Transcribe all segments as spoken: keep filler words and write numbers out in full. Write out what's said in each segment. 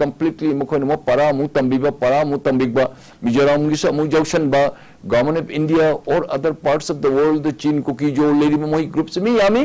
completely ꯃꯈꯣꯏꯅ ꯑꯃꯨꯛ ꯄꯔꯥ ꯑꯃꯨꯛ ꯇꯝꯕꯤꯕ, ꯄꯔꯥ ꯑꯃꯨꯛ ꯇꯝꯕꯤꯕ, ꯃꯤꯖꯣꯔꯥꯝꯒꯤꯁꯨ ꯑꯃꯨꯛ ꯌꯥꯎꯁꯟꯕ, Government of India or other parts of the world ꯗ ꯆꯤꯟ ꯀꯨꯀꯤ ꯖꯣ ꯂꯩꯔꯤꯕ ꯃꯣꯏ groups ꯃꯤ ꯌꯥꯝꯃꯤ,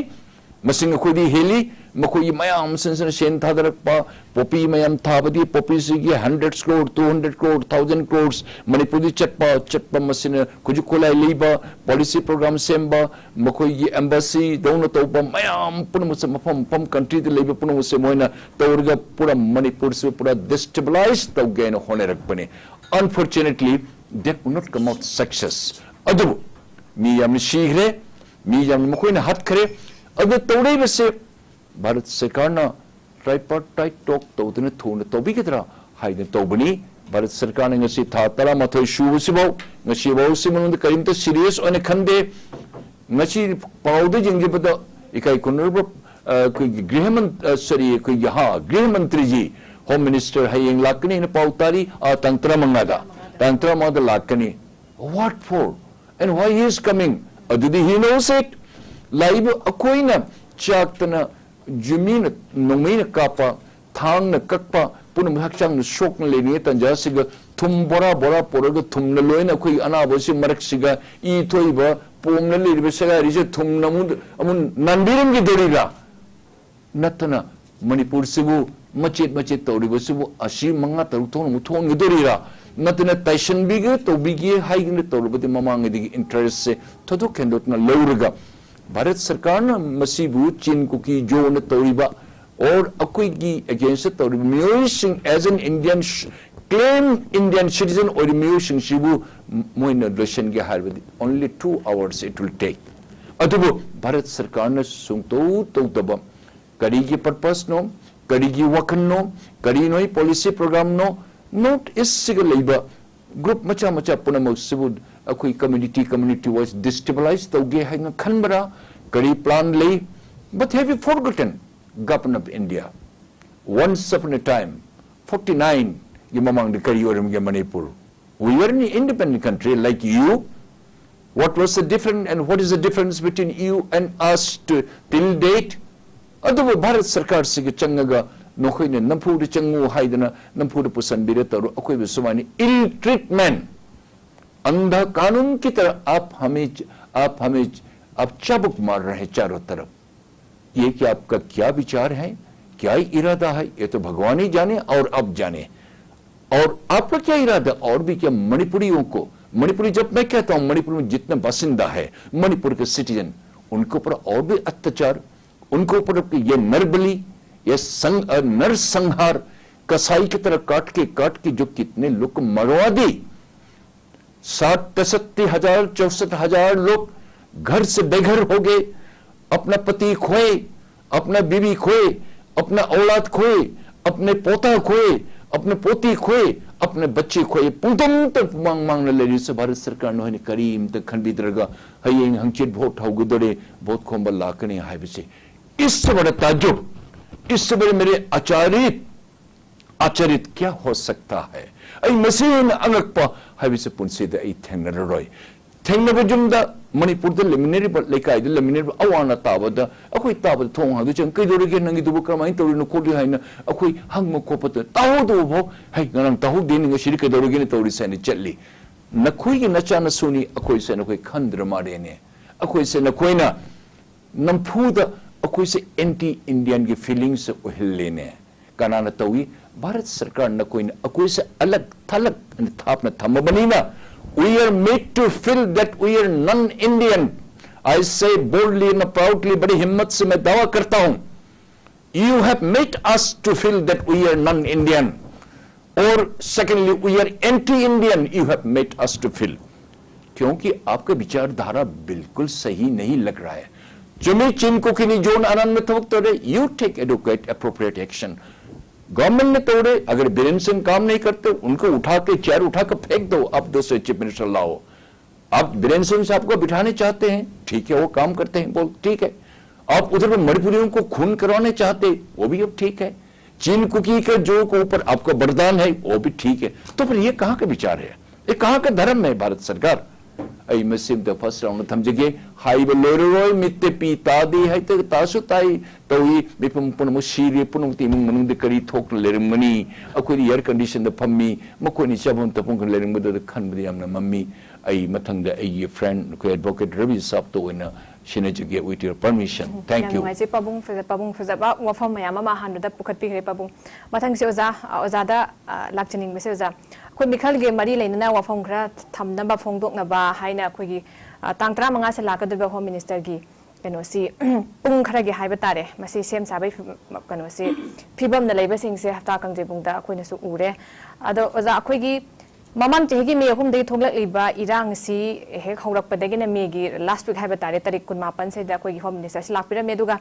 ꯃꯁꯤꯡ ꯑꯩꯈꯣꯏꯗꯤ ꯍꯦꯜꯂꯤ꯫ ꯃꯈꯣꯏꯒꯤ ꯃꯌꯥꯝꯁꯤꯡꯁꯤꯅ ꯁꯦꯟ ꯊꯥꯗꯔꯛꯄ, poppy ꯃꯌꯥꯝ ꯊꯥꯕꯗꯤ, poppy ꯁꯤꯒꯤ hundred crore, two hundred crore, thousand crores ꯃꯅꯤꯄꯨꯔꯗꯤ ꯆꯠꯄ, ꯆꯠꯄ ꯃꯁꯤꯅ ꯈꯨꯠꯁꯨ ꯈꯨꯠꯂꯥꯏ ꯂꯩꯕ, policy program ꯁꯦꯝꯕ, ꯃꯈꯣꯏꯒꯤ embassy ꯗꯧꯅ ꯇꯧꯕ ꯃꯌꯥꯝ ꯄꯨꯝꯅꯃꯛꯁꯦ ꯃꯐꯝ ꯃꯐꯝ country ꯗ ꯂꯩꯕ ꯄꯨꯝꯅꯃꯛꯁꯦ ꯃꯣꯏꯅ ꯇꯧꯔꯒ ꯄꯨꯔꯥ ꯃꯅꯤꯄꯨꯔꯁꯤꯕꯨ ꯄꯨꯔꯥ destabilize ꯇꯧꯒꯦꯅ ꯍꯣꯠꯅꯔꯛꯄꯅꯤ꯫ Unfortunately, that will not come out success. ꯑꯗꯨꯕꯨ ꯃꯤ ꯌꯥꯝꯅ ꯁꯤꯈ꯭ꯔꯦ, ꯃꯤ ꯌꯥꯝꯅ ꯃꯈꯣꯏꯅ ꯍꯥꯠꯈ꯭ꯔꯦ꯫ ꯑꯗꯨ ꯇꯧꯔꯛꯏꯕꯁꯦ ꯚꯥꯔꯠ ꯁꯔꯀꯥꯔꯅ tripartite talk ꯇꯧꯗꯨꯅ ꯊꯨꯅ ꯇꯧꯕꯤꯒꯗ꯭ꯔꯥ ꯍꯥꯏꯗꯅ ꯇꯧꯕꯅꯤ꯫ ꯚꯥꯔꯠ ꯁꯔꯀꯥꯔꯅ ꯉꯁꯤ ꯊꯥ ꯇꯔꯥꯃꯥꯊꯣꯏ ꯁꯨꯕꯁꯤꯐꯥꯎ, ꯉꯁꯤꯐꯥꯎꯁꯤ ꯃꯅꯨꯡꯗ ꯀꯔꯤꯝꯇ serious ꯑꯣꯏꯅ ꯈꯟꯗꯦ꯫ ꯉꯁꯤ ꯄꯥꯎꯗ ꯌꯦꯡꯖꯕꯗ ꯏꯀꯥꯏ ꯈꯨꯝꯅꯔꯕ, ꯑ, ꯑꯩꯈꯣꯏꯒꯤ ꯒ꯭ꯔꯤꯍ ꯃꯟ-, ꯑ, sorry, ꯑꯩꯈꯣꯏꯒꯤ, ꯍꯥ, ꯒ꯭ꯔꯤꯍ ꯃꯟꯇ꯭ꯔꯤꯖꯤ, Home Minister ꯍꯌꯦꯡ ꯂꯥꯛꯀꯅꯤ ꯍꯥꯏꯅ ꯄꯥꯎ ꯇꯥꯔꯤ, ꯑ, ꯇꯥꯡ ꯇꯔꯥꯃꯉꯥꯗ, ꯇꯥꯡ ꯇꯔꯥꯃꯉꯥꯗ ꯂꯥꯛꯀꯅꯤ꯫ What for? And why he is coming? ꯑꯗꯨꯗꯤ he knows it. ꯂꯥꯛꯏꯕ ꯑꯩꯈꯣꯏꯅ ꯆꯥꯛꯇꯅ ꯌꯨꯝꯃꯤꯅ ꯅꯣꯡꯃꯩꯅ ꯀꯥꯞꯄ, ꯊꯥꯡꯅ ꯀꯛꯄ, ꯄꯨꯝꯅꯃꯛ ꯍꯛꯆꯥꯡꯅ ꯁꯣꯛꯅ ꯂꯩꯔꯤꯉꯩ ꯇꯥꯟꯖꯥꯁꯤꯒ ꯊꯨꯝ ꯕꯣꯔꯥ ꯕꯣꯔꯥ ꯄꯨꯔꯒ ꯊꯨꯝꯅ ꯂꯣꯏꯅ ꯑꯩꯈꯣꯏꯒꯤ ꯑꯅꯥꯕꯁꯤ ꯃꯔꯛꯁꯤꯒ ꯏ ꯊꯣꯛꯏꯕ ꯄꯣꯝꯅ ꯂꯩꯔꯤꯕ ꯁꯦꯒꯥꯏꯔꯤꯁꯦ ꯊꯨꯝꯅ ꯑꯃꯨꯛ, ꯑꯃꯨꯛ ꯅꯥꯟꯕꯤꯔꯝꯈꯤꯗꯣꯔꯤꯕ꯭ꯔꯥ? ꯅꯠꯇꯅ ꯃꯅꯤꯄꯨꯔꯁꯤꯕꯨ ꯃꯆꯦꯠ ꯃꯆꯦꯠ ꯇꯧꯔꯤꯕꯁꯤꯕꯨ ꯑꯁꯤ ꯃꯉꯥ ꯇꯔꯨꯛ ꯊꯣꯛꯅ ꯑꯃꯨꯛ ꯊꯣꯛꯍꯟꯒꯗꯣꯔꯤꯔꯥ? ꯅꯠꯇꯅ ꯇꯥꯏꯁꯟꯕꯤꯒꯦ ꯇꯧꯕꯤꯒꯦ ꯍꯥꯏꯗꯅ ꯇꯧꯔꯕꯗꯤ ꯃꯃꯥꯡꯉꯩꯗꯒꯤ interest ꯁꯦ ꯊꯣꯏꯗꯣꯛ ꯍꯦꯟꯗꯣꯛꯅ ꯂꯧꯔꯒ ꯚꯥꯔꯠ ꯁꯔꯀꯥꯔꯅ ꯃꯁꯤꯕꯨ ꯆꯤꯟ ꯀꯨꯀꯤ ꯖꯣꯅ ꯇꯧꯔꯤꯕ or ꯑꯩꯈꯣꯏꯒꯤ against ꯇꯧꯔꯤꯕ ꯃꯤꯑꯣꯏꯁꯤꯡ as an Indian sh-, claim Indian citizen ꯑꯣꯏꯔꯤꯕ ꯃꯤꯑꯣꯏꯁꯤꯡꯁꯤꯕꯨ ꯃꯣꯏꯅ ꯂꯣꯏꯁꯤꯟꯒꯦ ꯍꯥꯏꯔꯕꯗꯤ only two hours it will take. ꯑꯗꯨꯕꯨ ꯚꯥꯔꯠ ꯁꯔꯀꯥꯔꯅ ꯁꯨꯡꯇꯧ ꯇꯧꯗꯕ ꯀꯔꯤꯒꯤ purpose ꯅꯣ, ꯀꯔꯤꯒꯤ ꯋꯥꯈꯜꯅꯣ, ꯀꯔꯤꯅꯣ ꯑꯩ policy program ꯅꯣ, North East ꯁꯤꯒ ꯂꯩꯕ group ꯃꯆꯥ ꯃꯆꯥ ꯄꯨꯝꯅꯃꯛꯁꯤꯕꯨ ꯑꯩꯈꯣꯏ community, community wise destabilize ꯇꯧꯒꯦ ꯍꯥꯏꯅ ꯈꯟꯕ꯭ꯔꯥ? ꯀꯔꯤ plan ꯂꯩ? But have you forgotten, Government of India, once upon a time, forty-nine ꯒꯤ ꯃꯃꯥꯡꯗ ꯀꯔꯤ ꯑꯣꯏꯔꯝꯒꯦ Manipur? We were an independent country like you. What was the difference and what is the difference between you and us to, till date? ꯑꯗꯨꯕꯨ ꯚꯥꯔꯠ ꯁꯔꯀꯥꯔꯁꯤꯒ ꯆꯪꯉꯒ ꯅꯈꯣꯏꯅ ꯅꯝꯐꯨꯗ ꯆꯪꯉꯨ ꯍꯥꯏꯗꯅ ꯅꯝꯐꯨꯗ ꯄꯨꯁꯟꯕꯤꯔ ꯇꯧꯔꯣ꯫ ꯑꯩꯈꯣꯏꯕꯨ ꯁꯨꯃꯥꯏꯅ ill treatment, अंधा कानून की तरह आप हमें, आप हमें, आप चाबुक मार रहे हैं चारों तरफ। ये कि आपका क्या विचार है, क्या इरादा है, ये तो भगवान ही जाने और आप जाने। और आपका क्या इरादा? और भी क्या मणिपुरियों को, मणिपुरी जब मैं कहता हूं, मणिपुर में जितने बासिंदा है, मणिपुर के सिटीजन, उनके ऊपर और भी अत्याचार, उनके ऊपर ये नरबली, ये संग, अ, नरसंहार, कसाई की तरह काट के काट के जो कितने लोग मरवा दी, साठ पैंसठ हजार, चौसठ हजार लोग घर से बेघर हो गए, अपना पति खोए, अपना बीवी खोए, अपना औलाद खोए, अपने पोता खोए, अपने पोती खोए, अपने बच्चे खोए। ꯄꯨꯡꯇꯝ ꯇꯝ ꯄꯨꯃꯥꯡ ꯃꯥꯡꯅ ꯂꯩꯔꯤꯁꯦ ꯚꯥꯔꯠ ꯁꯔꯀꯥꯔꯅ ꯍꯣꯏꯅ ꯀꯔꯤꯝꯇ ꯈꯟꯕꯤꯗ꯭ꯔꯒ ꯍꯌꯦꯡ ꯍꯪꯆꯤꯠ ꯚꯣꯠ ꯍꯧꯒꯗꯧꯔꯦ, ꯚꯣꯠ ꯈꯣꯝꯕ ꯂꯥꯛꯀꯅꯤ ꯍꯥꯏꯕꯁꯦ꯫ इससे बड़ा ताज्जुब, इससे बड़े मेरे आश्चर्य, आश्चर्य क्या हो सकता है? ꯑꯩ ꯃꯁꯤ ꯍꯦꯟꯅ ꯑꯉꯛꯄ ꯍꯥꯏꯕꯁꯤ ꯄꯨꯟꯁꯤꯗ ꯑꯩ ꯊꯦꯡꯅꯔꯔꯣꯏ꯫ ꯊꯦꯡꯅꯕ ꯌꯨꯝꯗ, ꯃꯅꯤꯄꯨꯔꯗ ꯂꯩꯃꯤꯟꯅꯔꯤꯕ, ꯂꯩꯀꯥꯏꯗ ꯂꯩꯃꯤꯟꯅꯔꯤꯕ ꯑꯋꯥ ꯑꯅꯥ ꯇꯥꯕꯗ ꯑꯩꯈꯣꯏ ꯇꯥꯕꯗ ꯊꯣꯡ ꯍꯥꯡꯗꯣꯛ ꯆꯪ, "ꯀꯩꯗꯧꯔꯒꯦ, ꯅꯪꯒꯤꯗꯨꯕꯨ ꯀꯔꯝꯍꯥꯏꯅ ꯇꯧꯔꯤꯅꯣ ꯈꯣꯠꯂꯤ?" ꯍꯥꯏꯅ ꯑꯩꯈꯣꯏ ꯍꯪꯕ ꯈꯣꯠꯄꯗ ꯇꯥꯍꯧꯗꯕ ꯐꯥꯎ, "ꯍꯩ, ꯉꯔꯥꯡ ꯇꯥꯍꯧꯗꯦꯅꯦ, ꯉꯁꯤꯗꯤ ꯀꯩꯗꯧꯔꯒꯦꯅ ꯇꯧꯔꯤꯁꯦ?" ꯍꯥꯏꯅ ꯆꯠꯂꯤ꯫ ꯅꯈꯣꯏꯒꯤ ꯅꯆꯥꯅꯁꯨꯅꯤ, ꯑꯩꯈꯣꯏꯁꯦ ꯅꯈꯣꯏ ꯈꯟꯗ꯭ꯔ ꯃꯥꯜꯂꯦꯅꯦ꯫ ꯑꯩꯈꯣꯏꯁꯦ ꯅꯈꯣꯏꯅ ꯅꯝꯐꯨꯗ ꯑꯩꯈꯣꯏꯁꯦ ꯑꯦꯟꯇꯤ ꯏꯟꯗꯤꯌꯟꯒꯤ ꯐꯤꯂꯤꯡꯁꯦ ꯑꯣꯏꯍꯜꯂꯦꯅꯦ꯫ ꯀꯅꯥꯅ ꯇꯧꯏ? ꯚꯥꯔꯠ ꯁꯔꯀꯥꯔ ꯅꯈꯣꯏꯅ ꯑꯩꯈꯣꯏꯁꯦ ꯑꯂꯛ ꯊꯂꯛ ꯑꯅ ꯊꯥꯞꯅ ꯊꯝꯃꯕꯅꯤꯅ, we are made to feel that we are non-Indian. I say boldly and proudly, बड़ी हिम्मत से मैं दावा करता हूं, you have made us to feel that we are non-Indian. Or secondly, we are anti-Indian, you have made us to feel. क्योंकि आपका विचारधारा बिल्कुल सही नहीं लग रहा है। ꯆꯨꯝꯃꯤ, ꯆꯤꯟ ꯀꯨꯀꯤꯅꯤ ꯖꯣꯟ ꯑꯅꯟꯅ ꯊꯕꯛ ꯇꯧꯔꯦ, you take adequate appropriate action. Government ने तोड़े, अगर बीरेन सिंह काम नहीं करते, उनको उठा के, चेयर उठा के फेंक दो, आप दूसरे चीफ मिनिस्टर लाओ। आप बीरेन सिंह साहब को बिठाने चाहते हैं, ठीक है, वो काम करते हैं, बोल, ठीक है। आप उधर में मणिपुरियों को खून करवाने चाहते, वो भी अब ठीक है। चीन कुकी के जो के ऊपर आपका वरदान है, वो भी ठीक है। तो फिर ये कहाँ का विचार है? ये कहाँ का धर्म है, भारत सरकार? ꯑꯩ ꯃꯁꯤꯝꯇ ꯐꯥꯔꯁ ꯔꯥꯎꯟꯗ ꯊꯝꯖꯒꯦ꯫ ꯍꯥꯏꯕ ꯂꯣꯏꯔꯔꯣꯏ, ꯃꯤꯠꯇ ꯄꯤ ꯇꯥꯗꯦ, ꯍꯥꯏꯇ ꯇꯥꯁꯨ ꯇꯥꯏ ꯇꯧꯏ꯫ ꯃꯤꯄꯨꯝ ꯄꯨꯝꯅꯃꯛ ꯁꯤꯔꯦ, ꯄꯨꯝꯅꯃꯛꯇꯤ ꯏꯃꯨꯡ ꯃꯅꯨꯡꯗ ꯀꯔꯤ ꯊꯣꯛꯇꯨꯅ ꯂꯩꯔꯝꯒꯅꯤ? ꯑꯩꯈꯣꯏꯗꯤ ꯑꯦꯌꯔ ꯀꯟꯗꯤꯁꯟꯗ ꯐꯝꯃꯤ, ꯃꯈꯣꯏꯅ ꯆꯥꯐꯝ ꯊꯛꯐꯝ ꯈꯔ ꯂꯩꯔꯝꯒꯗ꯭ꯔꯥ ꯈꯟꯕꯗ ꯌꯥꯝꯅ ꯃꯝꯃꯤ꯫ ꯑꯩ ꯃꯊꯪꯗ ꯑꯩꯒꯤ ꯐ꯭ꯔꯦꯟ, ꯑꯩꯈꯣꯏ ꯑꯦꯗꯚꯣꯀꯦꯠ ꯔꯕꯤ ꯁꯥꯞꯇ ꯑꯣꯏꯅ ꯁꯤꯟꯅꯖꯒꯦ, with your permission. Thank ꯌꯥꯝ you. ꯅꯨꯡꯉꯥꯏꯖꯩ ꯄꯥꯕꯨꯡ ꯐꯖ-, ꯄꯥꯕꯨꯡ ꯐꯖꯕ ꯋꯥꯐꯝ ꯃꯌꯥꯝ ꯑꯃ ꯑꯍꯥꯟꯕꯗ ꯄꯨꯈꯠꯄꯤꯈ꯭ꯔꯦ ꯄꯥꯕꯨꯡ꯫ ꯃꯊꯪꯁꯦ ꯑꯣꯖꯥ, ꯑ, ꯑꯣꯖꯥꯗ, ꯑ, ꯂꯥꯛꯆꯅꯤꯡꯕꯁꯦ ꯑꯣꯖꯥ, ꯑꯩꯈꯣꯏ ꯃꯤꯈꯜꯒꯤ ꯃꯔꯤ ꯂꯩꯅꯅ ꯋꯥꯐꯝ ꯈꯔ ꯊꯝꯅꯕ, ꯐꯣꯡꯗꯣꯛꯅꯕ ꯍꯥꯏꯅ ꯑꯩꯈꯣꯏꯒꯤ, ꯑ, ꯇꯥꯡ ꯇꯔꯥꯃꯉꯥꯁꯦ ꯂꯥꯛꯀꯗꯧꯔꯤꯕ ꯍꯣꯝ ꯃꯤꯅꯤꯁꯇꯔꯒꯤ ꯀꯩꯅꯣꯁꯤ, ꯄꯨꯡ ꯈꯔꯒꯤ ꯍꯥꯏꯕ ꯇꯥꯔꯦ, ꯃꯁꯤ ꯁꯦꯝ ꯁꯥꯕꯒꯤ ꯐꯤ-, ꯀꯩꯅꯣꯁꯤ, ꯐꯤꯕꯝꯗ ꯂꯩꯕꯁꯤꯡꯁꯦ ꯍꯞꯇꯥ ꯀꯥꯡꯖꯩꯕꯨꯡꯗ ꯑꯩꯈꯣꯏꯅꯁꯨ ꯎꯔꯦ꯫ ꯑꯗꯣ ꯑꯣꯖꯥ, ꯑꯩꯈꯣꯏꯒꯤ ꯃꯃꯥꯡ ꯆꯍꯤꯒꯤ ꯃꯦ ꯑꯍꯨꯝꯗꯒꯤ ꯊꯣꯛꯂꯛꯂꯤꯕ ꯏꯔꯥꯡꯁꯤ ꯍꯦꯛ ꯍꯧꯔꯛꯄꯗꯒꯤꯅ ꯃꯦꯒꯤ ꯂꯥꯁ ꯋꯤꯛ ꯍꯥꯏꯕ ꯇꯥꯔꯦ, ꯇꯥꯔꯤꯛ ꯀꯨꯟꯃꯥꯄꯟꯁꯤꯗ ꯑꯩꯈꯣꯏꯒꯤ ꯍꯣꯝ ꯃꯤꯅꯤꯁꯇꯔꯁꯤ ꯂꯥꯛꯄꯤꯔꯝꯃꯦ꯫ ꯑꯗꯨꯒ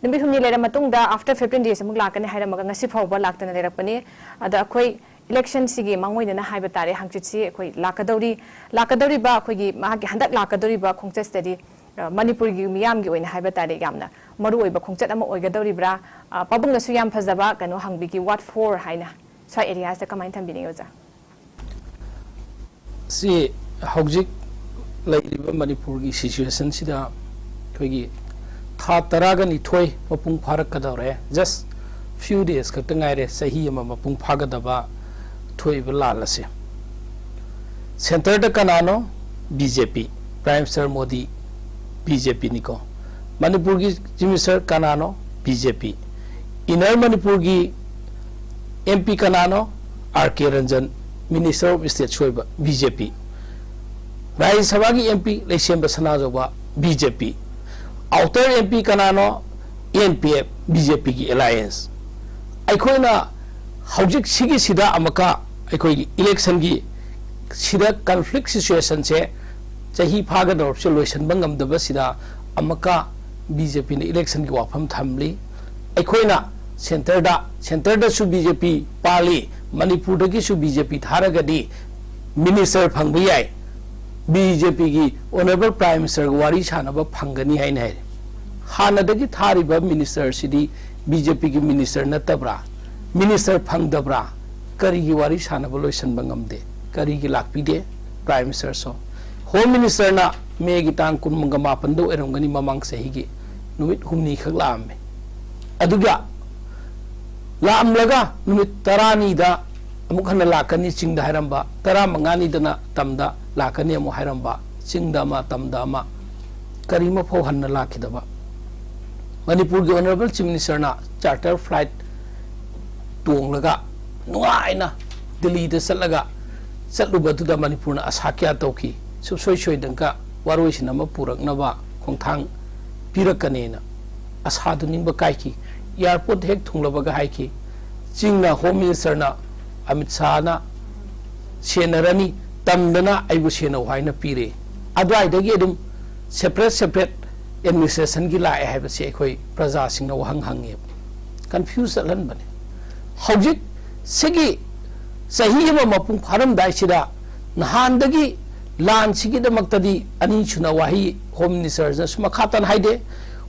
ꯅꯨꯃꯤꯠ ꯍꯨꯝꯅꯤ ꯂꯩꯔ ꯃꯇꯨꯡꯗ, after fifteen days ꯑꯃꯨꯛ ꯂꯥꯛꯀꯅꯤ ꯍꯥꯏꯔꯝꯃꯒ ꯉꯁꯤ ꯐꯥꯎꯕ ꯂꯥꯛꯇꯅ ꯂꯩꯔꯛꯄꯅꯤ꯫ ꯑꯗ ꯑꯩꯈꯣꯏ ꯏꯂꯦꯛꯁꯟꯁꯤꯒꯤ ꯃꯥꯡꯑꯣꯏꯅꯅ ꯍꯥꯏꯕ ꯇꯥꯔꯦ, ꯍꯪꯆꯤꯠꯁꯤ ꯑꯩꯈꯣꯏ ꯂꯥꯛꯀꯗꯧꯔꯤ, ꯂꯥꯛꯀꯗꯧꯔꯤꯕ ꯑꯩꯈꯣꯏꯒꯤ ꯃꯍꯥꯛꯀꯤ ꯍꯟꯗꯛ ꯂꯥꯛꯀꯗꯧꯔꯤꯕ ꯈꯣꯡꯆꯠꯁꯤꯗꯗꯤ, ꯑ, ꯃꯅꯤꯄꯨꯔꯒꯤ ꯃꯤꯌꯥꯝꯒꯤ ꯑꯣꯏꯅ ꯍꯥꯏꯕ ꯇꯥꯔꯦ, ꯌꯥꯝꯅ ꯃꯔꯨꯑꯣꯏꯕ ꯈꯣꯡꯆꯠ ꯑꯃ ꯑꯣꯏꯒꯗꯧꯔꯤꯕ꯭ꯔꯥ? ꯑ, ꯄꯥꯕꯨꯡꯅꯁꯨ ꯌꯥꯝ ꯐꯖꯕ ꯀꯩꯅꯣ ꯍꯪꯕꯤꯈꯤ, what for ꯍꯥꯏꯅ꯫ ꯁ꯭ꯋꯥꯏ ꯑꯦꯔꯤꯌꯥꯁꯤꯗ ꯀꯃꯥꯏꯅ ꯊꯝꯕꯤꯅꯤꯡꯉꯤ ꯑꯣꯖꯥ? ꯁꯤ ꯍꯧꯖꯤꯛ ꯂꯩꯔꯤꯕ ꯃꯅꯤꯄꯨꯔꯒꯤ ꯁꯤꯆꯨꯋꯦꯁꯟꯁꯤꯗ ꯑꯩꯈꯣꯏꯒꯤ ꯊꯥ ꯇꯔꯥꯒ ꯅꯤꯊꯣꯏ ꯃꯄꯨꯡ ꯐꯥꯔꯛꯀꯗꯧꯔꯦ, just few days ꯈꯛꯇ ꯉꯥꯏꯔꯦ ꯆꯍꯤ ꯑꯃ ꯃꯄꯨꯡ ꯐꯥꯒꯗꯕ ꯊꯣꯛꯏꯕ ꯂꯥꯟ ꯑꯁꯦ꯫ ꯁꯦꯟꯇꯔꯗ ꯀꯅꯥꯅꯣ? B J P. Prime minister Modi B J ꯄꯤꯅꯤꯀꯣ꯫ ꯃꯅꯤꯄꯨꯔꯒꯤ ꯆꯤꯐ ꯃꯤꯅꯤꯁꯇꯔ ꯀꯅꯥꯅꯣ? B J P. ꯏꯟꯅꯔ ꯃꯅꯤꯄꯨꯔꯒꯤ ꯑꯦꯝ ꯄꯤ ꯀꯅꯥꯅꯣ? R K Ranjan, minister of ꯁ꯭ꯇꯦꯠꯁꯨ ꯑꯣꯏꯕ ꯕꯤ ꯖꯦ ꯄꯤ꯫ ꯔꯥꯖ꯭ꯌ ꯁꯚꯥꯒꯤ ꯑꯦꯝ ꯄꯤ ꯂꯩꯁꯦꯝꯕ ꯁꯅꯥꯖꯥꯎꯕ B J P. Outer M P ꯀꯅꯥꯅꯣ? N P F, B J ꯄꯤꯒꯤ ꯑꯦꯂꯥꯏꯌꯦꯟꯁ꯫ ꯑꯩꯈꯣꯏꯅ ꯍꯧꯖꯤꯛ ꯁꯤꯒꯤꯁꯤꯗ ꯑꯃꯨꯛꯀ ꯑꯩꯈꯣꯏꯒꯤ ꯏꯂꯦꯛꯁꯟꯒꯤ ꯁꯤꯗ ꯀꯟꯐ꯭ꯂꯤꯛ ꯁꯤꯆꯨꯋꯦꯁꯟꯁꯦ ꯆꯍꯤ ꯐꯥꯒꯗꯧꯔꯕꯁꯨ ꯂꯣꯏꯁꯤꯟꯕ ꯉꯝꯗꯕꯁꯤꯗ ꯑꯃꯨꯛꯀ ꯕꯤ ꯖꯦ ꯄꯤꯅ ꯏꯂꯦꯛꯁꯟꯒꯤ ꯋꯥꯐꯝ ꯊꯝꯂꯤ꯫ ꯑꯩꯈꯣꯏꯅ ꯁꯦꯟꯇꯔꯗ, ꯁꯦꯟꯇꯔꯗꯁꯨ ꯕꯤ ꯖꯦ ꯄꯤ ꯄꯥꯜꯂꯤ, ꯃꯅꯤꯄꯨꯔꯗꯒꯤꯁꯨ ꯕꯤ ꯖꯦ ꯄꯤ ꯊꯥꯔꯒꯗꯤ ꯃꯤꯅꯤꯁꯇꯔ ꯐꯪꯕ ꯌꯥꯏ, ꯕꯤ ꯖꯦ ꯄꯤꯒꯤ ꯑꯣꯅꯔꯦꯕꯜ ꯄ꯭ꯔꯥꯏꯝ ꯃꯤꯅꯤꯁꯇꯔꯒ ꯋꯥꯔꯤ ꯁꯥꯟꯅꯕ ꯐꯪꯒꯅꯤ ꯍꯥꯏꯅ ꯍꯥꯏꯔꯤ꯫ ꯍꯥꯟꯅꯗꯒꯤ ꯊꯥꯔꯤꯕ ꯃꯤꯅꯤꯁꯇꯔꯁꯤꯗꯤ ꯕꯤ ꯖꯦ ꯄꯤꯒꯤ ꯃꯤꯅꯤꯁꯇꯔ ꯅꯠꯇꯕ꯭ꯔꯥ? ꯃꯤꯅꯤꯁꯇꯔ ꯐꯪꯗꯕ꯭ꯔꯥ? ꯀꯔꯤꯒꯤ ꯋꯥꯔꯤ ꯁꯥꯟꯅꯕ ꯂꯣꯏꯁꯤꯟꯕ ꯉꯝꯗꯦ? ꯀꯔꯤꯒꯤ ꯂꯥꯛꯄꯤꯗꯦ ꯄ꯭ꯔꯥꯏꯝ ꯃꯤꯅꯤꯁꯇꯔꯁꯨ? ꯍꯣꯝ ꯃꯤꯅꯤꯁꯇꯔꯅ ꯃꯦꯒꯤ ꯇꯥꯡ ꯀꯨꯟꯃꯥꯄꯟꯗ ꯑꯣꯏꯔꯝꯒꯅꯤ, ꯃꯃꯥꯡ ꯆꯍꯤꯒꯤ, ꯅꯨꯃꯤꯠ ꯍꯨꯝꯅꯤꯈꯛ ꯂꯥꯛꯑꯝꯃꯦ꯫ ꯑꯗꯨꯒ ꯂꯥꯛꯑꯝꯂꯒ ꯅꯨꯃꯤꯠ ꯇꯔꯥꯅꯤꯗ ꯑꯃꯨꯛ ꯍꯟꯅ ꯂꯥꯛꯀꯅꯤ ꯆꯤꯡꯗ ꯍꯥꯏꯔꯝꯕ, ꯇꯔꯥꯃꯉꯥꯅꯤꯗꯅ ꯇꯝꯗ ꯂꯥꯛꯀꯅꯤ ꯑꯃꯨꯛ ꯍꯥꯏꯔꯝꯕ, ꯆꯤꯡꯗ ꯑꯃ ꯇꯝꯗ ꯑꯃ, ꯀꯔꯤꯃꯐꯥꯎ ꯍꯟꯅ ꯂꯥꯛꯈꯤꯗꯕ꯫ ꯃꯅꯤꯄꯨꯔꯒꯤ ꯑꯣꯅꯔꯦꯕꯜ ꯆꯤꯐ ꯃꯤꯅꯤꯁꯇꯔꯅ ꯆꯥꯔꯇꯔ ꯐ꯭ꯂꯥꯏꯠ ꯇꯣꯡꯂꯒ ꯅꯨꯡꯉꯥꯏꯅ ꯗꯤꯜꯂꯤꯗ ꯆꯠꯂꯒ ꯆꯠꯂꯨꯕꯗꯨꯗ ꯃꯅꯤꯄꯨꯔꯅ ꯑꯁꯥ ꯀꯌꯥ ꯇꯧꯈꯤ꯫ ꯁꯨꯡꯁꯣꯏ ꯁꯣꯏꯗꯅꯒ ꯋꯥꯔꯣꯏꯁꯤꯟ ꯑꯃ ꯄꯨꯔꯛꯅꯕ ꯈꯣꯡꯊꯥꯡ ꯄꯤꯔꯛꯀꯅꯦꯅ ꯑꯁꯥꯗꯨ ꯅꯤꯡꯕ ꯀꯥꯏꯈꯤ꯫ ꯑꯦꯌꯥꯔꯄꯣꯔꯠ ꯍꯦꯛ ꯊꯨꯡꯂꯕꯒ ꯍꯥꯏꯈꯤ, ꯆꯤꯡꯅ ꯍꯣꯝ ꯃꯤꯅꯤꯁꯇꯔꯅ ꯑꯃꯤꯠ ꯁꯥꯍꯅ ꯁꯦꯟꯅꯔꯅꯤ, ꯇꯝꯗꯅ ꯑꯩꯕꯨ ꯁꯦꯟꯅꯧ ꯍꯥꯏꯅ ꯄꯤꯔꯦ꯫ ꯑꯗꯨꯋꯥꯏꯗꯒꯤ ꯑꯗꯨꯝ ꯁꯦꯄꯔꯦꯠ ꯁꯦꯄꯔꯦꯠ ꯑꯦꯗꯃꯤꯅꯤꯁꯇ꯭ꯔꯦꯁꯟꯒꯤ ꯂꯥꯛꯑꯦ ꯍꯥꯏꯕꯁꯤ ꯑꯩꯈꯣꯏ ꯄ꯭ꯔꯖꯥꯁꯤꯡꯅ ꯋꯥꯍꯪ ꯍꯪꯉꯦꯕ, ꯀꯟꯐ꯭ꯌꯨꯁ ꯆꯠꯍꯟꯕꯅꯦ꯫ ꯍꯧꯖꯤꯛ ꯁꯤꯒꯤ ꯆꯍꯤ ꯑꯃ ꯃꯄꯨꯡ ꯐꯥꯔꯝꯗꯥꯏꯁꯤꯗ ꯅꯍꯥꯟꯗꯒꯤ ꯂꯥꯟꯁꯤꯒꯤꯗꯃꯛꯇꯗꯤ ꯑꯅꯤꯁꯨꯅ ꯋꯥꯍꯩ ꯍꯣꯝ ꯃꯤꯅꯤꯁꯇꯔꯅꯁꯨ ꯃꯈꯥ ꯇꯥꯅ ꯍꯥꯏꯗꯦ꯫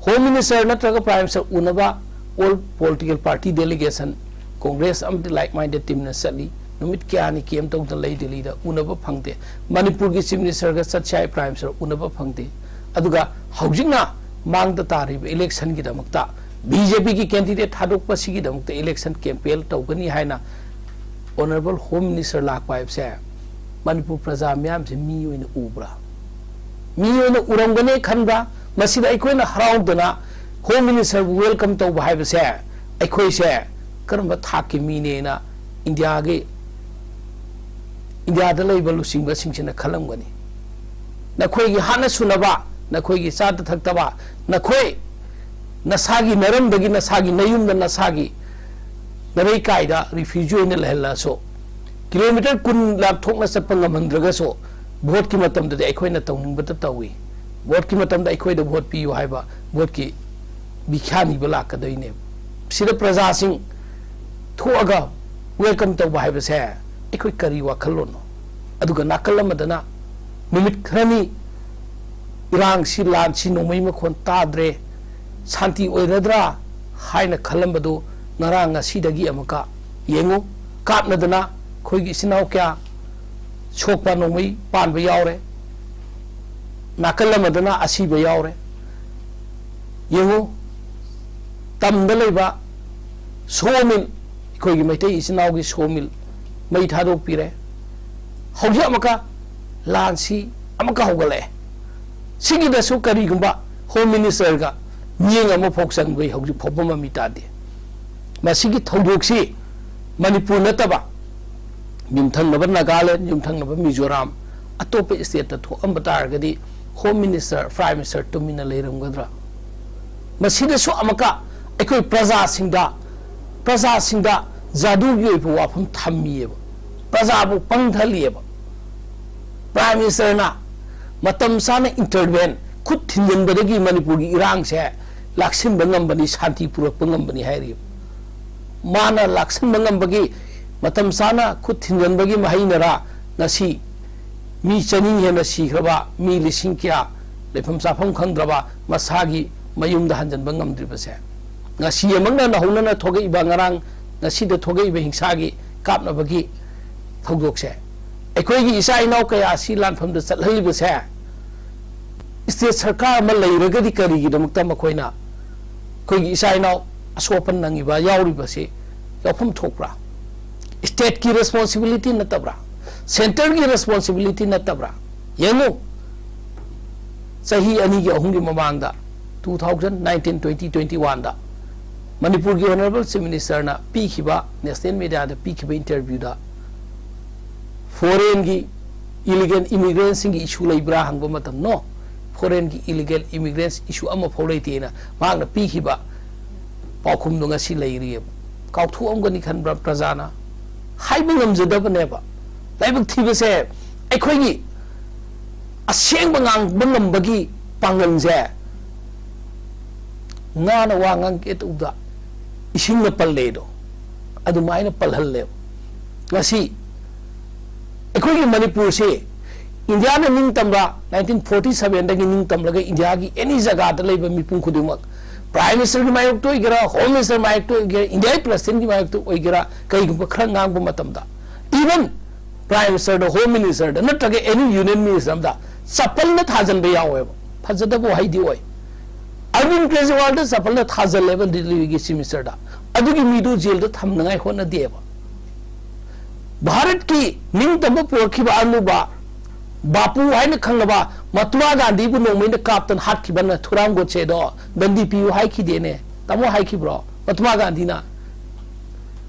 ꯍꯣꯝ ꯃꯤꯅꯤꯁꯇꯔ ꯅꯠꯇ꯭ꯔꯒ ꯄ꯭ꯔꯥꯏꯝ ꯃꯤꯅꯤꯁꯇꯔ ꯎꯅꯕ all political party delegation, Congress ꯑꯃꯗꯤ ꯂꯥꯏꯛ ꯃꯥꯏꯟꯗꯦꯗ ꯇꯤꯝꯅ ꯆꯠꯂꯤ꯫ ꯅꯨꯃꯤꯠ ꯀꯌꯥꯅꯤ ꯀꯦꯝ ꯇꯧꯗꯅ ꯂꯩ ꯗꯤꯜꯂꯤꯗ, ꯎꯅꯕ ꯐꯪꯗꯦ꯫ ꯃꯅꯤꯄꯨꯔꯒꯤ ꯆꯤꯐ ꯃꯤꯅꯤꯁꯇꯔꯒ ꯆꯠꯁꯦ ꯍꯥꯏ, ꯄ꯭ꯔꯥꯏꯝ ꯃꯤꯅꯤꯁꯇꯔ ꯎꯅꯕ ꯐꯪꯗꯦ꯫ ꯑꯗꯨꯒ ꯍꯧꯖꯤꯛꯅ ꯃꯥꯡꯗ ꯇꯥꯔꯤꯕ ꯏꯂꯦꯛꯁꯟꯒꯤꯗꯃꯛꯇ ꯕꯤ ꯖꯦ ꯄꯤꯒꯤ ꯀꯦꯟꯗꯤꯗꯦꯠ ꯊꯥꯗꯣꯛꯄꯁꯤꯒꯤꯗꯃꯛꯇ ꯏꯂꯦꯛꯁꯟ ꯀꯦꯝꯄꯦꯟ ꯇꯧꯒꯅꯤ ꯍꯥꯏꯅ ꯑꯣꯅꯔꯦꯕꯜ ꯍꯣꯝ ꯃꯤꯅꯤꯁꯇꯔ ꯂꯥꯛꯄ ꯍꯥꯏꯕꯁꯦ ꯃꯅꯤꯄꯨꯔ ꯄ꯭ꯔꯖꯥ ꯃꯤꯌꯥꯝꯁꯦ ꯃꯤ ꯑꯣꯏꯅ ꯎꯕ꯭ꯔꯥ? ꯃꯤ ꯑꯣꯏꯅ ꯎꯔꯝꯒꯅꯤ ꯈꯟꯕ꯭ꯔꯥ? ꯃꯁꯤꯗ ꯑꯩꯈꯣꯏꯅ ꯍꯔꯥꯎꯗꯅ ꯍꯣꯝ ꯃꯤꯅꯤꯁꯇꯔꯕꯨ ꯋꯦꯜꯀꯝ ꯇꯧꯕ ꯍꯥꯏꯕꯁꯦ ꯑꯩꯈꯣꯏꯁꯦ ꯀꯔꯝꯕ ꯊꯥꯛꯀꯤ ꯃꯤꯅꯦꯅ ꯏꯟꯗꯤꯌꯥꯒꯤ, ꯏꯟꯗꯤꯌꯥꯗ ꯂꯩꯕ ꯂꯨꯆꯤꯡꯕꯁꯤꯡꯁꯤꯅ ꯈꯜꯂꯝꯒꯅꯤ? ꯅꯈꯣꯏꯒꯤ ꯍꯥꯠꯅ ꯁꯨꯅꯕ, ꯅꯈꯣꯏꯒꯤ ꯆꯥꯗ ꯊꯛꯇꯕ, ꯅꯈꯣꯏ ꯅꯁꯥꯒꯤ ꯅꯔꯝꯗꯒꯤ, ꯅꯁꯥꯒꯤ ꯅꯌꯨꯝꯗ, ꯅꯁꯥꯒꯤ ꯅꯔꯩꯀꯥꯏꯗ ꯔꯤꯐ꯭ꯌꯨꯖꯤ ꯑꯣꯏꯅ ꯂꯩꯍꯜꯂꯁꯨ, ꯀꯤꯂꯣꯃꯤꯇꯔ ꯀꯨꯟ ꯂꯥꯞꯊꯣꯛꯅ ꯆꯠꯄ ꯉꯝꯍꯟꯗ꯭ꯔꯒꯁꯨ, ꯚꯣꯠꯀꯤ ꯃꯇꯝꯗꯗꯤ ꯑꯩꯈꯣꯏꯅ ꯇꯧꯅꯤꯡꯕꯇ ꯇꯧꯏ꯫ ꯚꯣꯠꯀꯤ ꯃꯇꯝꯗ ꯑꯩꯈꯣꯏꯗ ꯚꯣꯠ ꯄꯤꯌꯨ ꯍꯥꯏꯕ ꯚꯣꯠꯀꯤ ꯚꯤꯈ꯭ꯌꯥ ꯅꯤꯕ ꯂꯥꯛꯀꯗꯣꯏꯅꯦ꯫ ꯁꯤꯗ ꯄ꯭ꯔꯖꯥꯁꯤꯡ ꯊꯣꯛꯑꯒ ꯋꯦꯜꯀꯝ ꯇꯧꯕ ꯍꯥꯏꯕꯁꯦ ꯑꯩꯈꯣꯏ ꯀꯔꯤ ꯋꯥꯈꯜꯂꯣꯟꯅꯣ? ꯑꯗꯨꯒ ꯅꯥꯀꯜ ꯑꯃꯗꯅ ꯅꯨꯃꯤꯠ ꯈꯔꯅꯤ ꯏꯔꯥꯡꯁꯤ, ꯂꯥꯟꯁꯤ ꯅꯣꯡꯃꯩ ꯃꯈꯣꯟ ꯇꯥꯗ꯭ꯔꯦ, ꯁꯥꯟꯇꯤ ꯑꯣꯏꯔꯗ꯭ꯔꯥ ꯍꯥꯏꯅ ꯈꯜꯂꯝꯕꯗꯨ ꯉꯔꯥꯡ ꯉꯁꯤꯗꯒꯤ ꯑꯃꯨꯛꯀ ꯌꯦꯡꯉꯨ, ꯀꯥꯞꯅꯗꯅ ꯑꯩꯈꯣꯏꯒꯤ ꯏꯆꯤꯟ ꯏꯅꯥꯎ ꯀꯌꯥ ꯁꯣꯛꯄ, ꯅꯣꯡꯃꯩ ꯄꯥꯟꯕ ꯌꯥꯎꯔꯦ꯫ ꯅꯥꯀꯜ ꯑꯃꯗꯅ ꯑꯁꯤꯕ ꯌꯥꯎꯔꯦ꯫ ꯌꯦꯡꯉꯨ, ꯇꯝꯗ ꯂꯩꯕ ꯁꯣ ꯃꯤꯜ, ꯑꯩꯈꯣꯏꯒꯤ ꯃꯩꯇꯩ ꯏꯆꯤꯟ ꯏꯅꯥꯎꯒꯤ ꯁꯣ ꯃꯤꯜ ꯃꯩ ꯊꯥꯗꯣꯛꯄꯤꯔꯦ꯫ ꯍꯧꯖꯤꯛ ꯑꯃꯨꯛꯀ ꯂꯥꯟꯁꯤ ꯑꯃꯨꯛꯀ ꯍꯧꯒꯠꯂꯛꯑꯦ꯫ ꯁꯤꯒꯤꯗꯁꯨ ꯀꯔꯤꯒꯨꯝꯕ ꯍꯣꯝ ꯃꯤꯅꯤꯁꯇꯔꯒ ꯃꯤꯠꯌꯦꯡ ꯑꯃꯐꯥꯎ ꯆꯪꯕꯒꯤ ꯍꯧꯖꯤꯛ ꯐꯥꯎꯕ ꯃꯃꯤ ꯇꯥꯗꯦ꯫ ꯃꯁꯤꯒꯤ ꯊꯧꯗꯣꯛꯁꯤ ꯃꯅꯤꯄꯨꯔ ꯅꯠꯇꯕ ꯌꯨꯝꯊꯪꯅꯕ ꯅꯥꯒꯥꯂꯦꯟ, ꯌꯨꯝꯊꯪꯅꯕ ꯃꯤꯖꯣꯔꯥꯝ, ꯑꯇꯣꯞꯄ ꯏꯁꯇꯦꯠꯇ ꯊꯣꯛꯑꯝꯕ ꯇꯥꯔꯒꯗꯤ ꯍꯣꯝ ꯃꯤꯅꯤꯁꯇꯔ, ꯄ꯭ꯔꯥꯏꯝ ꯃꯤꯅꯤꯁꯇꯔ ꯇꯨꯃꯤꯟꯅ ꯂꯩꯔꯝꯒꯗ꯭ꯔꯥ? ꯃꯁꯤꯗꯁꯨ ꯑꯃꯨꯛꯀ ꯑꯩꯈꯣꯏ ꯄ꯭ꯔꯖꯥꯁꯤꯡꯗ, ꯄ꯭ꯔꯖꯥꯁꯤꯡꯗ ꯖꯥꯗꯨꯒꯤ ꯑꯣꯏꯕ ꯋꯥꯐꯝ ꯊꯝꯃꯤꯑꯕ, ꯄ꯭ꯔꯖꯥꯕꯨ ꯄꯪꯊꯍꯜꯂꯤꯑꯕ꯫ ꯄ꯭ꯔꯥꯏꯝ ꯃꯤꯅꯤꯁꯇꯔꯅ ꯃꯇꯝ ꯆꯥꯅ ꯏꯟꯇꯔꯚꯦꯟ, ꯈꯨꯠ ꯊꯤꯟꯖꯤꯟꯕꯗꯒꯤ ꯃꯅꯤꯄꯨꯔꯒꯤ ꯏꯔꯥꯡꯁꯦ ꯂꯥꯛꯁꯤꯟꯕ ꯉꯝꯕꯅꯤ, ꯁꯥꯟꯇꯤ ꯄꯨꯔꯛꯄ ꯉꯝꯕꯅꯤ ꯍꯥꯏꯔꯤꯕ꯫ ꯃꯥꯅ ꯂꯥꯛꯁꯤꯟꯕ ꯉꯝꯕꯒꯤ, ꯃꯇꯝ ꯆꯥꯅ ꯈꯨꯠ ꯊꯤꯟꯖꯤꯟꯕꯒꯤ ꯃꯍꯩꯅꯔꯥ ꯉꯁꯤ ꯃꯤ ꯆꯅꯤ ꯍꯦꯟꯅ ꯁꯤꯈ꯭ꯔꯕ, ꯃꯤ ꯂꯤꯁꯤꯡ ꯀꯌꯥ ꯂꯩꯐꯝ ꯆꯥꯐꯝ ꯈꯪꯗ꯭ꯔꯕ, ꯃꯁꯥꯒꯤ ꯃꯌꯨꯝꯗ ꯍꯟꯖꯤꯟꯕ ꯉꯝꯗ꯭ꯔꯤꯕꯁꯦ? ꯉꯁꯤ ꯑꯃꯛꯅ ꯅꯧꯍꯧꯅꯅ ꯊꯣꯛꯂꯛꯏꯕ, ꯉꯔꯥꯡ, ꯉꯁꯤꯗ ꯊꯣꯛꯂꯛꯏꯕ ꯍꯤꯡꯁꯥꯒꯤ ꯀꯥꯞꯅꯕꯒꯤ ꯊꯧꯗꯣꯛꯁꯦ, ꯑꯩꯈꯣꯏꯒꯤ ꯏꯆꯥ ꯏꯅꯥꯎ ꯀꯌꯥ ꯑꯁꯤ ꯂꯥꯟꯐꯝꯗ ꯆꯠꯍꯜꯂꯤꯕꯁꯦ, ꯏꯁꯇꯦꯠ ꯁꯔꯀꯥꯔ ꯑꯃ ꯂꯩꯔꯒꯗꯤ ꯀꯔꯤꯒꯤꯗꯃꯛꯇ ꯃꯈꯣꯏꯅ ꯑꯩꯈꯣꯏꯒꯤ ꯏꯆꯥ ꯏꯅꯥꯎ ꯑꯁꯣꯛ ꯑꯄꯟ ꯅꯪꯉꯤꯕ ꯌꯥꯎꯔꯤꯕꯁꯤ ꯌꯥꯎꯐꯝ ꯊꯣꯛꯄ꯭ꯔꯥ? ꯏꯁꯇꯦꯠꯀꯤ ꯔꯦꯁꯄꯣꯟꯁꯤꯕꯤꯂꯤꯇꯤ ꯅꯠꯇꯕ꯭ꯔꯥ? ꯁꯦꯟꯇꯔꯒꯤ ꯔꯦꯁꯄꯣꯟꯁꯤꯕꯤꯂꯤꯇꯤ ꯅꯠꯇꯕ꯭ꯔꯥ? ꯌꯦꯡꯉꯨ, ꯆꯍꯤ ꯑꯅꯤꯒꯤ ꯑꯍꯨꯝꯒꯤ ꯃꯃꯥꯡꯗ, two thousand nineteen, twenty twenty-oneꯗ ꯃꯅꯤꯄꯨꯔꯒꯤ ꯑꯣꯅꯔꯦꯕꯜ ꯆꯤꯐ ꯃꯤꯅꯤꯁꯇꯔꯅ ꯄꯤꯈꯤꯕ, ꯅꯦꯁꯅꯦꯜ ꯃꯦꯗꯤꯌꯥꯗ ꯄꯤꯈꯤꯕ ꯏꯟꯇꯔꯚ꯭ꯌꯨꯗ, ꯐꯣꯔꯦꯟꯒꯤ ꯏꯂꯤꯒꯦꯜ ꯏꯃꯤꯒ꯭ꯔꯦꯟꯁꯤꯡꯒꯤ ꯏꯁꯨ ꯂꯩꯕ꯭ꯔꯥ ꯍꯪꯕ ꯃꯇꯝꯗ, ꯅꯣ, ꯐꯣꯔꯦꯟꯒꯤ ꯏꯂꯤꯒꯦꯜ ꯏꯃꯤꯒ꯭ꯔꯦꯟꯁ ꯏꯁꯨ ꯑꯃꯐꯥꯎ ꯂꯩꯇꯦꯅ ꯃꯍꯥꯛꯅ ꯄꯤꯈꯤꯕ ꯄꯥꯎꯈꯨꯝꯗꯣ ꯉꯁꯤ ꯂꯩꯔꯤꯑꯕ꯫ ꯀꯥꯎꯊꯣꯛꯑꯝꯒꯅꯤ ꯈꯟꯕ꯭ꯔꯥ ꯄ꯭ꯔꯖꯥꯅ? ꯍꯥꯏꯕ ꯉꯝꯖꯗꯕꯅꯦꯕ꯫ ꯂꯥꯏꯕꯛ ꯊꯤꯕꯁꯦ, ꯑꯩꯈꯣꯏꯒꯤ ꯑꯁꯦꯡꯕ ꯉꯥꯡꯕ ꯉꯝꯕꯒꯤ ꯄꯥꯡꯒꯜꯁꯦ, ꯉꯥꯅ ꯋꯥ ꯉꯥꯡꯒꯦ ꯇꯧꯕꯗ ꯏꯁꯤꯡꯅ ꯄꯜꯂꯦꯗꯣ, ꯑꯗꯨꯃꯥꯏꯅ ꯄꯜꯍꯜꯂꯦꯕ꯫ ꯉꯁꯤ ꯑꯩꯈꯣꯏꯒꯤ ꯃꯅꯤꯄꯨꯔꯁꯤ ꯏꯟꯗꯤꯌꯥꯅ ꯅꯤꯡꯇꯝꯕ, nineteen forty sevenꯗꯒꯤ ꯅꯤꯡꯇꯝꯂꯒ ꯏꯟꯗꯤꯌꯥꯒꯤ ꯑꯦꯅꯤ ꯖꯒꯥꯗ ꯂꯩꯕ ꯃꯤꯄꯨꯝ ꯈꯨꯗꯤꯡꯃꯛ, ꯄ꯭ꯔꯥꯏꯝ ꯃꯤꯅꯤꯁꯇꯔꯒꯤ ꯃꯥꯌꯣꯛꯇ ꯑꯣꯏꯒꯦꯔꯥ, ꯍꯣꯝ ꯃꯤꯅꯤꯁꯇꯔ ꯃꯥꯌꯣꯛꯇ ꯑꯣꯏꯒꯦꯔꯥ, ꯏꯟꯗꯤꯌꯥꯒꯤ ꯄ꯭ꯔꯁꯤꯗꯦꯟꯒꯤ ꯃꯥꯌꯣꯛꯇ ꯑꯣꯏꯒꯦꯔꯥ, ꯀꯩꯒꯨꯝꯕ ꯈꯔ ꯉꯥꯡꯕ ꯃꯇꯝꯗ, ꯏꯚꯟ ꯄ꯭ꯔꯥꯏꯝ ꯃꯤꯅꯤꯁꯇꯔꯗ, ꯍꯣꯝ ꯃꯤꯅꯤꯁꯇꯔꯗ, ꯅꯠꯇ꯭ꯔꯒ ꯑꯦꯅꯤ ꯌꯨꯅꯤꯌꯟ ꯃꯤꯅꯤꯁꯇꯔ ꯑꯃꯗ ꯆꯄꯜꯅ ꯊꯥꯖꯟꯕ ꯌꯥꯎꯋꯦꯕ꯫ ꯐꯖꯗꯕ ꯋꯥꯍꯩꯗꯤ ꯑꯣꯏ꯫ ꯑꯔꯕꯤꯟ ꯀꯦꯖꯔꯤꯋꯥꯜꯗ ꯆꯄꯜꯅ ꯊꯥꯖꯜꯂꯦꯕ ꯗꯤꯜꯂꯤꯒꯤ ꯆꯤꯐ ꯃꯤꯅꯤꯁꯇꯔꯗ꯫ ꯑꯗꯨꯒꯤ ꯃꯤꯗꯨ ꯖꯦꯜꯗ ꯊꯝꯅꯉꯥꯏ ꯍꯣꯠꯅꯗꯦꯕ꯫ ꯚꯥꯔꯠꯀꯤ ꯅꯤꯡꯇꯝꯕ ꯄꯨꯔꯛꯈꯤꯕ ꯑꯅꯨꯕ ꯕꯥꯄꯨ ꯍꯥꯏꯅ ꯈꯪꯅꯕ ꯃꯍꯥꯇꯃꯥ ꯒꯥꯟꯙꯤꯕꯨ ꯅꯣꯡꯃꯩꯅ ꯀꯥꯞꯇꯅ ꯍꯥꯠꯈꯤꯕ ꯅꯥꯊꯨꯔꯥꯝ ꯒꯣꯗꯁꯦꯗꯣ ꯗꯟꯗꯤ ꯄꯤꯌꯨ ꯍꯥꯏꯈꯤꯗꯦꯅꯦ꯫ ꯇꯥꯃꯣ, ꯍꯥꯏꯈꯤꯕ꯭ꯔꯣ ꯃꯍꯥꯇꯃꯥ ꯒꯥꯟꯙꯤꯅ?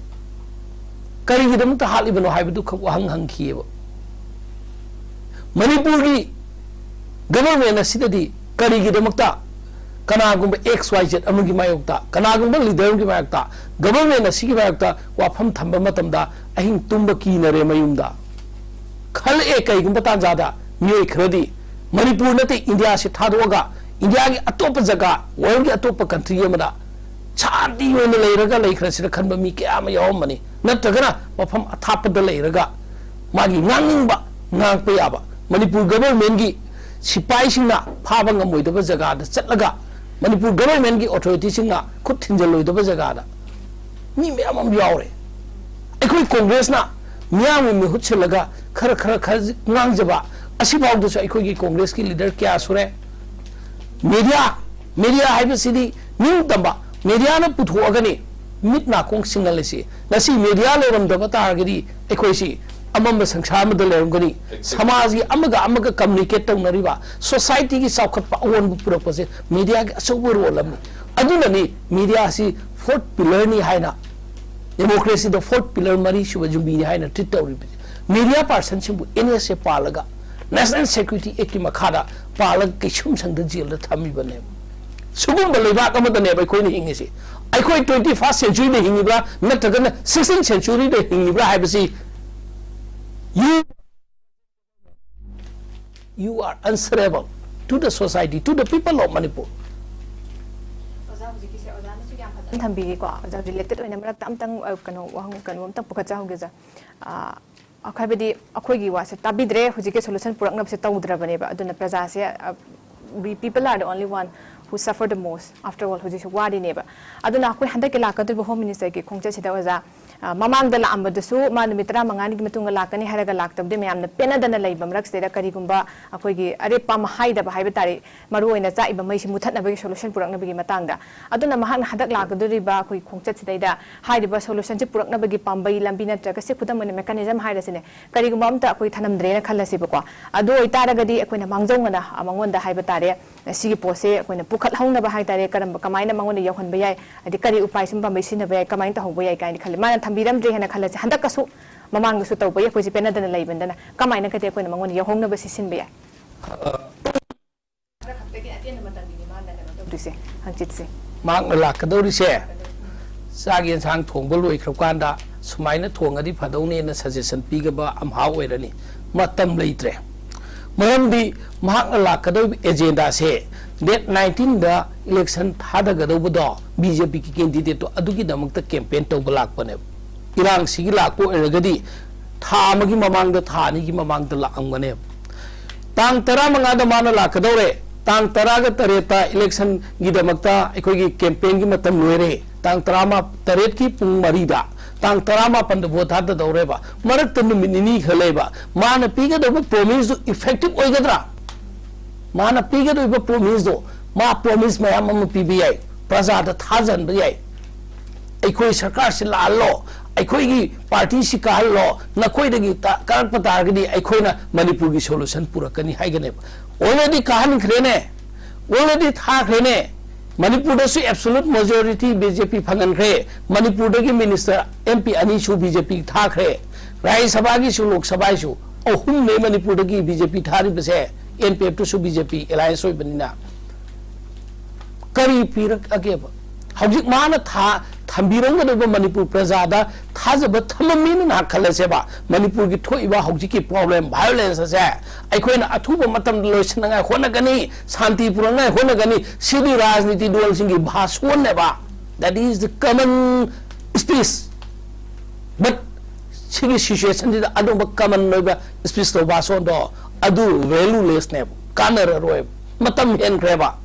ꯀꯔꯤꯒꯤꯗꯃꯛꯇ ꯍꯥꯠꯂꯤꯕꯅꯣ ꯍꯥꯏꯕꯗꯨ ꯈꯛ ꯋꯥꯍꯪ ꯍꯪꯈꯤꯑꯕ꯫ ꯃꯅꯤꯄꯨꯔꯒꯤ ꯒꯚꯔꯟꯃꯦꯟ ꯑꯁꯤꯗꯗꯤ ꯀꯔꯤꯒꯤꯗꯃꯛꯇ ꯀꯅꯥꯒꯨꯝꯕ ꯑꯦꯛꯁ ꯋꯥꯏ ꯖꯦꯠ ꯑꯃꯒꯤ ꯃꯥꯌꯣꯛꯇ, ꯀꯅꯥꯒꯨꯝꯕ ꯂꯤꯗꯔ ꯑꯃꯒꯤ ꯃꯥꯌꯣꯛꯇ, ꯒꯚꯔꯟꯃꯦꯟ ꯑꯁꯤꯒꯤ ꯃꯥꯌꯣꯛꯇ ꯋꯥꯐꯝ ꯊꯝꯕ ꯃꯇꯝꯗ ꯑꯍꯤꯡ ꯇꯨꯝꯕ ꯀꯤꯅꯔꯦ ꯃꯌꯨꯝꯗ? ꯈꯜꯂꯛꯑꯦ꯫ ꯀꯩꯒꯨꯝꯕ ꯇꯥꯟꯖꯥꯗ ꯃꯤꯑꯣꯏ ꯈꯔꯗꯤ ꯃꯅꯤꯄꯨꯔ ꯅꯠꯇꯦ, ꯏꯟꯗꯤꯌꯥꯁꯤ ꯊꯥꯗꯣꯛꯑꯒ ꯏꯟꯗꯤꯌꯥꯒꯤ ꯑꯇꯣꯞꯄ ꯖꯒꯥ, ꯋꯥꯔꯜꯒꯤ ꯑꯇꯣꯞꯄ ꯀꯟꯇ꯭ꯔꯤ ꯑꯃꯗ ꯁꯥꯟꯇꯤ ꯑꯣꯏꯅ ꯂꯩꯔꯒ ꯂꯩꯈ꯭ꯔꯁꯤꯔ ꯈꯟꯕ ꯃꯤ ꯀꯌꯥ ꯑꯃ ꯌꯥꯎꯔꯝꯕꯅꯤ꯫ ꯅꯠꯇ꯭ꯔꯒꯅ ꯃꯐꯝ ꯑꯊꯥꯞꯄꯗ ꯂꯩꯔꯒ ꯃꯥꯒꯤ ꯉꯥꯡꯅꯤꯡꯕ ꯉꯥꯡꯄ ꯌꯥꯕ, ꯃꯅꯤꯄꯨꯔ ꯒꯚꯔꯟꯃꯦꯟꯒꯤ ꯁꯤꯄꯥꯏꯁꯤꯡꯅ ꯐꯥꯕ ꯉꯝꯃꯣꯏꯗꯕ ꯖꯒꯥꯗ ꯆꯠꯂꯒ, ꯃꯅꯤꯄꯨꯔ ꯒꯚꯔꯟꯃꯦꯟꯒꯤ ꯑꯣꯊꯣꯔꯤꯇꯤꯁꯤꯡꯅ ꯈꯨꯠ ꯊꯤꯟꯖꯜꯂꯣꯏꯗꯕ ꯖꯒꯥꯗ ꯃꯤ ꯃꯌꯥꯝ ꯑꯃ ꯌꯥꯎꯔꯦ꯫ ꯑꯩꯈꯣꯏ ꯀꯣꯡꯒ꯭ꯔꯦꯁꯅ ꯃꯤꯌꯥꯝꯒꯤ ꯃꯤꯍꯨꯠ ꯁꯤꯜꯂꯒ ꯈꯔ, ꯈꯔ, ꯈꯔ ꯉꯥꯡꯖꯕ ꯑꯁꯤꯐꯥꯎꯗꯁꯨ ꯑꯩꯈꯣꯏꯒꯤ ꯀꯣꯡꯒ꯭ꯔꯦꯁꯀꯤ ꯂꯤꯗꯔ ꯀꯌꯥ ꯁꯨꯔꯦ꯫ ꯃꯦꯗꯤꯌꯥ, ꯃꯦꯗꯤꯌꯥ ꯍꯥꯏꯕꯁꯤꯗꯤ ꯅꯤꯡꯇꯝꯕ, ꯃꯦꯗꯤꯌꯥꯅ ꯄꯨꯊꯣꯛꯑꯒꯅꯤ ꯃꯤꯠ ꯅꯥꯀꯣꯡ ꯁꯤꯡꯍꯜꯂꯤꯁꯤ꯫ ꯉꯁꯤ ꯃꯦꯗꯤꯌꯥ ꯂꯩꯔꯝꯗꯕ ꯇꯥꯔꯒꯗꯤ ꯑꯩꯈꯣꯏꯁꯤ ꯑꯃꯝꯕ ꯁꯪꯁꯥꯔ ꯑꯃꯗ ꯂꯩꯔꯝꯒꯅꯤ꯫ ꯁꯃꯥꯖꯒꯤ ꯑꯃꯒ ꯑꯃꯒ ꯀꯝꯃꯨꯅꯤꯀꯦꯠ ꯇꯧꯅꯔꯤꯕ, ꯁꯣꯁꯥꯏꯇꯤꯒꯤ ꯆꯥꯎꯈꯠꯄ ꯑꯑꯣꯟꯕ ꯄꯨꯔꯛꯄꯁꯦ ꯃꯦꯗꯤꯌꯥꯒꯤ ꯑꯆꯧꯕ ꯔꯣꯜ ꯑꯃꯅꯤ꯫ ꯑꯗꯨꯅꯅꯤ ꯃꯦꯗꯤꯌꯥ ꯑꯁꯤ ꯐꯣꯔꯠ ꯄꯤꯂꯔꯅꯤ ꯍꯥꯏꯅ, ꯗꯦꯃꯣꯀ꯭ꯔꯦꯁꯤꯗ ꯐꯣꯔꯠ ꯄꯤꯂꯔ ꯃꯔꯤꯁꯨꯕ ꯌꯨꯝꯕꯤꯅꯤ ꯍꯥꯏꯅ ꯇ꯭ꯔꯤꯠ ꯇꯧꯔꯤꯕꯁꯦ꯫ ꯃꯦꯗꯤꯌꯥ ꯄꯥꯔꯁꯟꯁꯤꯡꯕꯨ ꯑꯦꯟ ꯑꯦꯁ ꯑꯦ ꯄꯥꯜꯂꯒ, ꯅꯦꯁꯅꯦꯜ ꯁꯦꯀ꯭ꯌꯨꯔꯤꯇꯤ ꯑꯦꯛꯀꯤ ꯃꯈꯥꯗ ꯄꯥꯜꯂꯒ ꯀꯩꯁꯨꯝꯁꯪꯗ ꯖꯦꯜꯗ ꯊꯝꯃꯤꯕꯅꯦꯕ꯫ ꯁꯤꯒꯨꯝꯕ ꯂꯩꯕꯥꯛ ꯑꯃꯗꯅꯦꯕ ꯑꯩꯈꯣꯏꯅ ꯍꯤꯡꯉꯤꯁꯤ꯫ ꯑꯩꯈꯣꯏ ꯇ꯭ꯋꯦꯟꯇꯤ ꯐꯥꯔꯁ ꯁꯦꯟꯆꯨꯔꯤꯗ ꯍꯤꯡꯉꯤꯕ꯭ꯔꯥ ꯅꯠꯇ꯭ꯔꯒꯅ ꯁꯤꯛꯁꯇꯤꯟ ꯁꯦꯟꯆꯨꯔꯤꯗ ꯍꯤꯡꯉꯤꯕ꯭ꯔꯥ ꯍꯥꯏꯕꯁꯤ, you, you are answerable to the society, to the people of Manipur. ꯑꯣꯖꯥ ꯍꯧꯖꯤꯛꯀꯤꯁꯦ ꯑꯣꯖꯥꯅꯁꯨ ꯌꯥꯝ ꯐꯖꯅ ꯊꯝꯕꯤꯔꯦꯀꯣ꯫ ꯑꯣꯖꯥ, ꯔꯤꯂꯦꯇꯦꯠ ꯑꯣꯏꯅ ꯃꯔꯛꯇ ꯑꯝꯇꯪ, ꯑ, ꯀꯩꯅꯣ, ꯋꯥꯍꯪ, ꯀꯩꯅꯣ ꯑꯝꯇꯪ ꯄꯨꯈꯠꯆꯍꯧꯒꯦ, ꯑꯣꯖꯥ꯫ ꯑ, ꯍꯥꯏꯕꯗꯤ ꯑꯩꯈꯣꯏꯒꯤ ꯋꯥꯁꯦ ꯇꯥꯕꯤꯗ꯭ꯔꯦ, ꯍꯧꯖꯤꯛꯀꯤ ꯁꯣꯂꯨꯁꯟ ꯄꯨꯔꯛꯅꯕꯁꯦ ꯇꯧꯗ꯭ꯔꯕꯅꯦꯕ꯫ ꯑꯗꯨꯅ ꯄ꯭ꯔꯖꯥꯁꯦ, ꯑ, we people are the only one who suffer the most, after all, ꯍꯧꯖꯤꯛꯁꯨ ꯋꯥꯔꯤꯅꯦꯕ꯫ ꯑꯗꯨꯅ ꯑꯩꯈꯣꯏ ꯍꯟꯗꯛꯀꯤ ꯂꯥꯛꯀꯗꯧꯔꯤꯕ ꯍꯣꯝ ꯃꯤꯅꯤꯁꯇꯔꯒꯤ ꯈꯣꯡꯆꯠꯁꯤꯗ, ꯑꯣꯖꯥ, ꯑ, ꯃꯃꯥꯡꯗ ꯂꯥꯛꯑꯝꯕꯗꯨꯁꯨ ꯃꯥ ꯅꯨꯃꯤꯠ ꯇꯔꯥꯃꯉꯥꯅꯤꯒꯤ ꯃꯇꯨꯡꯗ ꯂꯥꯛꯀꯅꯤ ꯍꯥꯏꯔꯒ ꯂꯥꯛꯇꯕꯗꯤ ꯃꯌꯥꯝꯅ ꯄꯦꯟꯅꯗꯅ ꯂꯩꯕ ꯃꯔꯛꯁꯤꯗꯩꯗ ꯀꯔꯤꯒꯨꯝꯕ ꯑꯩꯈꯣꯏꯒꯤ ꯑꯔꯦꯞꯄ ꯑꯃ ꯍꯥꯏꯗꯕ ꯍꯥꯏꯕ ꯇꯥꯔꯦ, ꯃꯔꯨꯑꯣꯏꯅ ꯆꯥꯛꯏꯕ ꯃꯩꯁꯤ ꯃꯨꯊꯠꯅꯕꯒꯤ ꯁꯣꯂꯨꯁꯟ ꯄꯨꯔꯛꯅꯕꯒꯤ ꯃꯇꯥꯡꯗ꯫ ꯑꯗꯨꯅ ꯃꯍꯥꯛꯅ ꯍꯟꯗꯛ ꯂꯥꯛꯀꯗꯧꯔꯤꯕ ꯑꯩꯈꯣꯏꯒꯤ ꯈꯣꯡꯆꯠꯁꯤꯗꯩꯗ ꯍꯥꯏꯔꯤꯕ ꯁꯣꯂꯨꯁꯟꯁꯤ ꯄꯨꯔꯛꯅꯕꯒꯤ ꯄꯥꯝꯕꯩ ꯂꯝꯕꯤ ꯅꯠꯇ꯭ꯔꯒ ꯁꯤ ꯈꯨꯗꯝ ꯑꯣꯏꯅ ꯃꯦꯀꯥꯅꯤꯖꯝ ꯍꯥꯏꯔꯁꯤꯅꯦ, ꯀꯔꯤꯒꯨꯝꯕ ꯑꯝꯇ ꯑꯩꯈꯣꯏ ꯊꯅꯝꯗ꯭ꯔꯦꯅ ꯈꯜꯂꯁꯦꯕꯀꯣ꯫ ꯑꯗꯨ ꯑꯣꯏꯇꯥꯔꯒꯗꯤ ꯑꯩꯈꯣꯏꯅ ꯃꯥꯡꯖꯧꯅꯅ, ꯑ, ꯃꯉꯣꯟꯗ ꯍꯥꯏꯕ ꯇꯥꯔꯦ, ꯁꯤꯒꯤ ꯄꯣꯠꯁꯦ ꯑꯩꯈꯣꯏꯅ ꯄꯨꯈꯠꯍꯧꯅꯕ ꯍꯥꯏ ꯇꯥꯔꯦ, ꯀꯔꯝꯕ, ꯀꯃꯥꯏꯅ ꯃꯉꯣꯟꯗ ꯌꯧꯍꯟꯕ ꯌꯥꯏ, ꯍꯥꯏꯗꯤ ꯀꯔꯤ ꯎꯄꯥꯏ ꯁꯨꯝ ꯄꯥꯝꯕꯩ ꯁꯤꯖꯤꯟꯅꯕ ꯌꯥꯏ, ꯀꯃꯥꯏꯅ ꯇꯧꯍꯧꯕ ꯌꯥꯏ ꯀꯥꯏꯅ ꯈꯜꯂꯤ꯫ ꯃꯥꯅ ꯊꯝꯕꯤꯔꯝꯗ꯭ꯔꯦ ꯍꯥꯏꯅ ꯈꯜꯂꯁꯦ, ꯍꯟꯗꯛꯀꯁꯨ ꯃꯃꯥꯡꯗꯁꯨ ꯇꯧꯕꯒꯤ ꯑꯩꯈꯣꯏꯁꯦ ꯄꯦꯟꯅꯗꯅ ꯂꯩꯕꯅꯤꯅ ꯀꯃꯥꯏꯅ ꯀꯗꯤ ꯑꯩꯈꯣꯏꯅ ꯃꯉꯣꯟꯗ ꯌꯧꯍꯧꯅꯕ ꯁꯤ ꯁꯤꯟꯕ ꯌꯥꯏ? ꯈꯔ ꯈꯛꯇꯒꯤ ꯑꯇꯦꯟꯕ ꯃꯇꯝꯒꯤꯅꯤ ꯃꯥꯅ ꯀꯩꯅꯣ ꯇꯧꯗꯣꯏꯁꯦ, ꯍꯪꯆꯤꯠꯁꯦ꯫ ꯃꯍꯥꯛꯅ ꯂꯥꯛꯀꯗꯧꯔꯤꯁꯦ ꯆꯥꯛ ꯌꯦꯟꯁꯥꯡ ꯊꯣꯡꯕ ꯂꯣꯏꯈ꯭ꯔꯀꯥꯟꯗ ꯁꯨꯃꯥꯏꯅ ꯊꯣꯡꯉꯗꯤ ꯐꯗꯧꯅꯦꯅ ꯁꯖꯦꯁꯟ ꯄꯤꯒꯕ ꯑꯝꯍꯥ ꯑꯣꯏꯔꯅꯤ꯫ ꯃꯇꯝ ꯂꯩꯇ꯭ꯔꯦ꯫ ꯃꯔꯝꯗꯤ ꯃꯍꯥꯛꯅ ꯂꯥꯛꯀꯗꯧꯔꯤꯕ ꯑꯦꯖꯦꯟꯗꯥꯁꯦ ꯗꯦꯠ ꯅꯥꯏꯟꯇꯤꯟꯗ ꯏꯂꯦꯛꯁꯟ ꯊꯥꯗꯒꯗꯧꯕꯗꯣ ꯕꯤ ꯖꯦ ꯄꯤꯒꯤ ꯀꯦꯟꯗꯤꯗꯦꯠꯇꯣ ꯑꯗꯨꯒꯤꯗꯃꯛꯇ ꯀꯦꯝꯄꯦꯟ ꯇꯧꯕ ꯂꯥꯛꯄꯅꯦꯕ꯫ ꯏꯔꯥꯡꯁꯤꯒꯤ ꯂꯥꯛꯄ ꯑꯣꯏꯔꯒꯗꯤ ꯊꯥ ꯑꯃꯒꯤ ꯃꯃꯥꯡꯗ, ꯊꯥ ꯑꯅꯤꯒꯤ ꯃꯃꯥꯡꯗ ꯂꯥꯛꯑꯝꯒꯅꯦꯕ꯫ ꯇꯥꯡ ꯇꯔꯥꯃꯉꯥꯗ ꯃꯥꯅ ꯂꯥꯛꯀꯗꯧꯔꯦ꯫ ꯇꯥꯡ ꯇꯔꯥꯒ ꯇꯔꯦꯠꯇ ꯏꯂꯦꯛꯁꯟꯒꯤꯗꯃꯛꯇ ꯑꯩꯈꯣꯏꯒꯤ ꯀꯦꯝꯄꯦꯟꯒꯤ ꯃꯇꯝ ꯂꯣꯏꯔꯦ꯫ ꯇꯥꯡ ꯇꯔꯥꯃꯥ-, ꯇꯔꯦꯠꯀꯤ ꯄꯨꯡ ꯃꯔꯤꯗ, ꯇꯥꯡ ꯇꯔꯥꯃꯥꯄꯟꯗ ꯚꯣꯠ ꯊꯥꯗꯗꯧꯔꯦꯕ꯫ ꯃꯔꯛꯇ ꯅꯨꯃꯤꯠ ꯅꯤꯅꯤ ꯈꯛ ꯂꯩꯕ꯫ ꯃꯥꯅ ꯄꯤꯒꯗꯧꯕ ꯄ꯭ꯔꯣꯃꯤꯁꯇꯨ ꯏꯐꯦꯛꯇꯤꯚ ꯑꯣꯏꯒꯗ꯭ꯔꯥ? ꯃꯥꯅ ꯄꯤꯒꯗꯧꯔꯤꯕ ꯄ꯭ꯔꯣꯃꯤꯁꯇꯣ, ꯃꯥ ꯄ꯭ꯔꯣꯃꯤꯁ ꯃꯌꯥꯝ ꯑꯃ ꯄꯤꯕ ꯌꯥꯏ, ꯄ꯭ꯔꯖꯥꯗ ꯊꯥꯖꯍꯟꯕ ꯌꯥꯏ꯫ ꯑꯩꯈꯣꯏ ꯁꯔꯀꯥꯔꯁꯤ ꯂꯥꯛꯍꯜꯂꯣ, ꯑꯩꯈꯣꯏꯒꯤ ꯄꯥꯔꯇꯤꯁꯤ ꯀꯥꯍꯜꯂꯣ, ꯅꯈꯣꯏꯗꯒꯤ ꯇ-, ꯀꯥꯔꯛꯄ ꯇꯥꯔꯒꯗꯤ ꯑꯩꯈꯣꯏꯅ ꯃꯅꯤꯄꯨꯔꯒꯤ ꯁꯣꯂꯨꯁꯟ ꯄꯨꯔꯛꯀꯅꯤ ꯍꯥꯏꯒꯅꯦꯕ꯫ Already ꯀꯥꯍꯟꯈ꯭ꯔꯦꯅꯦ, already ꯊꯥꯈ꯭ꯔꯦꯅꯦ꯫ ꯃꯅꯤꯄꯨꯔꯗꯁꯨ ꯑꯦꯕꯁꯣꯂꯨꯠ ꯃꯦꯖꯣꯔꯤꯇꯤ ꯕꯤ ꯖꯦ ꯄꯤ ꯐꯪꯍꯟꯈ꯭ꯔꯦ꯫ ꯃꯅꯤꯄꯨꯔꯗꯒꯤ ꯃꯤꯅꯤꯁꯇꯔ, ꯑꯦꯝ ꯄꯤ ꯑꯅꯤꯁꯨ ꯕꯤ ꯖꯦ ꯄꯤ ꯊꯥꯈ꯭ꯔꯦ꯫ ꯔꯥꯖ꯭ꯌ ꯁꯚꯥꯒꯤꯁꯨ, ꯂꯣꯛ ꯁꯚꯥꯒꯤꯁꯨ ꯑꯍꯨꯝꯅꯦ ꯃꯅꯤꯄꯨꯔꯗꯒꯤ ꯕꯤ ꯖꯦ ꯄꯤ ꯊꯥꯔꯤꯕꯁꯦ, ꯑꯦꯟ ꯄꯤ ꯑꯦꯐꯇꯨꯁꯨ ꯕꯤ ꯖꯦ ꯄꯤ ꯑꯦꯂꯥꯏꯟꯁ ꯑꯣꯏꯕꯅꯤꯅ꯫ ꯀꯔꯤ ꯄꯤꯔꯛꯑꯒꯦꯕ? ꯍꯧꯖꯤꯛ ꯃꯥꯅ ꯊꯥ-, ꯊꯝꯕꯤꯔꯝꯒꯗꯧꯕ ꯃꯅꯤꯄꯨꯔ ꯄ꯭ꯔꯖꯥꯗ ꯊꯥꯖꯕ ꯊꯝꯃꯝꯃꯤꯅ ꯉꯥꯏꯍꯥꯛ ꯈꯜꯂꯁꯦꯕ꯫ ꯃꯅꯤꯄꯨꯔꯒꯤ ꯊꯣꯛꯏꯕ ꯍꯧꯖꯤꯛꯀꯤ ꯄ꯭ꯔꯣꯕ꯭ꯂꯦꯝ, ꯚꯥꯏꯑꯣꯂꯦꯟꯁ ꯑꯁꯦ ꯑꯩꯈꯣꯏꯅ ꯑꯊꯨꯕ ꯃꯇꯝꯗ ꯂꯣꯏꯁꯤꯟꯅꯉꯥꯏ ꯍꯣꯠꯅꯒꯅꯤ, ꯁꯥꯟꯇꯤ ꯄꯨꯔꯛꯅꯉꯥꯏ ꯍꯣꯠꯅꯒꯅꯤ꯫ ꯁꯤꯗꯤ ꯔꯥꯖꯅꯤꯇꯤ ꯗꯜꯁꯤꯡꯒꯤ ꯚꯥꯁꯣꯟꯅꯦꯕ꯫ That is the common speech꯫ But ꯁꯤꯒꯤ ꯁꯤꯆꯨꯋꯦꯁꯟꯁꯤꯗ ꯑꯗꯨꯝꯕ ꯀꯃꯟ ꯑꯣꯏꯕ ꯁ꯭ꯄꯤꯆꯇꯣ, ꯚꯥꯁꯣꯟꯗꯣ, ꯑꯗꯨ ꯚꯦꯂꯨꯂꯦꯁꯅꯦꯕ, ꯀꯥꯟꯅꯔꯔꯣꯏꯕ꯫ ꯃꯇꯝ ꯍꯦꯟꯈ꯭ꯔꯦꯕ꯫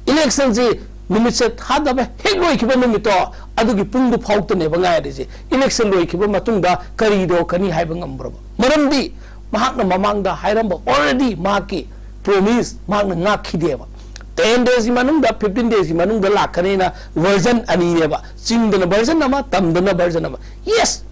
Election ꯁꯤ ꯅꯨꯃꯤꯠꯁꯦ ꯊꯥꯗꯕ ꯍꯦꯛ ꯂꯣꯏꯈꯤꯕ ꯅꯨꯃꯤꯠꯇꯣ, ꯑꯗꯨꯒꯤ ꯄꯨꯡꯗꯨ ꯐꯥꯎꯗꯅꯦꯕ ꯉꯥꯏꯔꯤꯁꯦ꯫ Election ꯂꯣꯏꯈꯤꯕ ꯃꯇꯨꯡꯗ ꯀꯔꯤꯗꯣ ꯀꯅꯤ ꯍꯥꯏꯕ ꯉꯝꯕ꯭ꯔꯕ? ꯃꯔꯝꯗꯤ ꯃꯍꯥꯛꯅ ꯃꯃꯥꯡꯗ ꯍꯥꯏꯔꯝꯕ already ꯃꯍꯥꯛꯀꯤ promise ꯃꯍꯥꯛꯅ ꯉꯥꯛꯈꯤꯗꯦꯕ꯫ Ten days ꯀꯤ ꯃꯅꯨꯡꯗ, fifteen days ꯀꯤ ꯃꯅꯨꯡꯗ ꯂꯥꯛꯀꯅꯤꯅ version ꯑꯅꯤꯅꯦꯕ, ꯆꯤꯡꯗꯅ version ꯑꯃ, ꯇꯝꯗꯅ version ꯑꯃ꯫ Yes,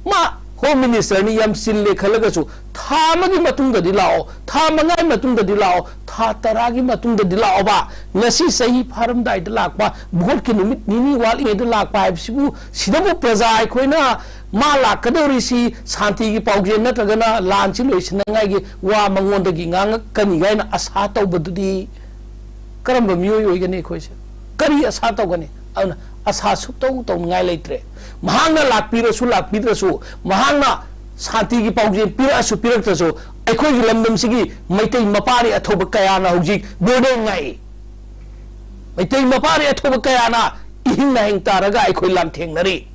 ꯃꯥ Home Minister ꯅꯤ, ꯌꯥꯝ ꯆꯤꯜꯂꯦ ꯈꯜꯂꯒꯁꯨ ꯊꯥ ꯑꯃꯒꯤ ꯃꯇꯨꯡꯗꯗꯤ ꯂꯥꯛꯑꯣ, ꯊꯥ ꯃꯉꯥꯒꯤ ꯃꯇꯨꯡꯗꯗꯤ ꯂꯥꯛꯑꯣ, ꯊꯥ ꯇꯔꯥꯒꯤ ꯃꯇꯨꯡꯗꯗꯤ ꯂꯥꯛꯑꯣꯕ꯫ ꯉꯁꯤ ꯆꯍꯤ ꯐꯥꯔꯝꯗꯥꯏꯗ ꯂꯥꯛꯄ, vote ꯀꯤ ꯅꯨꯃꯤꯠ ꯅꯤꯅꯤ ꯋꯥꯠꯂꯤꯉꯩꯗ ꯂꯥꯛꯄ ꯍꯥꯏꯕꯁꯤꯕꯨ, ꯁꯤꯗꯕꯨ ꯄ꯭ꯔꯖꯥ ꯑꯩꯈꯣꯏꯅ ꯃꯥ ꯂꯥꯛꯀꯗꯧꯔꯤꯁꯤ ꯁꯥꯟꯇꯤꯒꯤ ꯄꯥꯎꯖꯦꯜ ꯅꯠꯇ꯭ꯔꯒꯅ ꯂꯥꯟꯁꯤ ꯂꯣꯏꯁꯤꯟꯅꯉꯥꯏꯒꯤ ꯋꯥ ꯃꯉꯣꯟꯗꯒꯤ ꯉꯥꯡꯉꯛꯀꯅꯤ ꯀꯥꯏꯅ ꯑꯁꯥ ꯇꯧꯕꯗꯨꯗꯤ ꯀꯔꯝꯕ ꯃꯤꯑꯣꯏ ꯑꯣꯏꯒꯅꯤ ꯑꯩꯈꯣꯏꯁꯦ? ꯀꯔꯤ ꯑꯁꯥ ꯇꯧꯒꯅꯤ? ꯑꯗꯨꯅ ꯑꯁꯥ ꯁꯨꯛꯇꯧ ꯇꯧꯅꯤꯡꯉꯥꯏ ꯂꯩꯇ꯭ꯔꯦ꯫ ꯃꯍꯥꯛꯅ ꯂꯥꯛꯄꯤꯔꯁꯨ ꯂꯥꯛꯄꯤꯗ꯭ꯔꯁꯨ, ꯃꯍꯥꯛꯅ ꯁꯥꯟꯇꯤꯒꯤ ꯄꯥꯎꯖꯦꯜ ꯄꯤꯔꯛꯑꯁꯨ ꯄꯤꯔꯛꯇ꯭ꯔꯁꯨ, ꯑꯩꯈꯣꯏꯒꯤ ꯂꯝꯗꯝꯁꯤꯒꯤ ꯃꯩꯇꯩ ꯃꯄꯥꯔꯤ ꯑꯊꯧꯕ ꯀꯌꯥꯅ ꯍꯧꯖꯤꯛ ꯕꯣꯔꯗꯣ ꯉꯥꯛꯏ꯫ ꯃꯩꯇꯩ ꯃꯄꯥꯔꯤ ꯑꯊꯧꯕ ꯀꯌꯥꯅ ꯏꯍꯤꯡ ꯅꯥꯍꯤꯡ ꯇꯥꯔꯒ ꯑꯩꯈꯣꯏ ꯂꯥꯟꯊꯦꯡꯅꯔꯤ꯫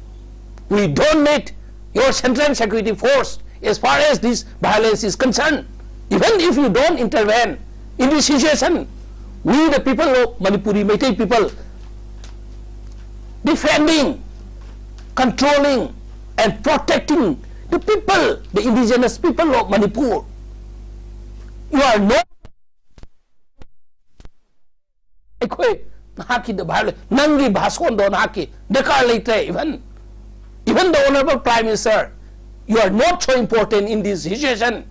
We don't need your Central Security Force as far as this violence is concerned. Even if you don't intervene in this situation, we the people of Manipuri Meitei people defending, controlling and protecting the people, the indigenous people of Manipur. You are not ꯑꯩꯈꯣꯏ ꯅꯍꯥꯛꯀꯤ ꯚꯥꯏꯑꯣꯂꯦ-, ꯅꯪꯒꯤ ꯚꯥꯁꯣꯟꯗꯣ ꯅꯍꯥꯛꯀꯤ ꯗꯔꯀꯥꯔ ꯂꯩꯇ꯭ꯔꯦ꯫ Even, even the Honorable Prime Minister, you are not so important in this situation.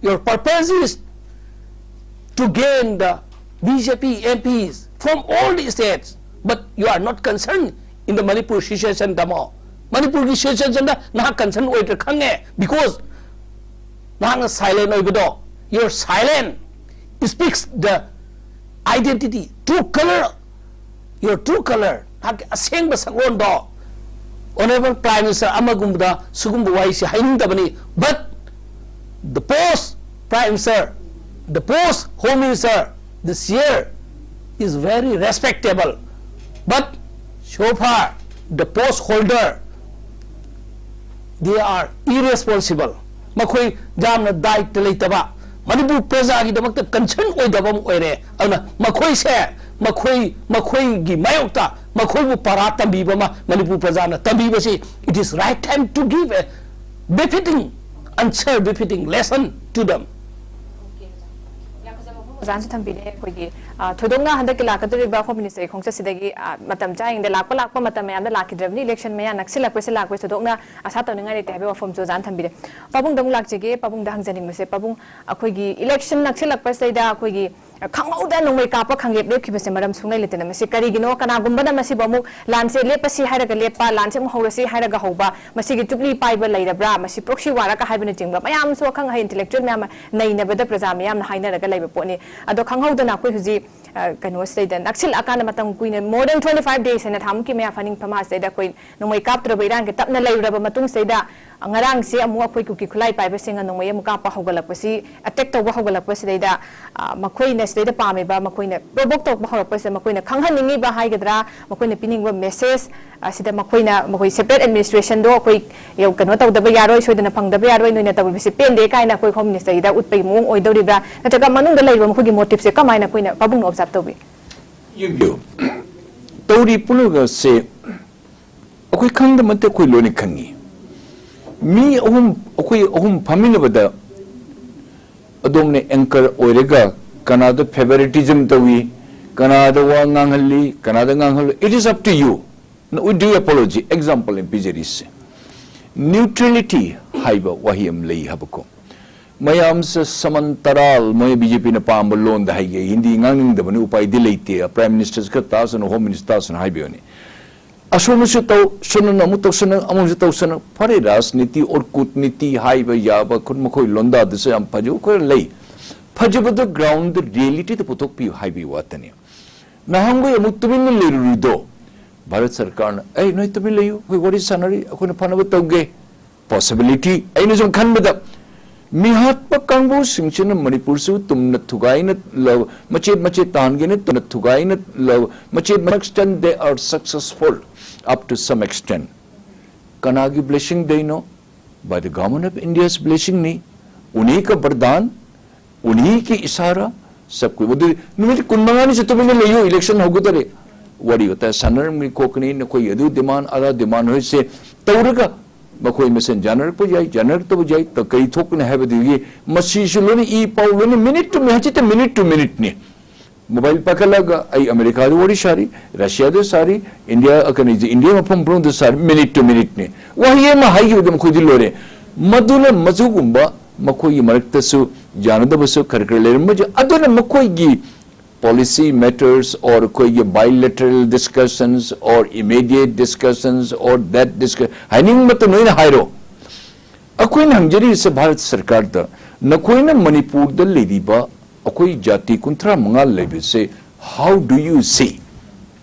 Your purpose is to gain the B J P M Ps from all the states, but you are not concerned in the Manipur situation, ꯇꯥꯃꯣ꯫ ꯃꯅꯤꯄꯨꯔꯒꯤ situation ꯗ ꯅꯍꯥꯛ concern ꯑꯣꯏꯗ꯭ꯔꯥ ꯈꯪꯉꯦ, because ꯅꯍꯥꯛꯅ silent ꯑꯣꯏꯕꯗꯣ, your silent speaks the identity, true color, your true color, ꯅꯍꯥꯛꯀꯤ ꯑꯁꯦꯡꯕ ꯁꯛꯂꯣꯟꯗꯣ꯫ Honorable Prime Minister ꯑꯃꯒꯨꯝꯕꯗ ꯁꯤꯒꯨꯝꯕ ꯋꯥꯍꯩꯁꯤ ꯍꯥꯏꯅꯤꯡꯗꯕꯅꯤ, but the post Prime Minister, the post Home Minister, the C R is very respectable, but so far the post holder, they are irresponsible. ꯃꯈꯣꯏ ꯌꯥꯝꯅ ꯗꯥꯏꯇ ꯂꯩꯇꯕ, Manipur ꯄ꯭ꯔꯖꯥꯒꯤꯗꯃꯛꯇ concern ꯑꯣꯏꯗꯕ ꯑꯃ ꯑꯣꯏꯔꯦ꯫ ꯑꯗꯨꯅ ꯃꯈꯣꯏꯁꯦ ꯃꯈꯣꯏ ꯃꯈꯣꯏꯒꯤ ꯃꯥꯌꯣꯛꯇ ꯃꯈꯣꯏꯕꯨ ꯄꯔꯥ ꯇꯝꯕꯤꯕ ꯑꯃ Manipur ꯄ꯭ꯔꯖꯥꯅ ꯇꯝꯕꯤꯕꯁꯤ, it is right time to give a befitting answer, befitting lesson to them. ꯑꯣꯖꯥꯅꯁꯨ ꯊꯝꯕꯤꯔꯦ ꯑꯩꯈꯣꯏꯒꯤ ꯑ, ꯊꯣꯏꯗꯣꯛꯅ ꯍꯟꯗꯛꯀꯤ ꯂꯥꯛꯀꯗꯧꯔꯤꯕ ꯍꯣꯝ ꯃꯤꯅꯤꯁꯇꯔꯒꯤ ꯈꯣꯡꯆꯠꯁꯤꯗꯒꯤ ꯑ, ꯃꯇꯝ ꯆꯥꯔꯤꯉꯩꯗ ꯂꯥꯛꯄ ꯂꯥꯛꯄ ꯃꯇꯝ ꯃꯌꯥꯝꯗ ꯂꯥꯛꯈꯤꯗ꯭ꯔꯕꯅꯤ꯫ ꯏꯂꯦꯛꯁꯟ ꯃꯌꯥ ꯅꯛꯁꯤꯜꯂꯛꯄꯁꯦ ꯂꯥꯛꯄꯁꯦ ꯊꯣꯏꯗꯣꯛꯅ ꯑꯁꯥ ꯇꯧꯅꯤꯡꯉꯥꯏ ꯂꯩꯇꯦ ꯍꯥꯏꯕꯒꯤ ꯋꯥꯐꯝꯁꯨ ꯑꯣꯖꯥꯅ ꯊꯝꯕꯤꯔꯦ꯫ ꯄꯥꯕꯨꯡꯗ ꯑꯃꯨꯛ ꯂꯥꯛꯆꯒꯦ꯫ ꯄꯥꯕꯨꯡꯗ ꯍꯪꯖꯅꯤꯡꯕꯁꯦ, ꯄꯥꯕꯨꯡ, ꯑꯩꯈꯣꯏꯒꯤ ꯏꯂꯦꯛꯁꯟ ꯅꯛꯁꯤꯜꯂꯛꯄꯁꯤꯗꯩꯗ ꯑꯩꯈꯣꯏꯒꯤ ꯈꯪꯍꯧꯗ ꯅꯣꯡꯃꯩ ꯀꯥꯞꯄ ꯈꯪꯂꯦꯞ ꯂꯦꯞꯈꯤꯕꯁꯦ ꯃꯔꯝ ꯁꯨꯡꯂꯩ ꯂꯩꯇꯅ ꯃꯁꯤ ꯀꯔꯤꯒꯤꯅꯣ? ꯀꯅꯥꯒꯨꯝꯕꯅ ꯃꯁꯤꯕꯨ ꯑꯃꯨꯛ ꯂꯥꯟꯁꯦ ꯂꯦꯞꯄꯁꯤ ꯍꯥꯏꯔꯒ ꯂꯦꯞꯄ, ꯂꯥꯟꯁꯦ ꯑꯃꯨꯛ ꯍꯧꯔꯁꯤ ꯍꯥꯏꯔꯒ ꯍꯧꯕ, ꯃꯁꯤꯒꯤ ꯆꯨꯞꯂꯤ ꯄꯥꯏꯕ ꯂꯩꯔꯕ꯭ꯔꯥ? ꯃꯁꯤ ꯄ꯭ꯔꯣꯛꯁꯤ ꯋꯥꯔꯒ ꯍꯥꯏꯕꯅꯆꯤꯡꯕ ꯃꯌꯥꯝꯁꯨ ꯑꯈꯪ ꯑꯍꯩ ꯏꯟꯇꯦꯂꯦꯛꯆꯨꯋꯦꯜ ꯃꯌꯥꯝ ꯑꯃ ꯅꯩꯅꯕꯗ ꯄ꯭ꯔꯖꯥ ꯃꯌꯥꯝꯅ ꯍꯥꯏꯅꯔꯒ ꯂꯩꯕ ꯄꯣꯠꯅꯤ꯫ ꯑꯗꯣ ꯈꯪꯍꯧꯗꯅ ꯑꯩꯈꯣꯏ ꯍꯧꯖꯤꯛ, ꯑ, ꯀꯩꯅꯣꯁꯤꯗꯩꯗ ꯅꯛꯁꯤꯜꯂꯛꯑꯀꯥꯟꯗ ꯃꯇꯝ ꯀꯨꯏꯅ, more than twenty five days ꯍꯥꯏꯅ ꯊꯥꯃꯨꯛꯀꯤ ꯃꯌꯥ ꯐꯥꯅꯤꯡ ꯐꯃꯥꯁꯤꯗꯩꯗ ꯑꯩꯈꯣꯏ ꯅꯣꯡꯃꯩ ꯀꯥꯞꯇ꯭ꯔꯕ ꯏꯔꯥꯡꯒꯤ ꯇꯞꯅ ꯂꯩꯔꯨꯔꯕ ꯃꯇꯨꯡꯁꯤꯗꯩꯗ ꯉꯔꯥꯡꯁꯦ ꯑꯃꯨꯛ ꯑꯩꯈꯣꯏ ꯀꯨꯀꯤ ꯈꯨꯠꯂꯥꯏ ꯄꯥꯏꯕꯁꯤꯡꯅ ꯅꯣꯡꯃꯩ ꯑꯃꯨꯛ ꯀꯥꯞꯄ ꯍꯧꯒꯠꯂꯛꯄꯁꯤ, ꯑꯦꯇꯦꯛ ꯇꯧꯕ ꯍꯧꯒꯠꯂꯛꯄꯁꯤꯗꯩꯗ, ꯑ, ꯃꯈꯣꯏꯅ ꯁꯤꯗꯩꯗ ꯄꯥꯝꯃꯤꯕ, ꯃꯈꯣꯏꯅ ꯄ꯭ꯔꯣꯚꯣꯛ ꯇꯧꯕ ꯍꯧꯔꯛꯄꯁꯤꯗ ꯃꯈꯣꯏꯅ ꯈꯪꯍꯟꯅꯤꯡꯉꯤꯕ ꯍꯥꯏꯒꯗ꯭ꯔꯥ, ꯃꯈꯣꯏꯅ ꯄꯤꯅꯤꯡꯕ ꯃꯦꯁꯦꯖ ꯑꯁꯤꯗ ꯃꯈꯣꯏꯅ, ꯃꯈꯣꯏ ꯁꯦꯄꯔꯦꯠ ꯑꯦꯗꯃꯤꯅꯤꯁꯇ꯭ꯔꯦꯁꯟꯗꯣ ꯑꯩꯈꯣꯏ ꯌꯧ-, ꯀꯩꯅꯣ ꯇꯧꯗꯕ ꯌꯥꯔꯣꯏ, ꯁꯣꯏꯗꯅ ꯐꯪꯗꯕ ꯌꯥꯔꯣꯏ, ꯅꯣꯏꯅ ꯇꯧꯔꯤꯕꯁꯤ ꯄꯦꯟꯗꯦ ꯀꯥꯏꯅ ꯑꯩꯈꯣꯏ ꯍꯣꯝ ꯃꯤꯅꯤꯁꯇꯔꯒꯤꯗ ꯎꯠꯄꯒꯤ ꯃꯑꯣꯡ ꯑꯣꯏꯗꯧꯔꯤꯕ꯭ꯔꯥ? ꯅꯠꯇ꯭ꯔꯒ ꯃꯅꯨꯡꯗ ꯂꯩꯔꯤꯕ ꯃꯈꯣꯏꯒꯤ ꯃꯣꯇꯤꯞꯁꯦ ꯀꯃꯥꯏꯅ ꯑꯩꯈꯣꯏꯅ, ꯄꯥꯕꯨꯡꯅ ꯑꯣꯕꯖꯥꯔꯕ ꯇꯧꯕꯤ? ꯌꯦꯡꯕꯤꯌꯨ, ꯇꯧꯔꯤ ꯄꯨꯝꯅꯃꯛ ꯑꯁꯤ ꯑꯩꯈꯣꯏ ꯈꯪꯗꯕ ꯅꯠꯇꯦ, ꯑꯩꯈꯣꯏ ꯂꯣꯏꯅ ꯈꯪꯉꯤ꯫ ꯃꯤ ꯑꯍꯨꯝ, ꯑꯩꯈꯣꯏ ꯑꯍꯨꯝ ꯐꯝꯃꯤꯟꯅꯕꯗ ꯑꯗꯣꯝꯅ ꯑꯦꯡꯀꯔ ꯑꯣꯏꯔꯒ ꯀꯅꯥꯗ ꯐꯦꯚꯔꯤꯇꯤꯖꯝ ꯇꯧꯏ, ꯀꯅꯥꯗ ꯋꯥ ꯉꯥꯡꯍꯜꯂꯤ, ꯀꯅꯥꯗ ꯉꯥꯡꯍꯜꯂꯣꯏ, it is up to you. We do apology, example ꯑꯩꯅ ꯄꯤꯖꯔꯤꯁꯦ꯫ ꯅ꯭ꯌꯨꯇ꯭ꯔꯦꯂꯤꯇꯤ ꯍꯥꯏꯕ ꯋꯥꯍꯩ ꯑꯃ ꯂꯩ ꯍꯥꯏꯕꯀꯣ꯫ ꯃꯌꯥꯝꯁꯦ ꯁꯃꯟ ꯇꯔꯥꯜ, ꯃꯣꯏ ꯕꯤ ꯖꯦ ꯄꯤꯅ ꯄꯥꯝꯕ ꯂꯣꯟꯗ ꯍꯥꯏꯒꯦ, ꯍꯤꯟꯗꯤ ꯉꯥꯡꯅꯤꯡꯗꯕꯅꯤ, ꯎꯄꯥꯏꯗꯤ ꯂꯩꯇꯦ, ꯄ꯭ꯔꯥꯏꯝ ꯃꯤꯅꯤꯁꯇꯔꯁꯤ ꯈꯔ ꯇꯥꯁꯅꯨ, ꯍꯣꯝ ꯃꯤꯅꯤꯁꯇꯔ ꯇꯥꯁꯅꯨ ꯍꯥꯏꯕꯤꯕꯅꯤ꯫ ꯑꯁꯣꯝꯅꯁꯨ ꯇꯧ, ꯁꯣꯝꯅ ꯑꯃꯨꯛ ꯇꯧꯁꯅꯨ, ꯑꯃꯨꯛꯁꯨ ꯇꯧꯁꯅꯨ꯫ ꯐꯔꯦ, ꯔꯥꯖꯅꯤꯇꯤ ꯑꯣꯔ ꯀꯨꯠꯅꯤꯇꯤ ꯍꯥꯏꯕ ꯌꯥꯕ ꯈꯨꯠ ꯃꯈꯣꯏ ꯂꯣꯟꯗꯥꯗꯁꯨ ꯌꯥꯝ ꯐꯖꯕ ꯈꯔ ꯂꯩ꯫ ꯐꯖꯕꯗꯣ ꯒ꯭ꯔꯥꯎꯟꯗ ꯔꯤꯌꯦꯂꯤꯇꯤꯗ ꯄꯨꯊꯣꯛꯄꯤꯌꯨ ꯍꯥꯏꯕꯒꯤ ꯋꯥꯇꯅꯤ꯫ ꯅꯍꯥꯟꯈꯣꯏ ꯑꯃꯨꯛ ꯇꯨꯃꯤꯟꯅ ꯂꯩꯔꯨꯔꯤꯗꯣ, ꯚꯥꯔꯠ ꯁꯔꯀꯥꯔꯅ, "ꯑꯩ, ꯅꯣꯏ ꯇꯨꯃꯤꯟ ꯂꯩꯌꯨ, ꯑꯩꯈꯣꯏ ꯋꯥꯔꯤ ꯁꯥꯟꯅꯔꯤ, ꯑꯩꯈꯣꯏꯅ ꯐꯅꯕ ꯇꯧꯒꯦ"꯫ ꯄꯣꯁꯤꯕꯤꯂꯤꯇꯤ, ꯑꯩꯅ ꯁꯨꯝ ꯈꯟꯕꯗ, ꯃꯤꯍꯥꯠꯄ ꯀꯥꯡꯕꯨꯁꯤꯡꯁꯤꯅ ꯃꯅꯤꯄꯨꯔꯁꯨ ꯇꯨꯝꯅ ꯊꯨꯒꯥꯏꯅ ꯂꯧ-, ꯃꯆꯦꯠ ꯃꯆꯦꯠ ꯇꯥꯍꯟꯒꯦꯅ ꯇꯨꯝꯅ ꯊꯨꯒꯥꯏꯅ ꯂꯧ-, ꯃꯆꯦꯠ extent they are successful up to some extent. ꯀꯅꯥꯒꯤ ꯕ꯭ꯂꯦꯁꯤꯡꯗꯩꯅꯣ? By the government of India's blessing ꯅꯤ꯫ उन्हीं का वरदान, उन्हीं की इशारा, ꯁꯛ ꯀꯨꯏꯕ ꯑꯗꯨꯗꯤ ꯅꯨꯃꯤꯠ ꯀꯨꯟꯃꯉꯥꯅꯤꯁꯨ ꯇꯨꯃꯤꯟꯅ ꯂꯩꯌꯨ, election ꯍꯧꯒꯗꯧꯔꯦ꯫ ꯋꯥꯔꯤ ꯋꯥꯇꯥꯏ ꯁꯥꯟꯅꯔꯝꯒꯅꯤ ꯈꯣꯠꯀꯅꯤ, ꯅꯈꯣꯏꯒꯤ ꯑꯗꯨ demand ꯑꯗꯥ demand ꯍꯣꯏꯁꯦ ꯇꯧꯔꯒ ꯃꯈꯣꯏ ꯃꯁꯦꯟ ꯌꯥꯅꯔꯛꯄ ꯌꯥꯏ, ꯌꯥꯅꯔꯛꯇꯕ ꯌꯥꯏ, ꯀꯔꯤ ꯊꯣꯛꯀꯅꯤ ꯍꯥꯏꯕꯗꯨꯒꯤ ꯃꯁꯤꯁꯨ ꯂꯣꯏꯅ ꯏ ꯄꯥꯎ ꯂꯣꯏꯅ minute to minute, ꯍꯧꯖꯤꯛꯇ minute to minuteꯅꯤ꯫ Mobile ꯄꯥꯏꯈꯠꯂꯒ ꯑꯩ ꯑꯃꯦꯔꯤꯀꯥꯗ ꯋꯥꯔꯤ ꯁꯥꯔꯤ, ꯔꯁꯤꯌꯥꯗ ꯁꯥꯔꯤ, ꯏꯟꯗꯤꯌꯥ ꯀꯩꯅꯣ ꯏꯟꯗꯤꯌꯥ ꯃꯐꯝ ꯄꯨꯝꯅꯃꯛꯇ ꯁꯥꯔꯤ, minute to minuteꯅꯤ꯫ ꯋꯥꯍꯩ ꯑꯃ ꯍꯥꯏꯈꯤꯕꯗ ꯃꯈꯣꯏꯗꯤ ꯂꯣꯏꯔꯦ꯫ ꯃꯗꯨꯅ ꯃꯗꯨꯒꯨꯝꯕ ꯃꯈꯣꯏꯒꯤ ꯃꯔꯛꯇꯁꯨ ꯌꯥꯅꯗꯕꯁꯨ ꯈꯔ ꯈꯔ ꯂꯩꯔꯝꯕꯁꯨ, ꯑꯗꯨꯅ ꯃꯈꯣꯏꯒꯤ policy matters or ꯑꯩꯈꯣꯏꯒꯤ bilateral discussions or immediate discussions or that discuss ꯍꯥꯏꯅꯤꯡꯕꯇ ꯅꯣꯏꯅ ꯍꯥꯏꯔꯣ꯫ ꯑꯩꯈꯣꯏꯅ ꯍꯪꯖꯔꯤꯁꯦ ꯚꯥꯔꯠ ꯁꯔꯀꯥꯔꯗ, ꯅꯈꯣꯏꯅ ꯃꯅꯤꯄꯨꯔꯗ ꯂꯩꯔꯤꯕ ꯑꯩꯈꯣꯏ ꯖꯥꯇꯤ ꯀꯨꯟꯊ꯭ꯔꯥ ꯃꯉꯥ ꯂꯩꯕꯁꯦ, how do you see?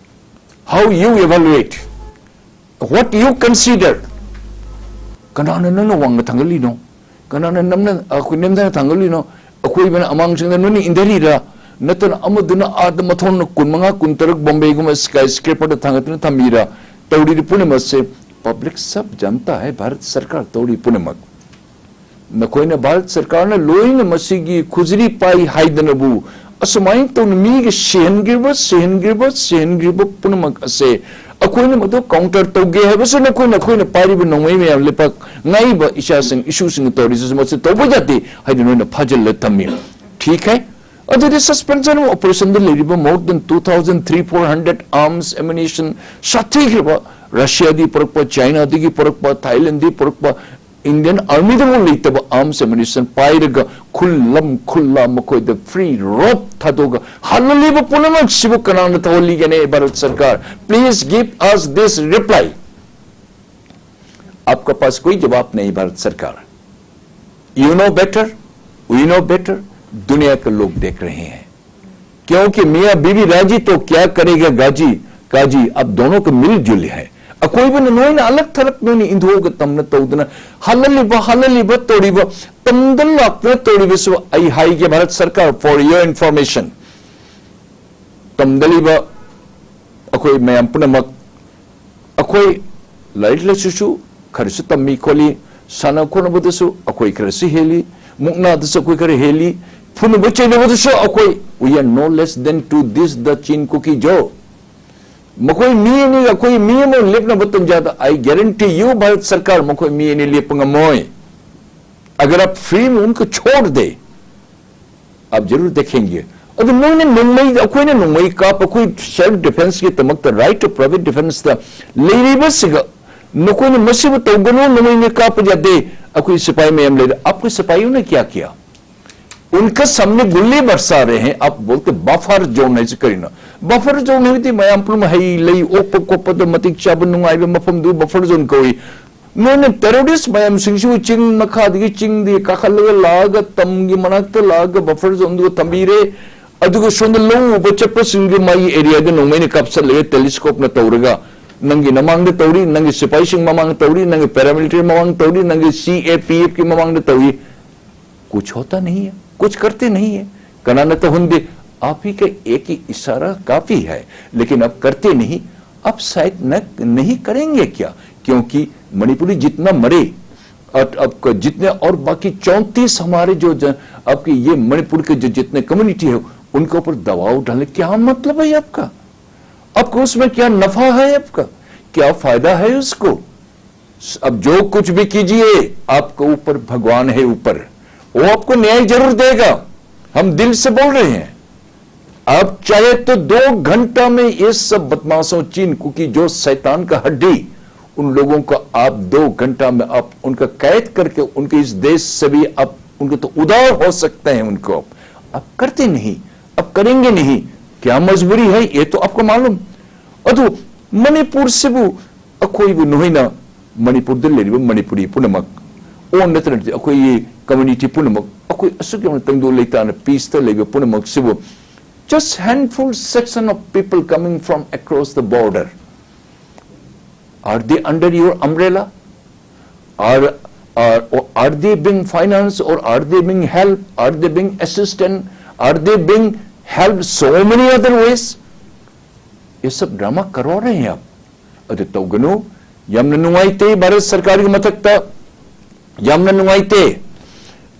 How you evaluate? What you consider? ꯀꯅꯥꯅ ꯅꯪꯅ ꯋꯥꯡꯅ ꯊꯥꯡꯒꯠꯂꯤꯅꯣ? ꯀꯅꯥꯅ ꯅꯝꯅ ꯑꯩꯈꯣꯏ ꯅꯦꯝꯊꯅ ꯊꯥꯡꯒꯠꯂꯤꯅꯣ? ꯑꯀꯣꯏꯕꯅ ꯑꯃꯥꯡꯁꯤꯡꯗ ꯅꯣꯏꯅ ꯏꯟꯊꯔꯤꯔꯥ? ꯅꯠꯇꯅ ꯑꯃꯗꯨꯅ ꯑꯥꯗ ꯃꯊꯣꯟ ꯀꯨꯟꯃꯉꯥ, ꯀꯨꯟꯇꯔꯨꯛ ꯕꯣꯝꯕꯦꯒꯨꯝꯕ skyscraperꯗ ꯊꯥꯡꯒꯠꯇꯨꯅ ꯊꯝꯃꯤꯔꯥ? ꯇꯧꯔꯤꯗꯤ ꯄꯨꯝꯅꯃꯛꯁꯦ public ꯁꯕ ꯖꯅꯇꯥ ꯍꯥꯏ, ꯚꯥꯔꯠ ꯁꯔꯀꯥꯔ ꯇꯧꯔꯤ ꯄꯨꯝꯅꯃꯛ꯫ ꯅꯈꯣꯏꯅ ꯚꯥꯔꯠ ꯁꯔꯀꯥꯔꯅ ꯂꯣꯏꯅ ꯃꯁꯤꯒꯤ ꯈꯨꯖꯤꯔꯤ ꯄꯥꯏ ꯍꯥꯏꯗꯅꯕꯨ ꯑꯁꯨꯃꯥꯏꯅ ꯇꯧꯅ ꯃꯤꯒꯤ ꯁꯤꯍꯟꯈ꯭ꯔꯤꯕ, ꯁꯤꯍꯟꯈ꯭ꯔꯤꯕ, ꯁꯤꯍꯟꯈ꯭ꯔꯤꯕ ꯄꯨꯝꯅꯃꯛ ꯑꯁꯦ ꯑꯩꯈꯣꯏꯅ ꯃꯗꯨ counter ꯇꯧꯒꯦ ꯍꯥꯏꯕꯁꯨ ꯅꯈꯣꯏꯅ, ꯑꯩꯈꯣꯏꯅ ꯄꯥꯏꯔꯤꯕ ꯅꯣꯡꯃꯩ ꯃꯌꯥꯝ, ꯂꯩꯄꯥꯛ ꯉꯥꯛꯏꯕ ꯏꯆꯥꯁꯤꯡ, ꯏꯁꯨꯁꯤꯡꯅ ꯇꯧꯔꯤꯁꯤꯁꯨ ꯃꯁꯤ ꯇꯧꯕ ꯌꯥꯗꯦ ꯍꯥꯏꯗꯅ ꯅꯣꯏꯅ ꯐꯥꯖꯤꯜꯂ ꯊꯝꯃꯤ꯫ ꯊꯤꯈꯥꯏ꯫ ꯑꯗꯨꯗꯤ suspension of operationꯗ ꯂꯩꯔꯤꯕ more than two thousand three four hundred arms ammunition, ꯁꯥꯊꯤꯈ꯭ꯔꯕ ꯔꯁꯤꯌꯥꯗꯒꯤ ꯄꯨꯔꯛꯄ, ꯆꯥꯏꯅꯥꯗꯒꯤ ꯄꯨꯔꯛꯄ, ꯊꯥꯏꯂꯦꯟꯗꯒꯤ ꯄꯨꯔꯛꯄ, Indian Armyꯗ ꯑꯃꯨꯛ ꯂꯩꯇꯕ arms ammunition ꯄꯥꯏꯔꯒ ꯈꯨꯜ ꯂꯝ ꯈꯨꯜꯂ ꯃꯈꯣꯏꯗ free roam ꯊꯥꯗꯣꯛꯑꯒ ꯍꯜꯍꯜꯂꯤꯕ ꯄꯨꯝꯅꯃꯛꯁꯤꯕꯨ ꯀꯅꯥꯅ ꯊꯧꯍꯜꯂꯤꯒꯦꯅꯦ ꯚꯥꯔꯠ ꯁꯔꯀꯥꯔ? Please give us this reply. आपका पास कोई जवाब नहीं भारत सरकार। You know better, we know better, दुनिया के लोग देख रहे हैं। क्योंकि मियाँ बीवी राजी तो क्या करेगा गाजी, काजी, अब दोनों को मिलजुल है। ꯑꯀꯣꯏꯕꯅ ꯅꯣꯏꯅ ꯑꯂꯛ ꯊꯂꯛ ꯅꯣꯏꯅ ꯏꯟꯊꯣꯛꯑꯒ ꯇꯝꯅ ꯇꯧꯗꯅ ꯍꯜꯍꯜꯂꯤꯕ, ꯍꯜꯍꯜꯂꯤꯕ ꯇꯧꯔꯤꯕ, ꯇꯝꯗ ꯂꯥꯛꯇꯅ ꯇꯧꯔꯤꯕꯁꯨ ꯑꯩ ꯍꯥꯏꯒꯦ ꯚꯥꯔꯠ ꯁꯔꯀꯥꯔ, for your information, ꯇꯝꯗꯂꯤꯕ ꯑꯩꯈꯣꯏ ꯃꯌꯥꯝ ꯄꯨꯝꯅꯃꯛ ꯑꯩꯈꯣꯏ ꯂꯥꯏꯔꯤꯛ ꯂꯥꯏꯁꯨꯁꯨ ꯈꯔꯁꯨ ꯇꯝꯃꯤ ꯈꯣꯠꯂꯤ, ꯁꯥꯟꯅ ꯈꯣꯠꯅꯕꯗꯁꯨ ꯑꯩꯈꯣꯏ ꯈꯔꯁꯨ ꯍꯦꯜꯂꯤ, ꯃꯨꯛꯅꯥꯗꯁꯨ ꯑꯩꯈꯣꯏ ꯈꯔ ꯍꯦꯜꯂꯤ, ꯐꯨꯅꯕ ꯆꯩꯅꯕꯗꯁꯨ ꯑꯩꯈꯣꯏ, we are no less than to this the Chin Kuki Zo. ꯃꯈꯣꯏ ꯃꯤ ꯑꯅꯤꯒ ꯑꯩꯈꯣꯏ ꯃꯤ ꯑꯃ ꯂꯦꯞꯅꯕ ꯇꯟꯖꯥꯗ, I guarantee you, ꯚꯥꯔꯠ ꯁꯔꯀꯥꯔ ꯃꯈꯣꯏ ꯃꯤ ꯑꯅꯤ ꯂꯦꯞꯄ ꯉꯝꯃꯣꯏ. अगर आप फ्री में उनको छोड़ दे, आप जरूर देखेंगे. ꯑꯗꯨ ꯃꯣꯏꯅ ꯅꯣꯡꯃꯩ, ꯑꯩꯈꯣꯏꯅ ꯅꯣꯡꯃꯩ ꯀꯥꯞꯄ, ꯑꯩꯈꯣꯏ ꯁꯦꯜꯐ ꯗꯤꯐꯦꯟꯁꯀꯤꯗꯃꯛꯇ, right of private defenceꯇ ꯂꯩꯔꯤꯕꯁꯤꯒ ꯅꯈꯣꯏꯅ ꯃꯁꯤꯕꯨ ꯇꯧꯒꯅꯨ, ꯅꯣꯡꯃꯩꯅ ꯀꯥꯞꯄ ꯌꯥꯗꯦ, ꯑꯩꯈꯣꯏ ꯁꯤꯄꯥꯏ ꯃꯌꯥꯝ ꯂꯩꯔꯦ. आपके सिपाहियों ने क्या किया? उनका सामने गोली बरसा रहे हैं, आप बोलते बफर जोन है, ꯀꯔꯤꯅꯣ? ꯕꯐꯔ ꯖꯣꯟ ꯍꯥꯏꯕꯗꯤ ꯃꯌꯥꯝ ꯄꯨꯝꯅꯃꯛ ꯍꯩ ꯂꯩ ꯑꯣꯛꯄ ꯈꯣꯠꯄꯗ ꯃꯇꯤꯛ ꯆꯥꯕ ꯅꯨꯡꯉꯥꯏꯕ ꯃꯐꯝꯗꯨ ꯕꯐꯔ ꯖꯣꯟ ꯀꯧꯏ. ꯅꯣꯏꯅ ꯇꯦꯔꯣꯔꯤꯁ ꯃꯌꯥꯝꯁꯤꯡꯁꯤꯕꯨ ꯆꯤꯡ ꯃꯈꯥꯗꯒꯤ, ꯆꯤꯡꯗꯒꯤ ꯀꯥꯈꯠꯂꯒ ꯂꯥꯛꯑꯒ ꯇꯝꯒꯤ ꯃꯅꯥꯛꯇ ꯂꯥꯛꯑꯒ ꯕꯐꯔ ꯖꯣꯟꯗꯨꯒ ꯊꯝꯕꯤꯔꯦ. ꯑꯗꯨꯒ ꯁꯣꯝꯗ ꯂꯧ ꯎꯕ ꯆꯠꯄꯁꯤꯡꯒꯤ ꯃꯥꯒꯤ ꯑꯦꯔꯤꯌꯥꯗ ꯅꯣꯡꯃꯩꯅ ꯀꯥꯞꯁꯤꯜꯂꯒ ꯇꯦꯂꯤꯁꯀꯣꯞꯅ ꯇꯧꯔꯒ ꯅꯪꯒꯤ ꯅꯃꯥꯡꯗ ꯇꯧꯔꯤ, ꯅꯪꯒꯤ ꯁꯤꯄꯥꯏꯁꯤꯡ ꯃꯃꯥꯡꯗ ꯇꯧꯔꯤ, ꯅꯪꯒꯤ ꯄꯦꯔꯥꯃꯤꯂꯤꯇꯔꯤ ꯃꯃꯥꯡꯗ ꯇꯧꯔꯤ, ꯅꯪꯒꯤ ꯁꯤ ꯑꯦ ꯄꯤ ꯑꯦꯐꯀꯤ ꯃꯃꯥꯡꯗ ꯇꯧꯔꯤ. कुछ होता नहीं है, कुछ करते नहीं है. ꯀꯅꯥꯅ ꯇꯧꯍꯟꯗꯦ? आप ही का एक ही इशारा काफी है, लेकिन आप करते नहीं. आप शायद न, नहीं करेंगे क्या? क्योंकि मणिपुरी जितना मरे और आपका जितने और बाकी चौंतीस हमारे जो जन, आपके ये मणिपुर के जो जितने कम्युनिटी है, उनके ऊपर दबाव डालने क्या मतलब है आपका? आपको उसमें क्या नफा है आपका? क्या फायदा है उसको? अब जो कुछ भी कीजिए, आपके ऊपर भगवान है ऊपर, वो आपको न्याय जरूर देगा. हम दिल से बोल रहे हैं. आप चाहे तो दो घंटा में ये सब बदमाशों, चीन कुकी जो शैतान का हड्डी, उन लोगों को आप दो घंटा में आप उनका कैद करके उनके इस देश से भी आप उनको तो उधार हो सकते हैं उनको. आप करते नहीं, आप करेंगे नहीं. क्या मजबूरी है, ये तो आपको मालूम. ꯑꯗꯨ ꯃꯅꯤꯄꯨꯔꯁꯤꯕꯨ ꯑꯩꯈꯣꯏꯕꯨ ꯅꯣꯏꯅ, ꯃꯅꯤꯄꯨꯔꯗ ꯂꯩꯔꯤꯕ ꯃꯅꯤꯄꯨꯔꯤ ꯄꯨꯝꯅꯃꯛ, ꯑꯣ ꯅꯠꯇ꯭ꯔꯗꯤ ꯑꯩꯈꯣꯏꯒꯤ ꯀꯝꯃ꯭ꯌꯨꯅꯤꯇꯤ ꯄꯨꯝꯅꯃꯛ, ꯑꯩꯈꯣꯏ ꯑꯁꯨꯛ ꯌꯥꯝꯅ ꯇꯪꯗꯨ ꯂꯩꯇꯥꯅ ꯄꯤꯁꯇ ꯂꯩꯕ ꯄꯨꯝꯅꯃꯛꯁꯤꯕꯨ, just handful section of people coming from across the border, are they under your umbrella? Are, are, are they being financed or are they being helped? Are they being assisted? Are they being helped so many other ways? ये सब drama करवा रहे हैं आप. ꯑꯗꯨ ꯇꯧꯒꯅꯨ. ꯌꯥꯝꯅ ꯅꯨꯡꯉꯥꯏꯇꯦ ꯚꯥꯔꯠ ꯁꯔꯀꯥꯔꯒꯤ ꯃꯊꯛꯇ, ꯌꯥꯝꯅ ꯅꯨꯡꯉꯥꯏꯇꯦ.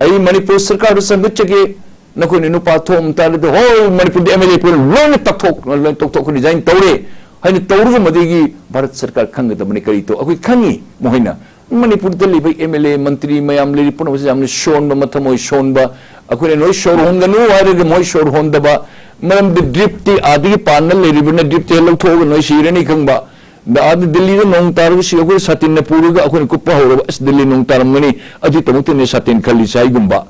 ꯑꯩ ꯃꯅꯤꯄꯨꯔ ꯁꯔꯀꯥꯔꯗ ꯁꯪꯒꯠꯆꯒꯦ. ꯅꯈꯣꯏꯅ ꯅꯨꯄꯥ ꯊꯣꯛꯑꯝ ꯇꯥꯔꯗꯤ ꯍꯣꯜ ꯃꯅꯤꯄꯨꯔꯗ ꯑꯦꯝ ꯑꯦꯜ ꯑꯦ ꯄꯨꯝꯅꯃꯛ ꯂꯣꯏꯅ ꯇꯛꯊꯣꯛ-, ꯂꯣꯏꯅ ꯇꯣꯛꯊꯣꯛ resign ꯇꯧꯔꯦ ꯍꯥꯏꯅ ꯇꯧꯔꯒ ꯃꯗꯨꯒꯤ ꯚꯥꯔꯠ ꯁꯔꯀꯥꯔ ꯈꯪꯒꯗꯕꯅꯤ꯫ ꯀꯔꯤ ꯇꯧ-, ꯑꯩꯈꯣꯏ ꯈꯪꯉꯤ꯫ ꯃꯈꯣꯏꯅ ꯃꯅꯤꯄꯨꯔꯗ ꯂꯩꯕ ꯑꯦꯝ ꯑꯦꯜ ꯑꯦ, ꯃꯟꯇ꯭ꯔꯤ ꯃꯌꯥꯝ ꯂꯩꯔꯤ ꯄꯨꯝꯅꯃꯛꯁꯦ ꯌꯥꯝꯅ ꯁꯣꯟꯕ, ꯃꯊꯃꯣꯏ ꯁꯣꯟꯕ, ꯑꯩꯈꯣꯏꯅ ꯅꯣꯏ ꯁꯣꯔ ꯍꯣꯟꯒꯅꯨ ꯍꯥꯏꯔꯒ ꯃꯣꯏ ꯁꯣꯔ ꯍꯣꯟꯗꯕ, ꯃꯔꯝꯗꯤ ꯗ꯭ꯔꯤꯞꯇꯤ ꯑꯥꯗꯒꯤ ꯄꯥꯟꯅ ꯂꯩꯔꯤꯕꯅ ꯗ꯭ꯔꯤꯞꯇꯤ ꯍꯦꯛ ꯂꯧꯊꯣꯛꯑꯒ ꯅꯣꯏ ꯁꯤꯔꯅꯤ ꯈꯪꯕ꯫ ꯑꯗ ꯑꯥꯗ ꯗꯤꯜꯂꯤꯗ ꯅꯣꯡ ꯇꯥꯔꯒꯁꯨ ꯑꯩꯈꯣꯏ ꯁꯥꯇꯤꯟꯅ ꯄꯨꯔꯒ ꯑꯩꯈꯣꯏꯅ ꯀꯨꯞꯄ ꯍꯧꯔꯕ, "ꯑꯁ, ꯗꯤꯜꯂꯤ ꯅꯣꯡ ꯇꯥꯔꯝꯒꯅꯤ, ꯑꯗꯨꯒꯤꯗꯃꯛꯇꯅꯦ ꯁꯥꯇꯤꯟ ꯈꯜꯂꯤꯁꯦ" ꯍꯥꯏꯒꯨꯝꯕ꯫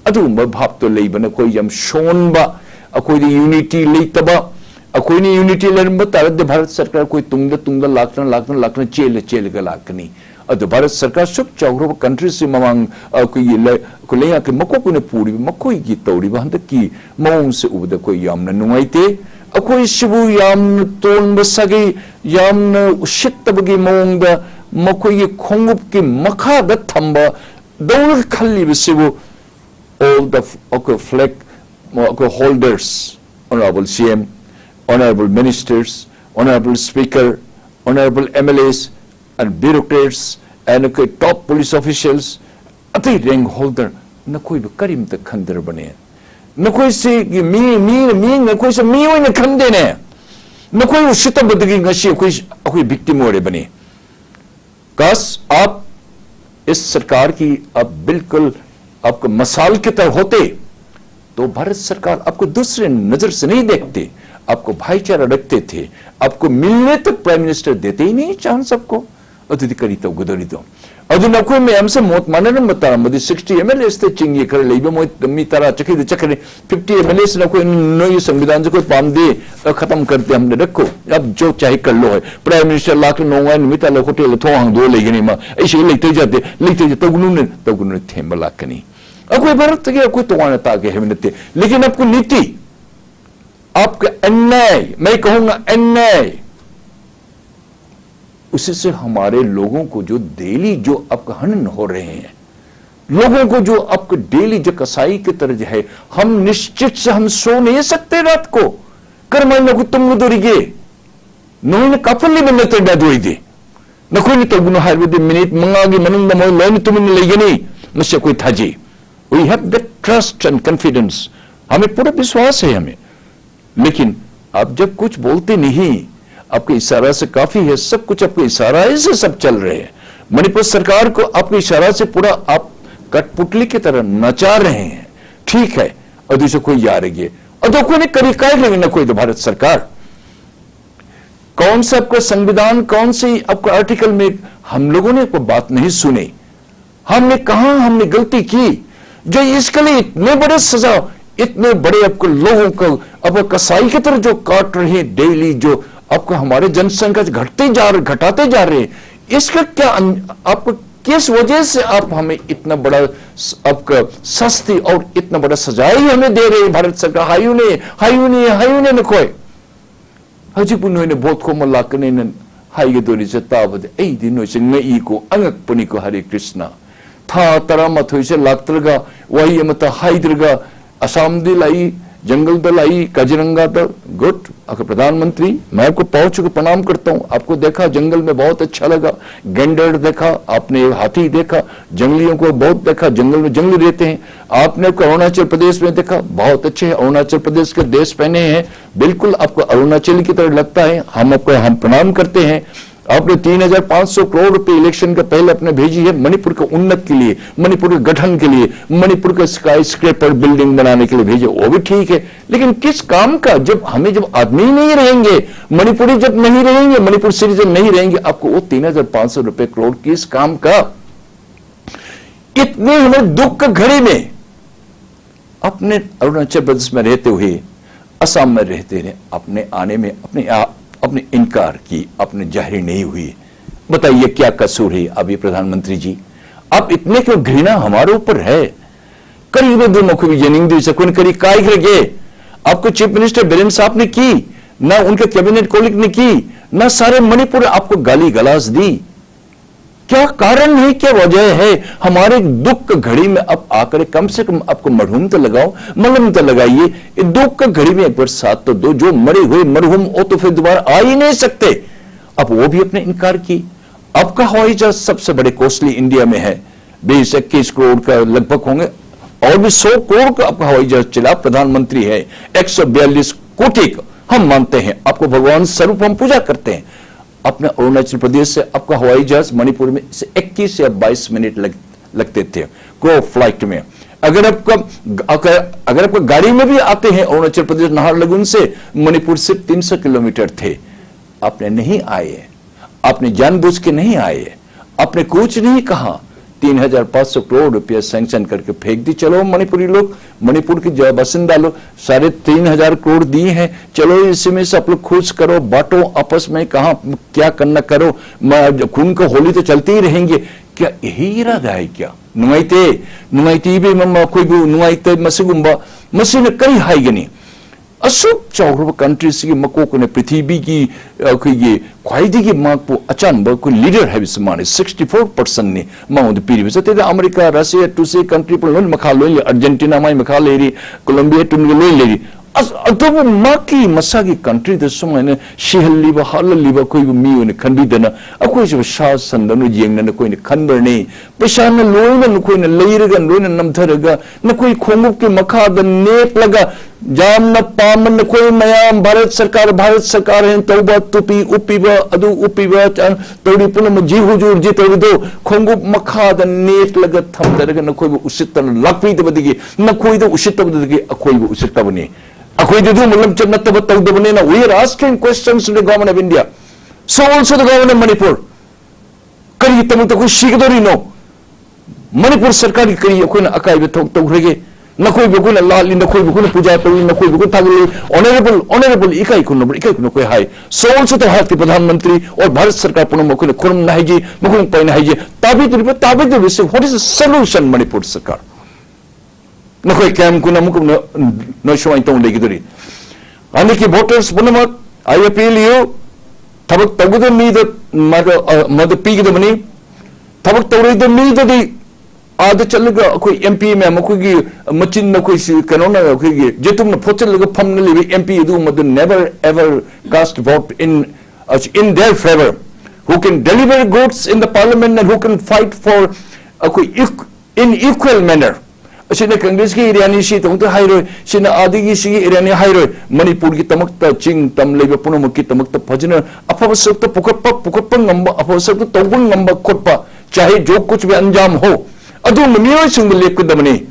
ꯑꯗꯨꯒꯨꯝꯕ ꯚꯥꯞꯇꯣ ꯂꯩꯕ ꯅꯈꯣꯏ ꯌꯥꯝ ꯁꯣꯟꯕ, ꯑꯩꯈꯣꯏꯗ unity ꯂꯩꯇꯕ꯫ ꯑꯩꯈꯣꯏꯅ unity ꯂꯩꯔꯝꯕ ꯇꯥꯔꯗꯤ ꯚꯥꯔꯠ ꯁꯔꯀꯥꯔ ꯑꯩꯈꯣꯏ ꯇꯨꯡꯗ, ꯇꯨꯡꯗ ꯂꯥꯛꯇꯅ, ꯂꯥꯛꯇꯅ, ꯂꯥꯛꯇꯅ ꯆꯦꯜꯂ ꯆꯦꯜꯂꯒ ꯂꯥꯛꯀꯅꯤ꯫ ꯑꯗꯨ ꯚꯥꯔꯠ ꯁꯔꯀꯥꯔ ꯁꯨꯛ ꯆꯥꯎꯈ꯭ꯔꯕ countryꯁꯤ ꯃꯃꯥꯡ ꯑꯩꯈꯣꯏꯒꯤ ꯂꯩ-, ꯑꯩꯈꯣꯏ ꯂꯩꯉꯥꯛꯀꯤ ꯃꯀꯣꯛ ꯑꯣꯏꯅ ꯄꯨꯔꯤꯕ ꯃꯈꯣꯏꯒꯤ ꯇꯧꯔꯤꯕ ꯍꯟꯗꯛꯀꯤ ꯃꯑꯣꯡꯁꯦ ꯎꯕꯗ ꯑꯩꯈꯣꯏ ꯌꯥꯝꯅ ꯅꯨꯡꯉꯥꯏꯇꯦ꯫ ꯑꯩꯈꯣꯏꯁꯤꯕꯨ ꯌꯥꯝꯅ ꯇꯣꯟꯕ ꯁꯥꯒꯩ, ꯌꯥꯝꯅ ꯎꯁꯤꯠꯇꯕꯒꯤ ꯃꯑꯣꯡꯗ ꯃꯈꯣꯏꯒꯤ ꯈꯣꯡꯎꯞꯀꯤ ꯃꯈꯥꯗ ꯊꯝꯕ ꯗꯧꯅ ꯈꯜꯂꯤꯕꯁꯤꯕꯨ, all the f-, okay, flag, okay, holders, Honorable C M, Honorable Ministers, Honorable Speaker, Honorable M L As and bureaucrats and, okay, top police officials, ꯑꯇꯩ rank holder, ꯅꯈꯣꯏꯕꯨ ꯀꯔꯤꯝꯇ ꯈꯟꯗ꯭ꯔꯕꯅꯦ꯫ ꯅꯈꯣꯏꯁꯤ ꯃꯤ, ꯃꯤ, ꯃꯤ, ꯅꯈꯣꯏꯁꯦ ꯃꯤ ꯑꯣꯏꯅ ꯈꯟꯗꯦꯅꯦ꯫ ꯅꯈꯣꯏ ꯎꯁꯤꯠꯇꯕꯗꯒꯤ ꯉꯁꯤ ꯑꯩꯈꯣꯏ, ꯑꯩꯈꯣꯏ victim ꯑꯣꯏꯔꯤꯕꯅꯤ꯫ काश आप इस सरकार की आप बिल्कुल आपको मसाल की तरह होते, तो भारत सरकार आपको दूसरे नजर से नहीं देखते, आपको भाईचारा रखते थे, आपको मिलने तक प्राइम मिनिस्टर देते ही नहीं चांस आपको। ꯑꯗꯨꯗꯤ ꯀꯔꯤ ꯇꯧꯒꯗꯧꯔꯤꯗꯣ? ꯑꯗꯨꯅ ꯑꯩꯈꯣꯏ ꯃꯌꯥꯝꯁꯦ ꯃꯣꯠ ꯃꯥꯟꯅꯔꯝꯕ ꯇꯥꯔꯝꯕꯗꯤ sixty M L As ꯇ ꯆꯤꯡꯒꯤ ꯈꯔ ꯂꯩꯕ ꯃꯣꯏ ꯃꯤ ꯇꯔꯥ ꯆꯠꯈꯤꯗ ꯆꯠꯈ꯭ꯔꯦ꯫ Fifty M L As ꯅ ꯑꯩꯈꯣꯏ ꯅꯣꯏꯒꯤ ꯁꯪꯕꯤꯙꯥꯟꯁꯦ ꯑꯩꯈꯣꯏ ꯄꯥꯝꯗꯦ, ꯈꯇꯝ ꯀꯔꯇꯦ, ꯍꯝꯅ ꯔꯈꯣ, ꯑꯕ ꯖꯣ ꯆꯥꯍꯦ ꯀꯔ ꯂꯣ ꯍꯥꯏ꯫ Prime Minister ꯂꯥꯛꯂ ꯅꯣꯡꯉꯥꯏ ꯅꯨꯃꯤꯠ ꯇꯥꯜꯂ ꯍꯣꯇꯦꯜꯗ ꯊꯣꯡ ꯍꯥꯡꯗꯣꯛꯑ ꯂꯩꯒꯅꯤ ꯃꯥ꯫ ꯑꯩ ꯁꯤꯗ ꯂꯩꯇ ꯌꯥꯗꯦ, ꯂꯩꯇ ꯌꯥꯗꯦ, ꯇꯧꯒꯅꯨꯅꯦ, ꯇꯧꯒꯅꯨꯅꯦ ꯊꯦꯝꯕ ꯂꯥꯛꯀꯅꯤ꯫ ꯑꯩꯈꯣꯏ ꯚꯥꯔꯠꯇꯒꯤ ꯑꯩꯈꯣꯏ ꯇꯣꯉꯥꯟꯅ ꯇꯥꯒꯦ ꯍꯥꯏꯕ ꯅꯠꯇꯦ꯫ लेकिन आपकी नीति, आपका अन्याय, मैं कहूंगा अन्याय, उससे हमारे लोगों को जो डेली जो आपका हनन हो रहे हैं, लोगों को जो आपका डेली जो कसाई की तरह जो है, हम निश्चित से हम सो नहीं सकते रात को। ꯀꯔꯝꯍꯥꯏꯅ ꯑꯩꯈꯣꯏ ꯇꯨꯝꯒꯗꯧꯔꯤꯒꯦ? ꯅꯣꯏꯅ ꯀꯥꯞꯍꯜꯂꯤꯕ ꯅꯠꯇ꯭ꯔꯗꯤ ꯑꯗꯨ ꯑꯣꯏꯗꯤ꯫ ꯅꯈꯣꯏꯅ ꯇꯧꯒꯅꯨ ꯍꯥꯏꯔꯕꯗꯤ ꯃꯤꯅꯤꯠ ꯃꯉꯥꯒꯤ ꯃꯅꯨꯡꯗ ꯃꯣꯏ ꯂꯣꯏꯅ ꯇꯨꯃꯤꯟꯅ ꯂꯩꯒꯅꯤ꯫ ꯃꯁꯤ ꯑꯩꯈꯣꯏ ꯊꯥꯖꯩ꯫ We have that trust and confidence. हमें पूरा विश्वास है हमें। लेकिन आप जब कुछ बोलते नहीं, आपके इशारा से काफी है, सब कुछ आपके इशारा से सब चल रहे हैं। मणिपुर सरकार को आपके इशारा से पूरा आप कठपुतली की तरह नचा रहे हैं। ठीक है, अदु से कोई यार ये अदो कोई ने करी काय लेंगे ना कोई तो भारत सरकार। कौन सा आपका संविधान, कौन सी आपका आर्टिकल में हम लोगों ने आपको बात नहीं सुनी? हमने कहा, हमने गलती की जो इसके लिए इतने बड़े सजा, इतने बड़े आपको लोगों को अब कसाई की तरह जो काट रहे हैं डेली, जो आपको हमारे जनसंख्या घटते जा रहे, घटाते जा रहे हैं, इसका क्या अन-, आपको किस वजह से आप हमें इतना बड़ा स-, आपका शास्ति और इतना बड़ा सजाए ही हमें दे रहे हैं भारत सरकार? हायुने, हायुने, हायुने नखोय। ꯍꯧꯖꯤꯛꯄꯨ ꯅꯣꯏꯅ ꯚꯣꯠ ꯈꯣꯝꯕ ꯂꯥꯛꯀꯅꯤꯅ ꯍꯥꯏꯒꯗꯧꯔꯤꯁꯦ ꯇꯥꯕꯗ ꯑꯩꯗꯤ ꯅꯣꯏꯁꯦ ꯉꯛꯏꯀꯣ, ꯑꯉꯛꯄꯅꯤꯀꯣ꯫ ꯍꯔꯦ ꯀ꯭ꯔꯤꯁꯅ꯫ ꯊꯥ ꯇꯔꯥꯃꯥꯊꯣꯏꯁꯦ ꯂꯥꯛꯇ꯭ꯔꯒ, ꯋꯥꯍꯩ ꯑꯃꯠꯇ ꯍꯥꯏꯗ꯭ꯔꯒ, ꯑꯁꯥꯝꯗꯤ ꯂꯥꯛꯏ, ꯖꯪꯒꯜꯗ ꯂꯥꯛꯏ, ꯀꯥꯖꯤꯔꯪꯒꯥꯗ꯫ Good. अगर प्रधानमंत्री, मैं आपको पाँव छू के प्रणाम करता हूँ। आपको देखा जंगल में, बहुत अच्छा लगा। गेंडर देखा आपने, हाथी देखा, जंगलियों को बहुत देखा, जंगल में जंगली रहते हैं। आपने अरुणाचल प्रदेश में देखा, बहुत अच्छे हैं। अरुणाचल प्रदेश के ड्रेस पहने हैं, बिल्कुल आपको अरुणाचली की तरह लगता है। हम आपको, हम प्रणाम करते हैं। आपने तीन हज़ार पाँच सौ करोड़ रुपए इलेक्शन के पहले आपने भेजी है मणिपुर के उन्नत के लिए, मणिपुर के गठन के लिए, मणिपुर के स्काई स्क्रेपर बिल्डिंग बनाने के लिए भेजे, वो भी ठीक है। लेकिन किस काम का? जब हमें, जब आदमी ही नहीं रहेंगे, मणिपुरी जब नहीं रहेंगे, मणिपुर सिटीजन नहीं रहेंगे, आपको वो तीन हज़ार पाँच सौ रुपए करोड़ किस काम का? इतने हमें दुख की घड़ी में अपने अरुणाचल प्रदेश में रहते हुए, असम में रहते हुए, अपने आने में अपने आप, अपने इनकार की, अपने जाहिर नहीं हुई। बताइए क्या कसूर है? अभी प्रधानमंत्री जी, आप इतने क्यों घृणा हमारे ऊपर है? करीब दो मुख भी जनिंग दी से कौन करी काय गिर गए? आपको चीफ मिनिस्टर बिरेन साहब ने की, ना उनके कैबिनेट कॉलीग ने की, ना सारे मणिपुर आपको गाली गलास दी। क्या कारण है, क्या वजह है? हमारे दुख की घड़ी में आप आकर कम से कम आपको मरहूम तो लगाओ, मलहम तो लगाइए। ये दुख की घड़ी में एक बार साथ तो दो। जो मरे हुए मरहूम, वो तो फिर दोबारा आ ही नहीं सकते। अब वो भी अपने इनकार की। आपका हवाई जहाज सबसे बड़े कॉस्टली इंडिया में है, बीस इक्कीस करोड़ का लगभग होंगे। और भी सौ करोड़ का आपका हवाई जहाज चला, प्रधानमंत्री है, एक सौ बयालीस कोटि का, हम मानते हैं, आपको भगवान स्वरूप हम पूजा करते हैं। अपने अरुणाचल प्रदेश से आपका हवाई जहाज मणिपुर में से इक्कीस या बाईस मिनट लग, लगते थे क्रो फ्लाइट में। अगर आपका अगर, अगर आपका गाड़ी में भी आते हैं अरुणाचल प्रदेश नाहरलगुन से, मणिपुर सिर्फ तीन सौ किलोमीटर थे। आपने नहीं आए, आपने जानबूझ के नहीं आए, आपने कुछ नहीं कहा। तीन हजार पाँच सौ करोड़ रुपया सैंक्शन करके फेंक दी। चलो मणिपुरी लोग, मणिपुर के जो बासिंदा लोग, साढ़े तीन हजार करोड़ दिए हैं, चलो इसी में से आप लोग खुश करो, बांटो आपस में, कहाँ क्या करना करो, म- खून का होली तो चलती ही रहेंगे। क्या यही इरादा है क्या? ꯅꯨꯡꯉꯥꯏꯇꯦ, ꯅꯨꯡꯉꯥꯏꯇꯦ ꯏꯕꯦꯝꯃ, ꯑꯩꯈꯣꯏꯕꯨ ꯅꯨꯡꯉꯥꯏꯇꯦ꯫ ꯃꯁꯤꯒꯨꯝꯕ, ꯃꯁꯤꯅ ꯀꯔꯤ ꯍꯥꯏꯒꯅꯤ? ꯑꯁꯨꯛ ꯆꯥꯎꯈ꯭ꯔꯕ ꯀꯟꯇ꯭ꯔꯤꯁꯤꯒꯤ ꯃꯀꯣꯛ ꯑꯣꯏꯅ ꯄ꯭ꯔꯤꯊꯤꯕꯤꯒꯤ, ꯑꯩꯈꯣꯏꯒꯤ ꯈ꯭ꯋꯥꯏꯗꯒꯤ ꯃꯍꯥꯛꯄꯨ ꯑꯆꯥꯟꯕ ꯑꯩꯈꯣꯏ ꯂꯤꯗꯔ ꯍꯥꯏꯕꯁꯤ ꯃꯥꯅꯤ꯫ ꯁꯤꯛꯁꯇꯤ ꯐꯣꯔ ꯄꯥꯔꯁꯦꯟꯅꯤ ꯃꯉꯣꯟꯗ ꯄꯤꯔꯤꯕꯁꯦ꯫ ꯑꯇꯩꯗ ꯑꯃꯦꯔꯤꯀꯥ, ꯔꯁꯤꯌꯥ, ꯇꯨꯁꯦ ꯀꯟꯇ꯭ꯔꯤ ꯄꯨꯝꯅꯃꯛ ꯂꯣꯏꯅ ꯃꯈꯥ ꯂꯣꯏ ꯂꯩ꯫ ꯑꯥꯔꯖꯦꯟꯇꯤꯅꯥ ꯃꯥꯏ ꯃꯈꯥ ꯂꯩꯔꯤ, ꯀꯣꯂꯝꯕꯤꯌꯥ ꯇꯤꯝꯒ ꯂꯣꯏ ꯂꯩꯔꯤ꯫ ꯑꯁ, ꯑꯗꯨꯕꯨ ꯃꯍꯥꯛꯀꯤ ꯃꯁꯥꯒꯤ ꯀꯟꯇ꯭ꯔꯤꯗ ꯁꯨꯃꯥꯏꯅ ꯁꯤꯍꯜꯂꯤꯕ, ꯍꯥꯠꯍꯜꯂꯤꯕ ꯑꯩꯈꯣꯏꯕꯨ ꯃꯤ ꯑꯣꯏꯅ ꯈꯟꯕꯤꯗꯅ, ꯑꯩꯈꯣꯏꯁꯤꯕꯨ ꯁꯥ ꯁꯟꯗꯧꯅ ꯌꯦꯡꯅ ꯅꯈꯣꯏꯅ ꯈꯟꯕ꯭ꯔꯅꯤ? ꯄꯩꯁꯥꯅ ꯂꯣꯏꯅ ꯅꯈꯣꯏꯅ ꯂꯩꯔꯒ, ꯂꯣꯏꯅ ꯅꯝꯊꯔꯒ, ꯅꯈꯣꯏ ꯈꯣꯡꯎꯞꯀꯤ ꯃꯈꯥꯗ ꯅꯦꯠꯂꯒ, ꯌꯥꯝꯅ ꯄꯥꯝꯕ ꯅꯈꯣꯏ ꯃꯌꯥꯝ ꯚꯥꯔꯠ ꯁꯔꯀꯥꯔ, ꯚꯥꯔꯠ ꯁꯔꯀꯥꯔ ꯍꯥꯏꯅ ꯇꯧꯕ, ꯇꯨꯄꯤ ꯎꯞꯄꯤꯕ, ꯑꯗꯨ ꯎꯞꯄꯤꯕ, ꯇꯧꯔꯤ ꯄꯨꯝꯅꯃꯛ, ꯖꯤ ꯍꯨꯖꯨꯔ ꯖꯤ ꯇꯧꯔꯤꯗꯣ, ꯈꯣꯡꯎꯞ ꯃꯈꯥꯗ ꯅꯦꯠꯂꯒ ꯊꯝꯗꯔꯒ ꯅꯈꯣꯏꯕꯨ ꯎꯁꯤꯠꯇꯅ ꯂꯥꯛꯄꯤꯗꯕꯗꯒꯤ, ꯅꯈꯣꯏꯗ ꯎꯁꯤꯠꯇꯕꯗꯒꯤ ꯑꯩꯈꯣꯏꯕꯨ ꯎꯁꯤꯠꯇꯕꯅꯤ꯫ ꯑꯩꯈꯣꯏꯗꯤ ꯑꯗꯨꯒꯨꯝꯕ ꯂꯝꯆꯠ ꯅꯠꯇꯕ ꯇꯧꯗꯕꯅꯤꯅ, we are asking questions to the government of India, so also the government of Manipur. ꯀꯔꯤꯒꯤꯗꯃꯛꯇ ꯑꯩꯈꯣꯏ ꯁꯤꯒꯗꯧꯔꯤꯅꯣ? ꯃꯅꯤꯄꯨꯔ ꯁꯔꯀꯥꯔꯒꯤ ꯀꯔꯤ ꯑꯩꯈꯣꯏꯅ ꯑꯀꯥꯏꯕ ꯊꯕꯛ ꯇꯧꯈ꯭ꯔꯒꯦ? ꯅꯈꯣꯏꯕꯨ ꯑꯩꯈꯣꯏꯅ ꯂꯥꯠꯂꯤ, ꯅꯈꯣꯏꯕꯨ ꯑꯩꯈꯣꯏꯅ ꯄꯨꯖꯥ ꯇꯧꯏ, ꯅꯈꯣꯏꯕꯨ ꯑꯩꯈꯣꯏꯅ ꯊꯥꯒꯠꯂꯤ꯫ Honourable, honourable, ꯏꯀꯥꯏ ꯈꯨꯝꯅꯕ, ꯏꯀꯥꯏ ꯈꯨꯝꯅꯕ ꯑꯩꯈꯣꯏ ꯍꯥꯏ꯫ So also the ꯚꯥꯔꯠꯀꯤ ꯄ꯭ꯔꯙꯥꯟ ꯃꯟꯇ꯭ꯔꯤ or ꯚꯥꯔꯠ ꯁꯔꯀꯥꯔ ꯄꯨꯝꯅꯃꯛ ꯑꯩꯈꯣꯏꯅ ꯈꯨꯔꯨꯝꯅ ꯍꯥꯏꯖꯩ, ꯃꯈꯣꯏꯅ ꯄꯥꯏꯅ ꯍꯥꯏꯖꯩ꯫ ꯇꯥꯕꯤꯗꯧꯔꯤꯕ, ꯇꯥꯕꯤꯗꯧꯔꯤꯕꯁꯤ, what is the solution, Manipur ꯁꯔꯀꯥꯔ? ꯅꯈꯣꯏ ꯀꯌꯥꯝ ꯀꯨꯏꯅ ꯑꯃꯨꯛ ꯀꯨꯝꯅ ꯅꯣꯏ ꯁꯨꯃꯥꯏꯅ ꯇꯧꯅ ꯂꯩꯒꯗꯧꯔꯤ? ꯍꯟꯗꯛꯀꯤ ꯚꯣꯇꯔꯁ ꯄꯨꯝꯅꯃꯛ, I appeal you, ꯊꯕꯛ ꯇꯧꯒꯗꯕ ꯃꯤꯗ ꯃꯗꯨ, ꯑ, ꯃꯗꯨ ꯄꯤꯒꯗꯕꯅꯤ꯫ ꯊꯕꯛ ꯇꯧꯔꯣꯏꯗꯕ ꯃꯤꯗꯗꯤ ꯑꯥꯗ ꯆꯠꯂꯒ ꯑꯩꯈꯣꯏ ꯑꯦꯝ ꯄꯤ ꯃꯌꯥꯝ, ꯑꯩꯈꯣꯏꯒꯤ ꯃꯆꯤꯟ, ꯑꯩꯈꯣꯏꯁꯤ ꯀꯩꯅꯣꯅ, ꯑꯩꯈꯣꯏꯒꯤ ꯖꯦꯇꯨꯝꯅ ꯐꯣꯠꯆꯜꯂꯒ ꯐꯝꯅ ꯂꯩꯕ ꯑꯦꯝ ꯄꯤ ꯑꯗꯨꯒꯨꯝꯕꯗꯨ never ever cast vote in, uh, in their favor, who can deliver goods in the parliament and who can fight for ꯑꯩꯈꯣꯏ eq-, in equal manner. ꯁꯤꯅ ꯀꯪꯒ꯭ꯔꯦꯁꯀꯤ ꯑꯦꯔꯤꯌꯥꯅꯤ, ꯁꯤ ꯇꯧꯗ ꯍꯥꯏꯔꯣꯏ, ꯁꯤꯅ ꯑꯥꯗꯒꯤ ꯁꯤꯒꯤ ꯑꯦꯔꯤꯌꯥꯅꯤ ꯍꯥꯏꯔꯣꯏ꯫ ꯃꯅꯤꯄꯨꯔꯒꯤꯗꯃꯛꯇ, ꯆꯤꯡ ꯇꯝ ꯂꯩꯕ ꯄꯨꯝꯅꯃꯛꯀꯤꯗꯃꯛꯇ ꯐꯖꯅ ꯑꯐꯕ ꯁꯔꯨꯛꯇ ꯄꯨꯈꯠꯄ, ꯄꯨꯈꯠꯄ ꯉꯝꯕ, ꯑꯐꯕ ꯁꯔꯨꯛꯇ ꯇꯧꯕ ꯉꯝꯕ ꯈꯣꯠꯄ, ꯆꯥꯍꯦ ꯖꯣ ꯀꯨꯆ ꯚꯤ ꯑꯟꯖꯥꯝ ꯍꯣ, ꯑꯗꯨꯒꯨꯝꯕ ꯃꯤꯑꯣꯏꯁꯤꯡꯗ ꯂꯦꯞꯀꯗꯕꯅꯤ꯫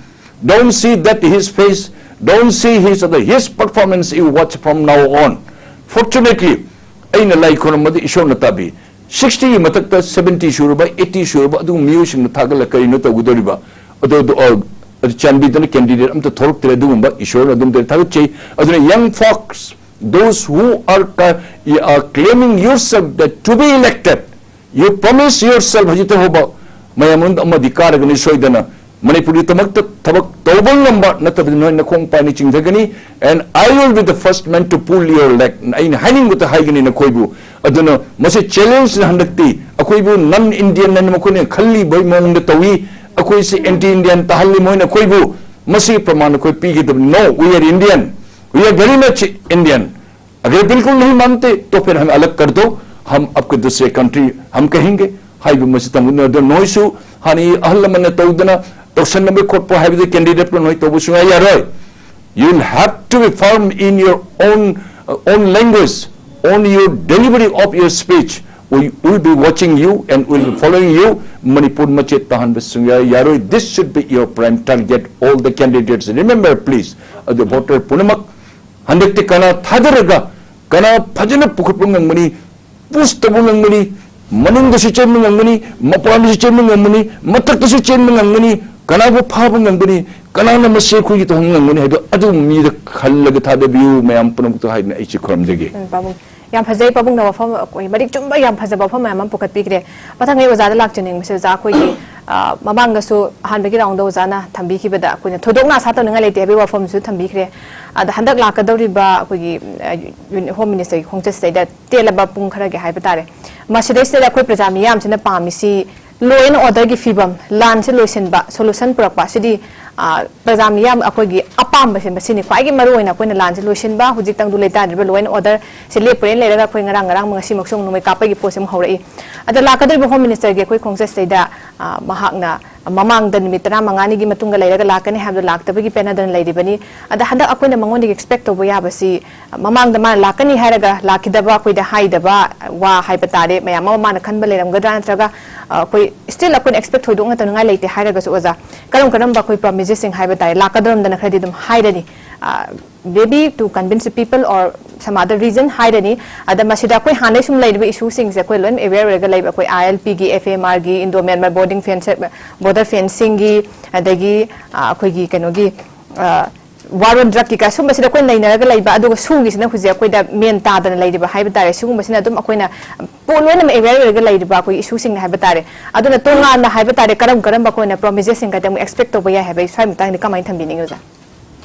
Don't see that his face, don't see his, his performance, you watch from now on. Fortunately, ꯑꯩꯅ ꯂꯥꯏ ꯈꯨꯔꯨꯝꯕꯗ ꯏꯁꯣꯔꯅ ꯇꯥꯕꯤ꯫ Sixty ꯒꯤ ꯃꯊꯛꯇ seventy ꯁꯨꯔꯕ, eighty ꯁꯨꯔꯕ ꯑꯗꯨꯒꯨꯝꯕ ꯃꯤꯑꯣꯏꯁꯤꯡꯅ ꯊꯥꯒꯠꯂ ꯀꯔꯤꯅꯣ ꯇꯧꯒꯗꯧꯔꯤꯕ? ꯑꯗꯨ, ꯑꯗꯨ, ꯑ, ꯑꯗꯨ ꯆꯥꯟꯕꯤꯗꯨꯅ candidate ꯑꯝꯇ ꯊꯣꯛꯂꯛꯇ꯭ꯔꯦ꯫ ꯑꯗꯨꯒꯨꯝꯕ ꯏꯁꯣꯔꯅ ꯑꯗꯨꯝ ꯊꯥꯒꯠꯆꯩ꯫ ꯑꯗꯨꯅ young folks, those who are ca-, are claiming yourself that to be elected, you promise yourself, ꯍꯧꯖꯤꯛꯇ ꯍꯧꯕ ꯃꯌꯥꯝ ꯃꯅꯨꯡꯗ ꯑꯃꯗꯤ ꯀꯥꯔꯒꯅꯤ ꯁꯣꯏꯗꯅ꯫ ꯃꯅꯤꯄꯨꯔꯒꯤꯗꯃꯛꯇ ꯊꯕꯛ ꯇꯧꯕ ꯉꯝꯕ ꯅꯠꯇꯕꯗꯤ ꯅꯣꯏ ꯅꯈꯣꯡ ꯄꯥꯏꯅ ꯆꯤꯡꯊꯒꯅꯤ꯫ And I will be the first man to pull your leg. ꯑꯩꯅ ꯍꯥꯏꯅꯤꯡꯕꯇ ꯍꯥꯏꯒꯅꯤ ꯅꯈꯣꯏꯕꯨ꯫ ꯑꯗꯨꯅ ꯃꯁꯤ challenge ꯅ ꯍꯟꯗꯛꯇꯤ ꯑꯩꯈꯣꯏꯕꯨ non Indian ꯍꯥꯏꯅ ꯃꯈꯣꯏꯅ ꯈꯜꯂꯤꯕ ꯃꯑꯣꯡꯗ ꯇꯧꯏ꯫ ꯑꯩꯈꯣꯏꯁꯤ anti Indian ꯇꯥꯍꯜꯂꯤ ꯃꯣꯏꯅ ꯑꯩꯈꯣꯏꯕꯨ꯫ ꯃꯁꯤꯒꯤ ꯄ꯭ꯔꯃꯥꯟ ꯑꯩꯈꯣꯏ ꯄꯤꯒꯗꯕꯅꯤ꯫ No, we are Indian. We are very much Indian. अगर बिल्कुल नहीं मानते तो फिर हमें अलग कर दो, हम आपके दूसरे कंट्री हम कहेंगे꯫ ꯍꯥꯏꯕ ꯃꯁꯤ ꯇꯝꯒꯗꯕꯅꯤ꯫ ꯑꯗꯣ ꯅꯣꯏꯁꯨ ꯍꯥꯟꯅ ꯑꯍꯜ ꯂꯃꯟꯅ ꯇꯧꯗꯅ ꯇꯧꯁꯟꯅꯕ ꯈꯣꯠꯄ ꯍꯥꯏꯕꯗꯤ candidate ꯄꯨ ꯅꯣꯏ ꯇꯧꯕ ꯁꯨꯡꯌꯥ ꯌꯥꯔꯣꯏ꯫ You'll have to be firm in your own, uh, own language, on your delivery of your speech. We will be watching you and will be following you. Manipur ꯃꯆꯦꯠ ꯇꯥꯍꯟꯕ ꯁꯨꯡꯌꯥ ꯌꯥꯔꯣꯏ꯫ This should be your prime target, all the candidates. Remember, please, ꯑꯗꯨ voter ꯄꯨꯝꯅꯃꯛ ꯍꯟꯗꯛꯇꯤ ꯀꯅꯥ ꯊꯥꯗꯔꯒ ꯀꯅꯥ ꯐꯖꯅ ꯄꯨꯈꯠꯄ ꯉꯝꯒꯅꯤ, push ꯇꯧꯕ ꯉꯝꯒꯅꯤ, ꯃꯅꯨꯡꯗꯁꯨ ꯆꯦꯟꯕ ꯉꯝꯒꯅꯤ, ꯃꯄꯥꯟꯗꯁꯨ ꯆꯦꯟꯕ ꯉꯝꯒꯅꯤ, ꯃꯊꯛꯇꯁꯨ ꯆꯦꯟꯕ ꯉꯝꯒꯅꯤ, ꯀꯅꯥꯕꯨ ꯐꯥꯕ ꯉꯝꯒꯅꯤ, ꯀꯅꯥꯅ ꯃꯁꯤ ꯑꯩꯈꯣꯏꯒꯤ ꯇꯧꯍꯟꯕ ꯉꯝꯒꯅꯤ ꯍꯥꯏꯕꯗꯣ ꯑꯗꯨ ꯃꯤꯗ ꯈꯜꯂꯒ ꯊꯥꯗꯕꯤꯌꯨ ꯃꯌꯥꯝ ꯄꯨꯝꯅꯃꯛꯇ ꯍꯥꯏꯗꯨꯅ ꯑꯩꯁꯤ ꯈꯨꯔꯨꯝꯖꯒꯦ꯫ ꯎꯝ, ꯄꯥꯕꯨꯡ꯫ ꯌꯥꯝ ꯐꯖꯩ ꯄꯥꯕꯨꯡꯅ ꯋꯥꯐꯝ, ꯑꯩꯈꯣꯏ ꯃꯔꯤꯛ ꯆꯨꯝꯕ ꯌꯥꯝ ꯐꯖꯕ ꯋꯥꯐꯝ ꯃꯌꯥꯝ ꯑꯃ ꯄꯨꯈꯠꯄꯤꯈ꯭ꯔꯦ꯫ ꯃꯊꯪ ꯑꯩ ꯑꯣꯖꯥꯗ ꯂꯥꯛꯆꯅꯤꯡꯕꯁꯦ, ꯑꯣꯖꯥ, ꯑꯩꯈꯣꯏꯒꯤ, ꯑ, ꯃꯃꯥꯡꯗꯁꯨ ꯑꯍꯥꯟꯕꯒꯤ round ꯗ ꯑꯣꯖꯥꯅ ꯊꯝꯕꯤꯈꯤꯕꯗ ꯑꯩꯈꯣꯏꯅ ꯊꯣꯏꯗꯣꯛꯅ ꯑꯁꯥ ꯇꯧꯅꯤꯡꯉꯥꯏ ꯂꯩꯇꯦ ꯍꯥꯏꯕꯒꯤ ꯋꯥꯐꯝꯁꯨ ꯊꯝꯕꯤꯈ꯭ꯔꯦ꯫ ꯑꯗ ꯍꯟꯗꯛ ꯂꯥꯛꯀꯗꯧꯔꯤꯕ ꯑꯩꯈꯣꯏꯒꯤ, ꯑ, ꯌꯨꯅꯤ-, Home Minister ꯒꯤ ꯈꯣꯡꯆꯠꯁꯤꯗꯩꯗ ꯇꯦꯜꯂꯕ ꯄꯨꯡ ꯈꯔꯒꯤ ꯍꯥꯏꯕ ꯇꯥꯔꯦ꯫ ꯃꯁꯤꯗꯩꯁꯤꯗ ꯑꯩꯈꯣꯏ ꯄ꯭ꯔꯖꯥ ꯃꯤꯌꯥꯝꯁꯤꯅ ꯄꯥꯝꯃꯤꯁꯤ law and order ꯒꯤ ꯐꯤꯕꯝ, ꯂꯥꯟꯁꯦ ꯂꯣꯏꯁꯤꯟꯕ, solution ꯄꯨꯔꯛꯄ, ꯁꯤꯗꯤ, ꯑ, ꯄ꯭ꯔꯖꯥ ꯃꯤꯌꯥꯝ ꯑꯩꯈꯣꯏꯒꯤ ꯑꯄꯥꯝꯕꯁꯦ ꯃꯁꯤꯅꯤ ꯈ꯭ꯋꯥꯏꯒꯤ ꯃꯔꯨ ꯑꯣꯏꯅ꯫ ꯑꯩꯈꯣꯏꯅ ꯂꯥꯟꯁꯦ ꯂꯣꯏꯁꯤꯟꯕ, ꯍꯧꯖꯤꯛꯇꯪꯗꯨ ꯂꯩꯇꯥꯗ꯭ꯔꯤꯕ law and order ꯁꯦ ꯂꯦꯞꯄꯨꯔꯦꯅ ꯂꯩꯔꯒ ꯑꯩꯈꯣꯏ ꯉꯔꯥꯡ, ꯉꯔꯥꯡ ꯉꯁꯤꯃꯛꯁꯨ ꯑꯃꯨꯛ ꯅꯣꯡꯃꯩ ꯀꯥꯞꯄꯒꯤ ꯄꯣꯠꯁꯦ ꯑꯃꯨꯛ ꯍꯧꯔꯛꯏ꯫ ꯑꯗ ꯂꯥꯛꯀꯗꯧꯔꯤꯕ Home Minister ꯒꯤ ꯑꯩꯈꯣꯏ ꯈꯣꯡꯆꯠꯁꯤꯗꯩꯗ, ꯑ, ꯃꯍꯥꯛꯅ ꯃꯃꯥꯡꯗ ꯅꯨꯃꯤꯠ ꯇꯔꯥꯃꯉꯥꯅꯤꯒꯤ ꯃꯇꯨꯡꯗ ꯂꯩꯔꯒ ꯂꯥꯛꯀꯅꯤ ꯍꯥꯏꯕꯗꯣ ꯂꯥꯛꯇꯕꯒꯤ ꯄꯦꯟꯅꯗꯅ ꯂꯩꯔꯤꯕꯅꯤ꯫ ꯑꯗ ꯍꯟꯗꯛ ꯑꯩꯈꯣꯏꯅ ꯃꯉꯣꯟꯗꯒꯤ expect ꯇꯧꯕ ꯌꯥꯕꯁꯤ, ꯃꯃꯥꯡꯗ ꯃꯥꯅ ꯂꯥꯛꯀꯅꯤ ꯍꯥꯏꯔꯒ ꯂꯥꯛꯈꯤꯗꯕ, ꯑꯩꯈꯣꯏꯗ ꯍꯥꯏꯗꯕ ꯋꯥ ꯍꯥꯏꯕ ꯇꯥꯔꯦ, ꯃꯌꯥꯝ ꯑꯃ ꯃꯥꯅ ꯈꯟꯕ ꯂꯩꯔꯝꯒꯗ꯭ꯔꯥ, ꯅꯠꯇ꯭ꯔꯒ ꯑ, ꯑꯩꯈꯣꯏ still ꯑꯩꯈꯣꯏꯅ expect ꯊꯣꯏꯗꯣꯛꯅ ꯇꯧꯅꯤꯡꯉꯥꯏ ꯂꯩꯇꯦ ꯍꯥꯏꯔꯒꯁꯨ, ꯑꯣꯖꯥ, ꯀꯔꯝ ꯀꯔꯝꯕ ꯑꯩꯈꯣꯏ promises ꯁꯤꯡ ꯍꯥꯏꯕ ꯇꯥꯔꯦ, ꯂꯥꯛꯀꯗꯧꯔꯝꯗꯅ ꯈꯔꯗꯤ ꯑꯗꯨꯝ ꯍꯥꯏꯔꯅꯤ꯫ ꯑ, maybe to convince the people or some other reason ꯍꯥꯏꯔꯅꯤ꯫ ꯑꯗ ꯃꯁꯤꯗ ꯑꯩꯈꯣꯏ ꯍꯥꯟꯅꯩ ꯁꯨꯝ ꯂꯩꯔꯤꯕ issue ꯁꯤꯡꯁꯦ ꯑꯩꯈꯣꯏ ꯂꯣꯏꯅ aware ꯑꯣꯏꯔꯒ ꯂꯩꯕ, ꯑꯩꯈꯣꯏ I L P ꯒꯤ, F M R ꯒꯤ, Indo Myanmar Border Fence, Border Fencing ꯒꯤ, ꯑꯗꯒꯤ, ꯑ, ꯑꯩꯈꯣꯏꯒꯤ ꯀꯩꯅꯣꯒꯤ, ꯑ, war on drug ꯀꯤ ꯀ ꯁꯨꯝꯕꯁꯤꯗ ꯑꯩꯈꯣꯏ ꯅꯩꯅꯔꯒ ꯂꯩꯕ, ꯑꯗꯨꯒ ꯁꯨꯒꯤꯁꯤꯅ ꯍꯧꯖꯤꯛ ꯑꯩꯈꯣꯏꯗ ꯃꯦꯟ ꯇꯥꯗꯅ ꯂꯩꯔꯤꯕ ꯍꯥꯏꯕ ꯇꯥꯔꯦ꯫ ꯁꯤꯒꯨꯝꯕꯁꯤꯅ ꯑꯗꯨꯝ ꯑꯩꯈꯣꯏꯅ ꯄꯣꯠ ꯂꯣꯏꯅꯃꯛ aware ꯑꯣꯏꯔꯒ ꯂꯩꯔꯤꯕ ꯑꯩꯈꯣꯏ issue ꯁꯤꯡꯅꯦ ꯍꯥꯏꯕ ꯇꯥꯔꯦ꯫ ꯑꯗꯨꯅ ꯇꯣꯉꯥꯟꯅ ꯍꯥꯏꯕ ꯇꯥꯔꯦ, ꯀꯔꯝ ꯀꯔꯝꯕ ꯑꯩꯈꯣꯏꯅ promises ꯁꯤꯡꯒꯗꯤ ꯑꯃꯨꯛ expect ꯇꯧꯕ ꯌꯥꯏ ꯍꯥꯏꯕ, ꯁ꯭ꯋꯥꯏ ꯃꯇꯥꯡꯗ ꯀꯃꯥꯏꯅ ꯊꯝꯕꯤꯅꯤꯡꯉꯤ, ꯑꯣꯖꯥ?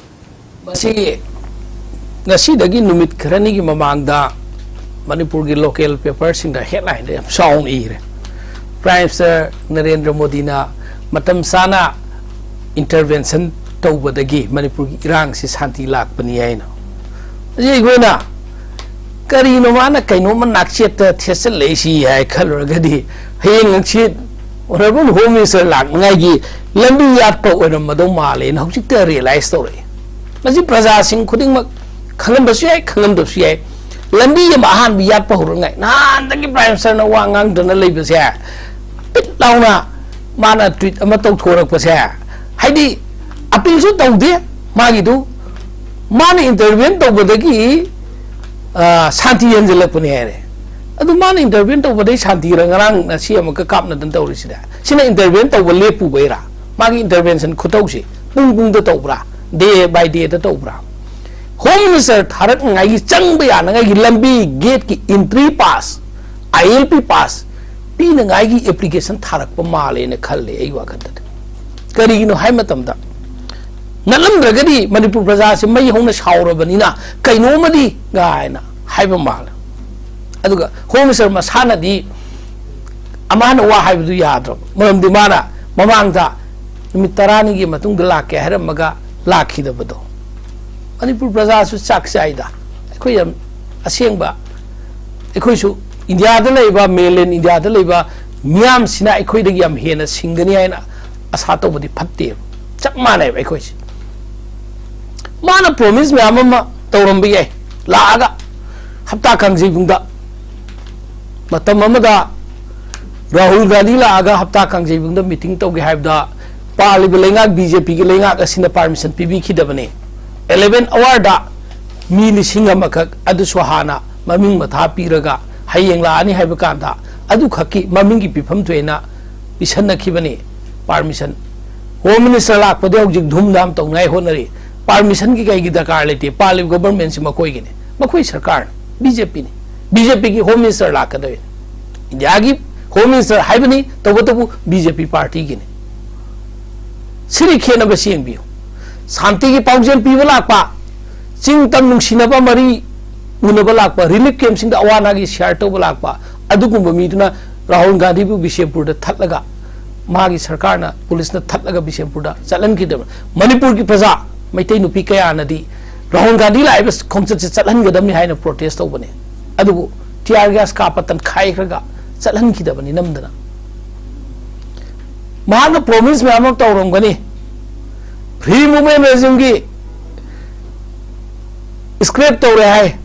ꯃꯁꯤ ꯉꯁꯤꯗꯒꯤ ꯅꯨꯃꯤꯠ ꯈꯔꯅꯤꯒꯤ ꯃꯃꯥꯡꯗ ꯃꯅꯤꯄꯨꯔꯒꯤ local paper ꯁꯤꯡꯗ headline ꯗ ꯌꯥꯝ ꯆꯥꯎꯅ ꯏꯔꯦ꯫ Prime Minister ꯅꯔꯦꯟꯗ꯭ꯔ ꯃꯣꯗꯤꯅ ꯃꯇꯝ ꯆꯥꯅ intervention ꯇꯧꯕꯗꯒꯤ ꯃꯅꯤꯄꯨꯔꯒꯤ ꯏꯔꯥꯡꯁꯤ ꯁꯥꯟꯇꯤ ꯂꯥꯛꯄꯅꯤ ꯍꯥꯏꯅ꯫ ꯍꯧꯖꯤꯛ ꯑꯩꯈꯣꯏꯅ ꯀꯔꯤꯅꯣ ꯃꯥꯅ ꯀꯩꯅꯣꯝꯃ ꯅꯥꯛꯆꯦꯠꯇ ꯊꯦꯠꯆꯜꯂꯛꯏꯁꯤ ꯍꯥꯏ ꯈꯜꯂꯨꯔꯒꯗꯤ, ꯍꯌꯦꯡ ꯍꯪꯆꯤꯠ Honourable Home Minister ꯂꯥꯛꯅꯉꯥꯏꯒꯤ ꯂꯝꯕꯤ ꯌꯥꯠꯄ ꯑꯣꯏꯔꯝꯃꯗꯧ ꯃꯥꯜꯂꯦꯅ ꯍꯧꯖꯤꯛꯇ realize ꯇꯧꯔꯛꯑꯦ꯫ ꯃꯁꯤ ꯄ꯭ꯔꯖꯥꯁꯤꯡ ꯈꯨꯗꯤꯡꯃꯛ ꯈꯪꯂꯝꯕꯁꯨ ꯌꯥꯏ, ꯈꯪꯂꯝꯗꯕꯁꯨ ꯌꯥꯏ꯫ ꯂꯝꯕꯤ ꯑꯃ ꯑꯍꯥꯟꯕ ꯌꯥꯠꯄ ꯍꯧꯔꯛꯉꯥꯏ, ꯅꯍꯥꯟꯗꯒꯤ Prime Minister ꯅ ꯋꯥ ꯉꯥꯡꯗꯅ ꯂꯩꯕꯁꯦ, ꯄꯤꯠ ꯂꯥꯎꯅ ꯃꯥꯅ tweet ꯑꯃ ꯇꯧꯊꯣꯔꯛꯄꯁꯦ, ꯍꯥꯏꯗꯤ appeal ꯁꯨ ꯇꯧꯗꯦ ꯃꯥꯒꯤꯗꯨ, ꯃꯥꯅ intervene ꯇꯧꯕꯗꯒꯤ, ꯑ, ꯁꯥꯟꯇꯤ ꯍꯟꯖꯤꯜꯂꯛꯄꯅꯤ ꯍꯥꯏꯔꯦ꯫ ꯑꯗꯨ ꯃꯥꯅ intervene ꯇꯧꯕꯗꯩ ꯁꯥꯟꯇꯤꯔ ꯉꯔꯥꯡ ꯉꯁꯤ ꯑꯃꯨꯛꯀ ꯀꯥꯞꯅꯗꯅ ꯇꯧꯔꯤꯁꯤꯗ? ꯁꯤꯅ intervene ꯇꯧꯕ ꯂꯦꯞꯄꯨꯕꯩꯔꯥ? ꯃꯥꯒꯤ intervention ꯈꯨꯇꯧꯁꯤ ꯄꯨꯡ ꯄꯨꯡꯗ ꯇꯧꯕ꯭ꯔꯥ, day by day ꯗ ꯇꯧꯕ꯭ꯔꯥ? Home Minister ꯊꯥꯔꯛꯅꯉꯥꯏꯒꯤ, ꯆꯪꯕ ꯌꯥꯅꯉꯥꯏꯒꯤ ꯂꯝꯕꯤ, gate ꯀꯤ entry pass, I L P pass ꯄꯤꯅꯉꯥꯏꯒꯤ application ꯊꯥꯔꯛꯄ ꯃꯥꯜꯂꯦꯅ ꯈꯜꯂꯦ ꯑꯩ ꯋꯥꯈꯜꯗꯗꯤ꯫ ꯀꯔꯤꯒꯤꯅꯣ ꯍꯥꯏ ꯃꯇꯝꯗ, ꯅꯠꯂꯝꯗ꯭ꯔꯒꯗꯤ ꯃꯅꯤꯄꯨꯔ ꯄ꯭ꯔꯖꯥꯁꯤ ꯃꯩ ꯍꯧꯅ ꯁꯥꯎꯔꯕꯅꯤꯅ ꯀꯩꯅꯣꯝꯃꯗꯤ ꯀꯥꯏꯅ ꯍꯥꯏꯕ ꯃꯥꯜꯂꯦ꯫ ꯑꯗꯨꯒ Home Minister ꯃꯁꯥꯅꯗꯤ ꯑꯃ ꯍꯥꯟꯅ ꯋꯥ ꯍꯥꯏꯕꯗꯨ ꯌꯥꯗ꯭ꯔꯕ, ꯃꯔꯝꯗꯤ ꯃꯥꯅ ꯃꯃꯥꯡꯗ ꯅꯨꯃꯤꯠ ꯇꯔꯥꯅꯤꯒꯤ ꯃꯇꯨꯡꯗ ꯂꯥꯛꯀꯦ ꯍꯥꯏꯔꯝꯃꯒ ꯂꯥꯛꯈꯤꯗꯕꯗꯣ꯫ ꯃꯅꯤꯄꯨꯔ ꯄ꯭ꯔꯖꯥꯁꯨ ꯆꯥꯛ ꯆꯥꯏꯗ꯫ ꯑꯩꯈꯣꯏ ꯌꯥꯝ ꯑꯁꯦꯡꯕ, ꯑꯩꯈꯣꯏꯁꯨ ꯏꯟꯗꯤꯌꯥꯗ ꯂꯩꯕ, mainland ꯏꯟꯗꯤꯌꯥꯗ ꯂꯩꯕ ꯃꯤꯌꯥꯝꯁꯤꯅ ꯑꯩꯈꯣꯏꯗꯒꯤ ꯌꯥꯝ ꯍꯦꯟꯅ ꯁꯤꯡꯒꯅꯤ ꯍꯥꯏꯅ ꯑꯁꯥ ꯇꯧꯕꯗꯤ ꯐꯠꯇꯦꯕ꯫ ꯆꯞ ꯃꯥꯟꯅꯩꯕ ꯑꯩꯈꯣꯏꯁꯦ꯫ ꯃꯥꯅ ꯄ꯭ꯔꯣꯃꯤꯁ ꯃꯌꯥꯝ ꯑꯃ ꯇꯧꯔꯝꯕ ꯌꯥꯏ, ꯂꯥꯛꯑꯒ ꯍꯞꯇꯥ ꯀꯥꯡꯖꯩꯕꯨꯡꯗ꯫ ꯃꯇꯝ ꯑꯃꯗ ꯔꯥꯍꯨꯜ ꯒꯥꯟꯙꯤ ꯂꯥꯛꯑꯒ ꯍꯞꯇꯥ ꯀꯥꯡꯖꯩꯕꯨꯡꯗ ꯃꯤꯇꯤꯡ ꯇꯧꯒꯦ ꯍꯥꯏꯕꯗ ꯄꯥꯜꯂꯤꯕ ꯂꯩꯉꯥꯛ, ꯕꯤ ꯖꯦ ꯄꯤꯒꯤ ꯂꯩꯉꯥꯛ ꯑꯁꯤꯅ ꯄꯥꯔꯃꯤꯁꯟ ꯄꯤꯕꯤꯈꯤꯗꯕꯅꯤ꯫ ꯑꯦꯂꯦꯚꯦꯟ ꯑꯋꯥꯔꯗ ꯃꯤ ꯂꯤꯁꯤꯡ ꯑꯃꯈꯛ, ꯑꯗꯨꯁꯨ ꯍꯥꯟꯅ ꯃꯃꯤꯡ ꯃꯊꯥ ꯄꯤꯔꯒ ꯍꯌꯦꯡ ꯂꯥꯛꯑꯅꯤ ꯍꯥꯏꯕ ꯀꯥꯟꯗ ꯑꯗꯨꯈꯛꯀꯤ ꯃꯃꯤꯡꯒꯤ ꯄꯤꯐꯝ ꯊꯣꯛꯑꯦꯅ ꯄꯤꯁꯟꯅꯈꯤꯕꯅꯤ ꯄꯥꯔꯃꯤꯁꯟ꯫ ꯍꯣꯝ ꯃꯤꯅꯤꯁꯇꯔ ꯂꯥꯛꯄꯗꯤ ꯍꯧꯖꯤꯛ ꯙꯨꯝꯙꯥꯝ ꯇꯧꯅꯉꯥꯏ ꯍꯣꯠꯅꯔꯤ꯫ ꯄꯥꯔꯃꯤꯁꯟꯒꯤ ꯀꯩꯒꯤ ꯗꯔꯀꯥꯔ ꯂꯩꯇꯦ, ꯄꯥꯜꯂꯤꯕ ꯒꯣꯕꯔꯃꯦꯟꯁꯤ ꯃꯈꯣꯏꯒꯤꯅꯤ, ꯃꯈꯣꯏ ꯁꯔꯀꯥꯔꯅꯤ, ꯕꯤ ꯖꯦ ꯄꯤꯅꯤ꯫ ꯕꯤ ꯖꯦ ꯄꯤꯒꯤ ꯍꯣꯝ ꯃꯤꯅꯤꯁꯇꯔ ꯂꯥꯛꯀꯗꯧꯔꯤꯅꯤ꯫ ꯏꯟꯗꯤꯌꯥꯒꯤ ꯍꯣꯝ ꯃꯤꯅꯤꯁꯇꯔ ꯍꯥꯏꯕꯅꯤ, ꯇꯧꯕꯇꯕꯨ ꯕꯤ ꯖꯦ ꯄꯤ ꯄꯥꯔꯇꯤꯒꯤꯅꯤ꯫ ꯁꯤꯒꯤ ꯈꯦꯠꯅꯕꯁꯤ ꯌꯦꯡꯕꯤꯌꯨ꯫ ꯁꯥꯟꯇꯤꯒꯤ ꯄꯥꯎꯖꯦꯜ ꯄꯤꯕ ꯂꯥꯛꯄ, ꯆꯤꯡ ꯇꯝ ꯅꯨꯡꯁꯤꯅꯕ ꯃꯔꯤ ꯎꯅꯕ ꯂꯥꯛꯄ, ꯔꯤꯂꯤꯐ ꯀꯦꯝꯞꯁꯤꯡꯗ ꯑꯋꯥ ꯑꯅꯥꯒꯤ ꯁꯤꯌꯥꯔ ꯇꯧꯕ ꯂꯥꯛꯄ, ꯑꯗꯨꯒꯨꯝꯕ ꯃꯤꯗꯨꯅ ꯔꯥꯍꯨꯜ ꯒꯥꯟꯙꯤꯕꯨ ꯕꯤꯁꯦꯝꯄꯨꯔꯗ ꯊꯠꯂꯒ ꯃꯥꯒꯤ ꯁꯔꯀꯥꯔꯅ, ꯄꯨꯂꯤꯁꯅ ꯊꯠꯂꯒ ꯕꯤꯁꯦꯝꯄꯨꯔꯗ ꯆꯠꯍꯟꯈꯤꯗꯕ꯫ ꯃꯅꯤꯄꯨꯔꯒꯤ ꯄ꯭ꯔꯖꯥ, ꯃꯩꯇꯩ ꯅꯨꯄꯤ ꯀꯌꯥꯅꯗꯤ ꯔꯥꯍꯨꯜ ꯒꯥꯟꯙꯤ ꯂꯥꯛꯏꯕ ꯈꯣꯡꯆꯠꯁꯦ ꯆꯠꯍꯟꯒꯗꯕꯅꯤ ꯍꯥꯏꯅ ꯄ꯭ꯔꯣꯇꯦꯁ ꯇꯧꯕꯅꯦ꯫ ꯑꯗꯨꯕꯨ ꯇꯤꯌꯥꯔ ꯒ꯭ꯌꯥꯁ ꯀꯥꯞꯄ ꯇꯟꯈꯥꯏꯈ꯭ꯔꯒ ꯆꯠꯍꯟꯈꯤꯗꯕꯅꯤ ꯅꯝꯗꯅ꯫ ꯃꯍꯥꯛꯅ ꯄ꯭ꯔꯣꯃꯤꯁ ꯃꯌꯥꯝ ꯑꯃ ꯇꯧꯔꯝꯒꯅꯤ꯫ ꯐ꯭ꯔꯤ ꯃꯨꯚꯃꯦꯟ ꯔꯦꯖꯤꯝꯒꯤ ꯁ꯭ꯀ꯭ꯔꯦꯞ ꯇꯧꯔꯦ ꯍꯥꯏ꯫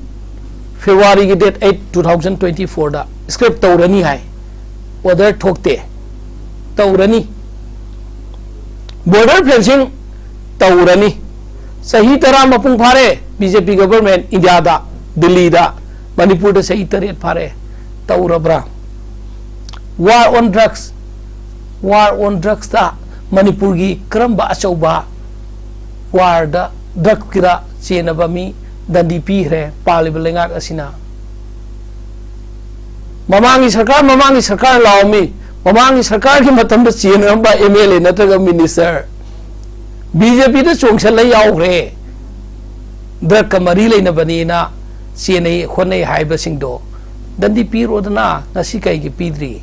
ꯐꯦꯕ꯭ꯔꯨꯋꯥꯔꯤꯒꯤ date eight, two thousand twenty ꯐꯣꯔꯗ ꯁ꯭ꯀ꯭ꯔꯦꯞ ꯇꯧꯔꯅꯤ ꯍꯥꯏ꯫ ꯑꯣꯔꯗꯔ ꯊꯣꯛꯇꯦ꯫ ꯇꯧꯔꯅꯤ꯫ ꯕꯣꯔꯗꯔ ꯐꯦꯟꯁꯤꯡ ꯇꯧꯔꯅꯤ꯫ ꯆꯍꯤ ꯇꯔꯥ ꯃꯄꯨꯡ ꯐꯥꯔꯦ ꯕꯤ ꯖꯦ ꯄꯤ ꯒꯣꯕꯔꯃꯦꯟ ꯏꯟꯗꯤꯌꯥꯗ, ꯗꯤꯜꯂꯤꯗ꯫ ꯃꯅꯤꯄꯨꯔꯗ ꯆꯍꯤ ꯇꯔꯦꯠ ꯐꯥꯔꯦ꯫ ꯇꯧꯔꯕ꯭ꯔꯥ? War on drugs, war on drugsꯇ ꯃꯅꯤꯄꯨꯔꯒꯤ ꯀꯔꯝꯕ ꯑꯆꯧꯕ ꯋꯥꯔꯗ, ꯗ꯭ꯔꯒꯀꯤꯗ ꯆꯦꯟꯅꯕ ꯃꯤ ꯗꯟꯗꯤ ꯄꯤꯈ꯭ꯔꯦ ꯄꯥꯜꯂꯤꯕ ꯂꯩꯉꯥꯛ ꯑꯁꯤꯅ? ꯃꯃꯥꯡꯒꯤ ꯁꯔꯀꯥꯔ, ꯃꯃꯥꯡꯒꯤ ꯁꯔꯀꯥꯔ ꯂꯥꯎꯔꯝꯃꯤ꯫ ꯃꯃꯥꯡꯒꯤ ꯁꯔꯀꯥꯔꯒꯤ ꯃꯇꯝꯗ ꯆꯦꯟꯅꯔꯝꯕ ꯑꯦꯝ ꯑꯦꯜ ꯑꯦ ꯅꯠꯇ꯭ꯔꯒ ꯃꯤꯅꯤꯁꯇꯔ ꯕꯤ ꯖꯦ ꯄꯤꯗ ꯆꯣꯡꯁꯤꯜꯂ ꯌꯥꯎꯈ꯭ꯔꯦ꯫ ꯗ꯭ꯔꯒꯀ ꯃꯔꯤ ꯂꯩꯅꯕꯅꯤꯅ ꯆꯦꯟꯅꯩ ꯈꯣꯠꯅꯩ ꯍꯥꯏꯕꯁꯤꯡꯗꯣ ꯗꯟꯗꯤ ꯄꯤꯔꯣꯗꯅ, ꯉꯁꯤ ꯀꯩꯒꯤ ꯄꯤꯗ꯭ꯔꯤ?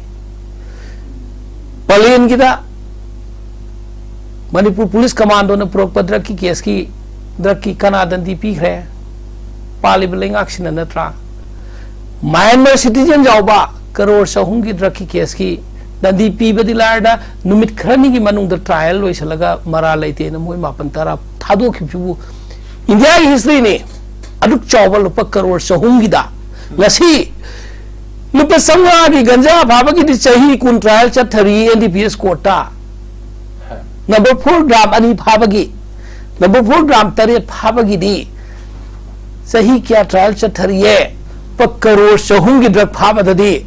ꯄꯂꯦꯟꯒꯤꯗ ꯃꯅꯤꯄꯨꯔ ꯄꯨꯂꯤꯁ ꯀꯃꯥꯟꯗꯣꯅ ꯄꯨꯔꯛꯄ ꯗ꯭ꯔꯒꯀꯤ ꯀꯦꯁꯀꯤ, ꯗ꯭ꯔꯒꯀꯤ ꯀꯅꯥ ꯗꯟꯗꯤ ꯄꯤꯈ꯭ꯔꯦ? ꯄꯥꯜꯂꯤꯕ ꯂꯩꯉꯥꯛꯁꯤꯅ ꯅꯠꯇ꯭ꯔꯥ? ꯃꯌꯥꯟꯃꯔ ꯁꯤꯇꯤꯖꯦꯟ ꯌꯥꯎꯕ ꯀꯔꯣꯔ ꯆꯍꯨꯝꯒꯤ ꯗ꯭ꯔꯒꯀꯤ ꯀꯦꯁꯀꯤ ꯗꯟꯗꯤ ꯄꯤꯕꯗꯤ ꯂꯥꯏꯔꯗ, ꯅꯨꯃꯤꯠ ꯈꯔꯅꯤꯒꯤ ꯃꯅꯨꯡꯗ trial ꯂꯣꯏꯁꯤꯜꯂꯒ ꯃꯔꯥꯜ ꯂꯩꯇꯦꯅ ꯃꯣꯏ ꯃꯥꯄꯟ ꯇꯔꯥ ꯊꯥꯗꯣꯛꯈꯤꯕꯁꯤꯕꯨ ꯏꯟꯗꯤꯌꯥꯒꯤ historyꯅꯤ꯫ ꯑꯗꯨꯛ ꯆꯥꯎꯕ ꯂꯨꯄꯥ ꯀꯔꯣꯔ ꯆꯍꯨꯝꯒꯤꯗ ꯉꯁꯤ ꯂꯨꯄꯥ ꯆꯥꯝꯃꯉꯥꯒꯤ ꯒꯟꯖꯥ ꯐꯥꯕꯒꯤꯗꯤ ꯆꯍꯤ ꯀꯨꯟ trial ꯆꯠꯊꯔꯤ N D P S courtꯇ꯫ Number four gram ꯑꯅꯤ ꯐꯥꯕꯒꯤ, number four gram ꯇꯔꯦꯠ ꯐꯥꯕꯒꯤꯗꯤ ꯆꯍꯤ ꯀꯌꯥ trial ꯆꯠꯊꯔꯤꯌꯦ? ꯂꯨꯄꯥ ꯀꯔꯣꯔ ꯆꯍꯨꯝꯒꯤ drug ꯐꯥꯕꯗꯗꯤ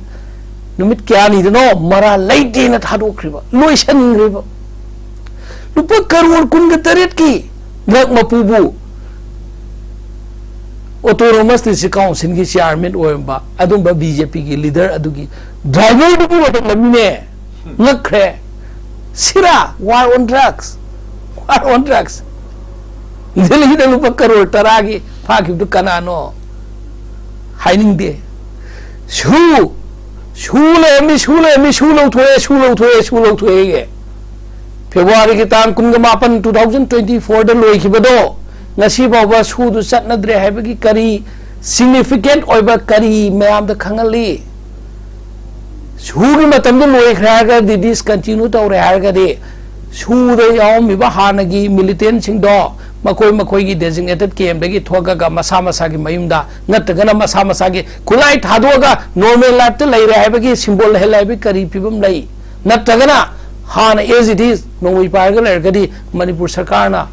ꯅꯨꯃꯤꯠ ꯀꯌꯥꯅꯤꯗꯅꯣ ꯃꯔꯥꯜ ꯂꯩꯇꯦꯅ ꯊꯥꯗꯣꯛꯈ꯭ꯔꯤꯕ, ꯂꯣꯏꯁꯟꯈ꯭ꯔꯤꯕ꯫ ꯂꯨꯄꯥ ꯀꯔꯣꯔ ꯀꯨꯟꯒ ꯇꯔꯦꯠꯀꯤ drug ꯃꯄꯨꯕꯨ Autonomous District Councilꯒꯤ chairman ꯑꯣꯏꯔꯝꯕ ꯑꯗꯨꯝꯕ B J Pꯒꯤ leader ꯑꯗꯨꯒꯤ driverꯗꯨꯕꯨ ꯋꯥꯇꯠꯂꯝꯃꯤꯅꯦ꯫ ꯉꯛꯈ꯭ꯔꯦ꯫ ꯁꯤꯔꯥ, war on drugs, war on drugs꯫ ꯗꯦꯜꯂꯤꯗ ꯂꯨꯄꯥ ꯀꯔꯣꯔ ꯇꯔꯥꯒꯤ ꯐꯥꯈꯤꯕꯗꯨ ꯀꯅꯥꯅꯣ? ꯍꯥꯏꯅꯤꯡꯗꯦ꯫ ꯁꯨ, ꯁꯨ ꯂꯩꯔꯝꯃꯤ, ꯁꯨ ꯂꯩꯔꯝꯃꯤ, ꯁꯨ ꯂꯧꯊꯣꯛꯑꯦ, ꯁꯨ ꯂꯧꯊꯣꯛꯑꯦ, ꯁꯨ ꯂꯧꯊꯣꯛꯑꯦ꯫ Februaryꯒꯤ ꯇꯥꯡ ꯀꯨꯟꯒ ꯃꯥꯄꯟ, two thousand twenty fourꯗ ꯂꯣꯏꯈꯤꯕꯗꯣ ꯉꯁꯤ ꯐꯥꯎꯕ ꯁꯨꯗꯨ ꯆꯠꯅꯗ꯭ꯔꯦ ꯍꯥꯏꯕꯒꯤ ꯀꯔꯤ significant ꯑꯣꯏꯕ, ꯀꯔꯤ ꯃꯌꯥꯝꯗ ꯈꯪꯍꯜꯂꯤ? ꯁꯨꯒꯤ ꯃꯇꯝꯗꯣ ꯂꯣꯏꯈ꯭ꯔꯦ ꯍꯥꯏꯔꯒꯗꯤ, discontinue ꯇꯧꯔꯦ ꯍꯥꯏꯔꯒꯗꯤ, ꯁꯨꯗ ꯌꯥꯎꯔꯝꯃꯤꯕ ꯍꯥꯟꯅꯒꯤ militantꯁꯤꯡꯗꯣ ꯃꯈꯣꯏ ꯃꯈꯣꯏꯒꯤ designated campꯗꯒꯤ ꯊꯣꯛꯑꯒ ꯃꯁꯥ ꯃꯁꯥꯒꯤ ꯃꯌꯨꯝꯗ ꯅꯠꯇ꯭ꯔꯒꯅ ꯃꯁꯥ ꯃꯁꯥꯒꯤ ꯈꯨꯠꯂꯥꯏ ꯊꯥꯗꯣꯛꯑꯒ normal lifeꯇ ꯂꯩꯔꯦ ꯍꯥꯏꯕꯒꯤ symbol ꯂꯩꯍꯜꯂꯦ ꯍꯥꯏꯕꯒꯤ ꯀꯔꯤ ꯐꯤꯕꯝ ꯂꯩ? ꯅꯠꯇ꯭ꯔꯒꯅ ꯍꯥꯟꯅ as it is ꯅꯣꯡꯃꯩ ꯄꯥꯏꯔꯒ ꯂꯩꯔꯒꯗꯤ ꯃꯅꯤꯄꯨꯔ ꯁꯔꯀꯥꯔꯅ,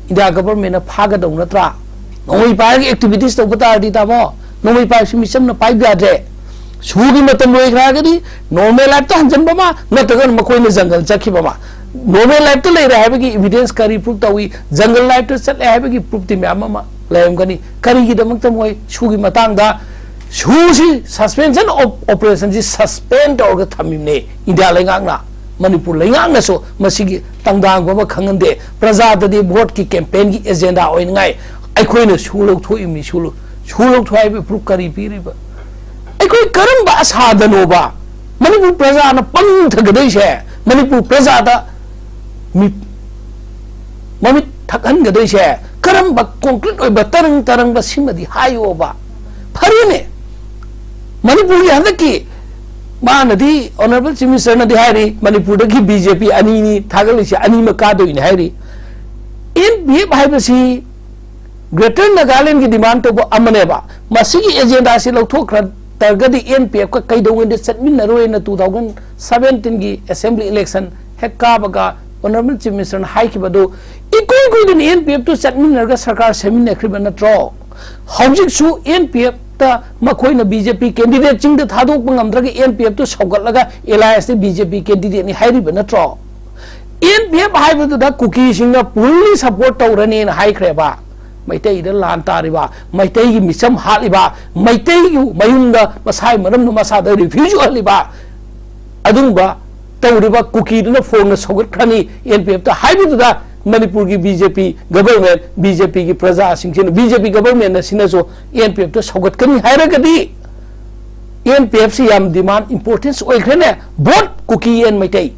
India governmentꯅ ꯐꯥꯒꯗꯧ ꯅꯠꯇ꯭ꯔꯥ? ꯅꯣꯡꯃꯩ ꯄꯥꯏꯔꯒ activities ꯇꯧꯕ ꯇꯥꯔꯗꯤ, ꯇꯥꯃꯣ, ꯅꯣꯡꯃꯩ ꯄꯥꯏꯕꯁꯤ ꯃꯤꯆꯝꯅ ꯄꯥꯏꯕ ꯌꯥꯗ꯭ꯔꯦ꯫ ꯁꯨꯒꯤ ꯃꯇꯝ ꯂꯣꯏꯈ꯭ꯔꯒꯗꯤ normal lifeꯇ ꯍꯟꯖꯤꯟꯕ ꯑꯃ, ꯅꯠꯇ꯭ꯔꯒꯅ ꯃꯈꯣꯏꯅ ꯖꯪꯒꯜ ꯆꯠꯈꯤꯕ ꯑꯃ꯫ Normal lifeꯇ ꯂꯩꯔꯦ ꯍꯥꯏꯕꯒꯤ evidence ꯀꯔꯤ proof ꯇꯧꯏ? ꯖꯪꯒꯜ lifeꯇ ꯆꯠꯂꯦ ꯍꯥꯏꯕꯒꯤ proofꯇꯤ ꯃꯌꯥꯝ ꯑꯃ ꯂꯩꯔꯝꯒꯅꯤ꯫ ꯀꯔꯤꯒꯤꯗꯃꯛꯇ ꯃꯣꯏ ꯁꯨꯒꯤ ꯃꯇꯥꯡꯗ, ꯁꯨꯁꯤ suspension of operationꯁꯤ suspend ꯇꯧꯔꯒ ꯊꯝꯃꯤꯕꯅꯦ ꯏꯟꯗꯤꯌꯥ ꯂꯩꯉꯥꯛꯅ? ꯃꯅꯤꯄꯨꯔ ꯂꯩꯉꯥꯛꯅꯁꯨ ꯃꯁꯤꯒꯤ ꯇꯪꯗꯥꯡꯕ ꯑꯃ ꯈꯪꯍꯟꯗꯦ꯫ ꯄ꯭ꯔꯖꯥꯗꯗꯤ voteꯀꯤ campaignꯒꯤ agenda ꯑꯣꯏꯅꯉꯥꯏ ꯑꯩꯈꯣꯏꯅ ꯁꯨ ꯂꯧꯊꯣꯛꯏꯕꯅꯤ, ꯁꯨ ꯂꯧ-, ꯁꯨ ꯂꯧꯊꯣꯛ ꯍꯥꯏꯕ proof ꯀꯔꯤ ꯄꯤꯔꯤꯕ? ꯑꯩꯈꯣꯏ ꯀꯔꯝꯕ ꯑꯁꯥꯗꯅꯣꯕ ꯃꯅꯤꯄꯨꯔ ꯄ꯭ꯔꯖꯥꯅ ꯄꯪꯊꯒꯗꯣꯏꯁꯦ? ꯃꯅꯤꯄꯨꯔ ꯄ꯭ꯔꯖꯥꯗ ꯃꯤ-, ꯃꯃꯤꯠ ꯊꯛꯍꯟꯒꯗꯣꯏꯁꯦ ꯀꯔꯝꯕ concrete ꯑꯣꯏꯕ ꯇꯔꯪ ꯇꯔꯪꯕ ꯁꯤꯃꯗꯤ ꯍꯥꯏꯌꯣꯕ꯫ ꯐꯔꯦꯅꯦ, ꯃꯅꯤꯄꯨꯔꯒꯤ ꯍꯟꯗꯛꯀꯤ ꯃꯥꯅꯗꯤ, Honourable Chief Minister ꯅꯗꯤ ꯍꯥꯏꯔꯤ, ꯃꯅꯤꯄꯨꯔꯗꯒꯤ B J P ꯑꯅꯤꯅꯤ ꯊꯥꯒꯠꯂꯤꯁꯦ, ꯑꯅꯤꯃꯛ ꯀꯥꯗꯣꯏꯅꯤ ꯍꯥꯏꯔꯤ꯫ N P F ꯍꯥꯏꯕꯁꯤ Greater Nagaland ꯒꯤ demand ꯇꯧꯕ ꯑꯃꯅꯦꯕ꯫ ꯃꯁꯤꯒꯤ agenda ꯁꯤ ꯂꯧꯊꯣꯛꯈ꯭ꯔ ꯇꯥꯔꯒꯗꯤ N P F ꯀ ꯀꯩꯗꯧꯉꯩꯗ ꯆꯠꯃꯤꯟꯅꯔꯣꯏꯅ two thousand seventeen ꯒꯤ assembly election ꯍꯦꯛ ꯀꯥꯕꯒ Honourable Chief Minister ꯅ ꯍꯥꯏꯈꯤꯕꯗꯨ ꯏꯀꯨꯏ ꯀꯨꯏꯗꯅ N P F ꯇꯨ ꯆꯠꯃꯤꯟꯅꯔꯒ ꯁꯔꯀꯥꯔ ꯁꯦꯝꯃꯤꯟꯅꯈ꯭ꯔꯤꯕ ꯅꯠꯇ꯭ꯔꯣ? ꯍꯧꯖꯤꯛꯁꯨ N P F ꯇ ꯃꯈꯣꯏꯅ B J P candidate ꯁꯤꯡꯗ ꯊꯥꯗꯣꯛꯄ ꯉꯝꯗ꯭ꯔꯒ N P F ꯇꯨ ꯁꯧꯒꯠꯂꯒ alliance ꯇ B J P candidate ꯅꯤ ꯍꯥꯏꯔꯤꯕ ꯅꯠꯇ꯭ꯔꯣ? N P F ꯍꯥꯏꯕꯗꯨꯗ ꯀꯨꯀꯤꯁꯤꯡꯅ fully support ꯇꯧꯔꯅꯤꯅ ꯍꯥꯏꯈ꯭ꯔꯦꯕ꯫ ꯃꯩꯇꯩꯗ ꯂꯥꯟ ꯇꯥꯔꯤꯕ, ꯃꯩꯇꯩꯒꯤ ꯃꯤꯆꯝ ꯍꯥꯠꯂꯤꯕ, ꯃꯩꯇꯩꯒꯤ ꯃꯌꯨꯝꯗ ꯃꯁꯥꯒꯤ ꯃꯔꯝꯗ ꯃꯁꯥꯗ refugee ꯑꯣꯏꯍꯜꯂꯤꯕ, ꯑꯗꯨꯒꯨꯝꯕ ꯇꯧꯔꯤꯕ ꯀꯨꯀꯤꯗꯨꯅ ꯐꯣꯡꯅ ꯁꯧꯒꯠꯈ꯭ꯔꯅꯤ N P F ꯇ ꯍꯥꯏꯕꯗꯨꯗ ꯃꯅꯤꯄꯨꯔꯒꯤ B J P government, B J P ꯒꯤ ꯄ꯭ꯔꯖꯥꯁꯤꯡꯁꯤꯅ, B J P government ꯑꯁꯤꯅꯁꯨ N P F ꯇ ꯁꯧꯒꯠꯀꯅꯤ ꯍꯥꯏꯔꯒꯗꯤ N P F ꯁꯤ ꯌꯥꯝ demand importance ꯑꯣꯏꯈ꯭ꯔꯦꯅꯦ, both Kuki and Meitei.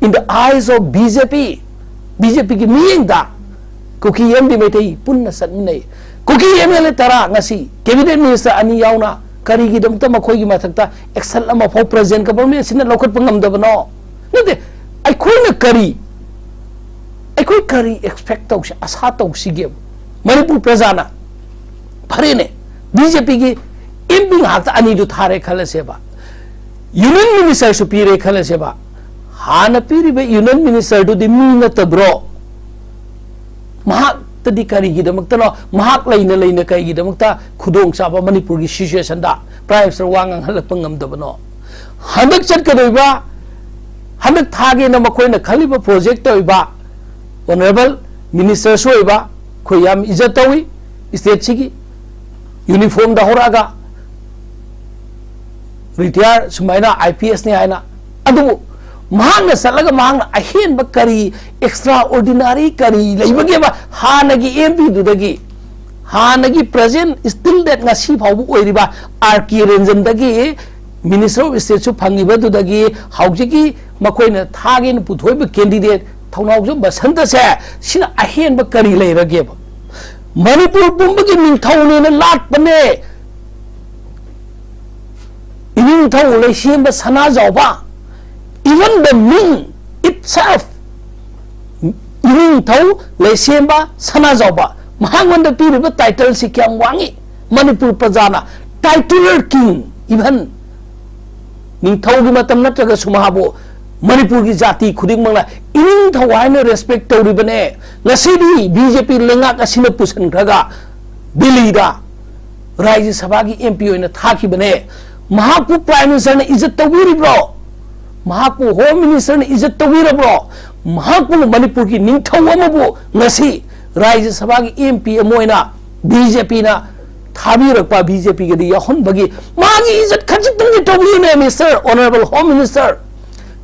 In the eyes of B J P, B J P ꯒꯤ ꯃꯤꯠꯌꯦꯡꯗ ꯀꯨꯀꯤ ꯑꯃꯗꯤ ꯃꯩꯇꯩ ꯄꯨꯟꯅ ꯆꯠꯃꯤꯟꯅꯩ꯫ ꯀꯨꯀꯤ M L A ꯇꯔꯥ ꯉꯁꯤ cabinet minister ꯑꯅꯤ ꯌꯥꯎꯅ ꯀꯔꯤꯒꯤꯗꯃꯛꯇ ꯃꯈꯣꯏꯒꯤ ꯃꯊꯛꯇ action ꯑꯃꯐꯥꯎ present government ꯁꯤꯅ ꯂꯧꯈꯠꯄ ꯉꯝꯗꯕꯅꯣ? ꯅꯠꯇꯦ, ꯑꯩꯈꯣꯏꯅ ꯀꯔꯤ, ꯑꯩꯈꯣꯏ ꯀꯔꯤ expect ꯇꯧꯁꯤ, ꯑꯁꯥ ꯇꯧꯁꯤꯒꯦꯕ? ꯃꯅꯤꯄꯨꯔ ꯄ꯭ꯔꯖꯥꯅ, ꯐꯔꯦꯅꯦ, B J P ꯒꯤ M P ꯉꯥꯛꯇ ꯑꯅꯤꯗꯨ ꯊꯥꯔꯦ ꯈꯜꯂꯁꯦꯕ, union minister ꯁꯨ ꯄꯤꯔꯦ ꯈꯜꯂꯁꯦꯕ, ꯍꯥꯟꯅ ꯄꯤꯔꯤꯕ union minister ꯗꯨꯗꯤ ꯃꯤ ꯅꯠꯇꯕ꯭ꯔꯣ? ꯃꯍꯥꯛꯇꯗꯤ ꯀꯔꯤꯒꯤꯗꯃꯛꯇꯅꯣ, ꯃꯍꯥꯛ ꯂꯩꯅ ꯂꯩꯅ ꯀꯔꯤꯒꯤꯗꯃꯛꯇ ꯈꯨꯗꯣꯡꯆꯥꯕ ꯃꯅꯤꯄꯨꯔꯒꯤ situation ꯗ Prime Minister ꯋꯥ ꯉꯥꯡꯍꯜꯂꯛꯄ ꯉꯝꯗꯕꯅꯣ? ꯍꯟꯗꯛ ꯆꯠꯀꯗꯣꯏꯕ, ꯍꯟꯗꯛ ꯊꯥꯒꯦꯅ ꯃꯈꯣꯏꯅ ꯈꯜꯂꯤꯕ, project ꯇꯧꯔꯤꯕ, Honourable Minister ꯁꯨ ꯑꯣꯏꯕ, ꯑꯩꯈꯣꯏ ꯌꯥꯝ ꯏꯖꯠ ꯇꯧꯏ state ꯁꯤꯒꯤ, uniform ꯗ ꯍꯧꯔꯛꯑꯒ retire ꯁꯨꯃꯥꯏꯅ I P S ꯅꯤ ꯍꯥꯏꯅ꯫ ꯑꯗꯨꯕꯨ ꯃꯍꯥꯛꯅ ꯆꯠꯂꯒ ꯃꯍꯥꯛꯅ ꯑꯍꯦꯟꯕ ꯀꯔꯤ, extraordinary ꯀꯔꯤ ꯂꯩꯕꯒꯦꯕ ꯍꯥꯟꯅꯒꯤ M P ꯗꯨꯗꯒꯤ? ꯍꯥꯟꯅꯒꯤ present, still that ꯉꯁꯤ ꯐꯥꯎꯕ ꯑꯣꯏꯔꯤꯕ R K Ranjan ꯗꯒꯤ Minister of State ꯁꯨ ꯐꯪꯉꯤꯕꯗꯨꯗꯒꯤ ꯍꯧꯖꯤꯛꯀꯤ ꯃꯈꯣꯏꯅ ꯊꯥꯒꯦꯅ ꯄꯨꯊꯣꯛꯏꯕ candidate ꯊꯧꯅꯥꯎꯖꯝ ꯕꯁꯟꯇꯁꯦ, ꯁꯤꯅ ꯑꯍꯦꯟꯕ ꯀꯔꯤ ꯂꯩꯔꯒꯦꯕ? ꯃꯅꯤꯄꯨꯔ ꯄꯨꯝꯕꯒꯤ ꯅꯤꯡꯊꯧꯅꯦꯅ ꯂꯥꯠꯄꯅꯦ꯫ ꯏꯅꯤꯡꯊꯧ ꯂꯩꯁꯦꯝꯕ ꯁꯅꯥꯖꯥꯎꯕ, even the name itself, ꯏꯅꯤꯡꯊꯧ ꯂꯩꯁꯦꯝꯕ ꯁꯅꯥꯖꯥꯎꯕ, ꯃꯍꯥꯛꯉꯣꯟꯗ ꯄꯤꯔꯤꯕ title ꯁꯤ ꯀꯌꯥꯝ ꯋꯥꯡꯏ꯫ ꯃꯅꯤꯄꯨꯔ ꯄ꯭ꯔꯖꯥꯅ titular king, even ꯅꯤꯡꯊꯧꯒꯤ ꯃꯇꯝ ꯅꯠꯇ꯭ꯔꯒꯁꯨ ꯃꯍꯥꯛꯄꯨ ꯃꯅꯤꯄꯨꯔꯒꯤ ꯖꯥꯇꯤ ꯈꯨꯗꯤꯡꯃꯛꯅ ꯏꯅꯤꯡꯊꯧ ꯍꯥꯏꯅ respect ꯇꯧꯔꯤꯕꯅꯦ꯫ ꯉꯁꯤꯗꯤ B J P ꯂꯩꯉꯥꯛ ꯑꯁꯤꯅ ꯄꯨꯁꯤꯟꯈ꯭ꯔꯒ ꯗꯤꯜꯂꯤꯗ ꯔꯥꯖ꯭ꯌ ꯁꯚꯥꯒꯤ M P ꯑꯣꯏꯅ ꯊꯥꯈꯤꯕꯅꯦ꯫ ꯃꯍꯥꯛꯄꯨ Prime Ministerꯅ ꯏꯖꯠ ꯇꯧꯕꯤꯔꯤꯕ꯭ꯔꯣ? ꯃꯍꯥꯛꯄꯨ Home Ministerꯅ ꯏꯖꯠ ꯇꯧꯕꯤꯔꯕ꯭ꯔꯣ? ꯃꯍꯥꯛꯄꯨ ꯃꯅꯤꯄꯨꯔꯒꯤ ꯅꯤꯡꯊꯧ ꯑꯃꯕꯨ ꯉꯁꯤ ꯔꯥꯖ꯭ꯌ ꯁꯚꯥꯒꯤ M P ꯑꯃ ꯑꯣꯏꯅ B J Pꯅ ꯊꯥꯕꯤꯔꯛꯄ, B J Pꯒꯗꯤ ꯌꯥꯎꯍꯟꯕꯒꯤ ꯃꯥꯒꯤ ꯏꯖꯠ ꯈꯖꯤꯛꯇꯪꯗꯤ ꯇꯧꯕꯤꯌꯨꯅꯦ, Mister Honourable Home Minister,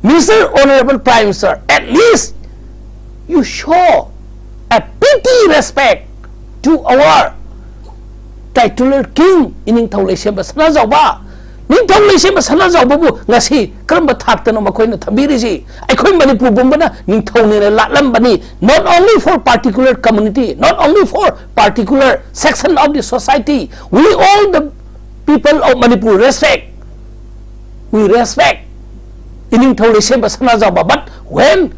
Mister Honourable Prime Minister, at least you show a petty respect to our titular king, ꯏꯅꯤꯡꯊꯧ ꯂꯩꯁꯦꯝꯕ ꯁꯅꯥꯖꯥꯎꯕ꯫ ꯅꯤꯡꯊꯧ ꯂꯩꯁꯦꯝꯕ ꯁꯅꯥꯖꯥꯎꯕꯕꯨ ꯉꯁꯤ ꯀꯔꯝꯕ ꯊꯥꯛꯇꯅꯣ ꯃꯈꯣꯏꯅ ꯊꯝꯕꯤꯔꯤꯁꯤ? ꯑꯩꯈꯣꯏ ꯃꯅꯤꯄꯨꯔ ꯄꯨꯝꯕꯅ ꯅꯤꯡꯊꯧꯅꯦꯅ ꯂꯥꯠꯂꯝꯕꯅꯤ, not only for particular community, not only for particular section of the society, we all the people of Manipur respect, we respect ꯏꯅꯤꯡꯊꯧ ꯂꯩꯁꯦꯝꯕ Sanajaoba, but when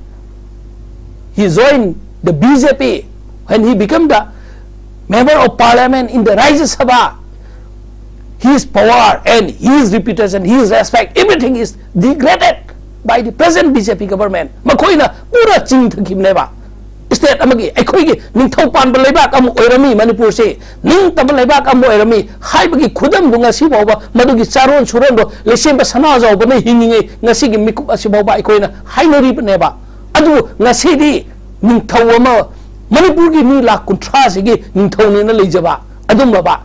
he joined the B J P, when he became the member of parliament in the Rajya Sabha, his power and his reputation, his respect, everything is degraded by the present B J P government. ꯃꯈꯣꯏꯅ ꯄꯨꯔꯥ ꯆꯤꯡꯊꯈꯤꯕꯅꯦꯕ꯫ State ꯑꯃꯒꯤ, ꯑꯩꯈꯣꯏꯒꯤ ꯅꯤꯡꯊꯧ ꯄꯥꯟꯕ ꯂꯩꯕꯥꯛ ꯑꯃ ꯑꯣꯏꯔꯝꯃꯤ ꯃꯅꯤꯄꯨꯔꯁꯤ, ꯅꯤꯡꯇꯝꯕ ꯂꯩꯕꯥꯛ ꯑꯃ ꯑꯣꯏꯔꯝꯃꯤ ꯍꯥꯏꯕꯒꯤ ꯈꯨꯗꯝꯗꯨ ꯉꯁꯤ ꯐꯥꯎꯕ ꯃꯗꯨꯒꯤ ꯆꯥꯔꯣꯟ ꯁꯨꯔꯣꯟꯗꯣ ꯂꯩꯁꯦꯝꯕ ꯁꯅꯥꯖꯥꯎꯕꯅ ꯍꯤꯡꯉꯤꯉꯩ ꯉꯁꯤꯒꯤ ꯃꯤꯀꯨꯞ ꯑꯁꯤ ꯐꯥꯎꯕ ꯑꯩꯈꯣꯏꯅ ꯍꯥꯏꯅꯔꯤꯕꯅꯦꯕ꯫ ꯑꯗꯨꯕꯨ ꯉꯁꯤꯗꯤ ꯅꯤꯡꯊꯧ ꯑꯃ, ꯃꯅꯤꯄꯨꯔꯒꯤ ꯃꯤ ꯂꯥꯈ ꯀꯨꯟꯊ꯭ꯔꯥꯁꯤꯒꯤ ꯅꯤꯡꯊꯧꯅꯦꯅ ꯂꯩꯖꯕ ꯑꯗꯨꯝꯂꯕ꯫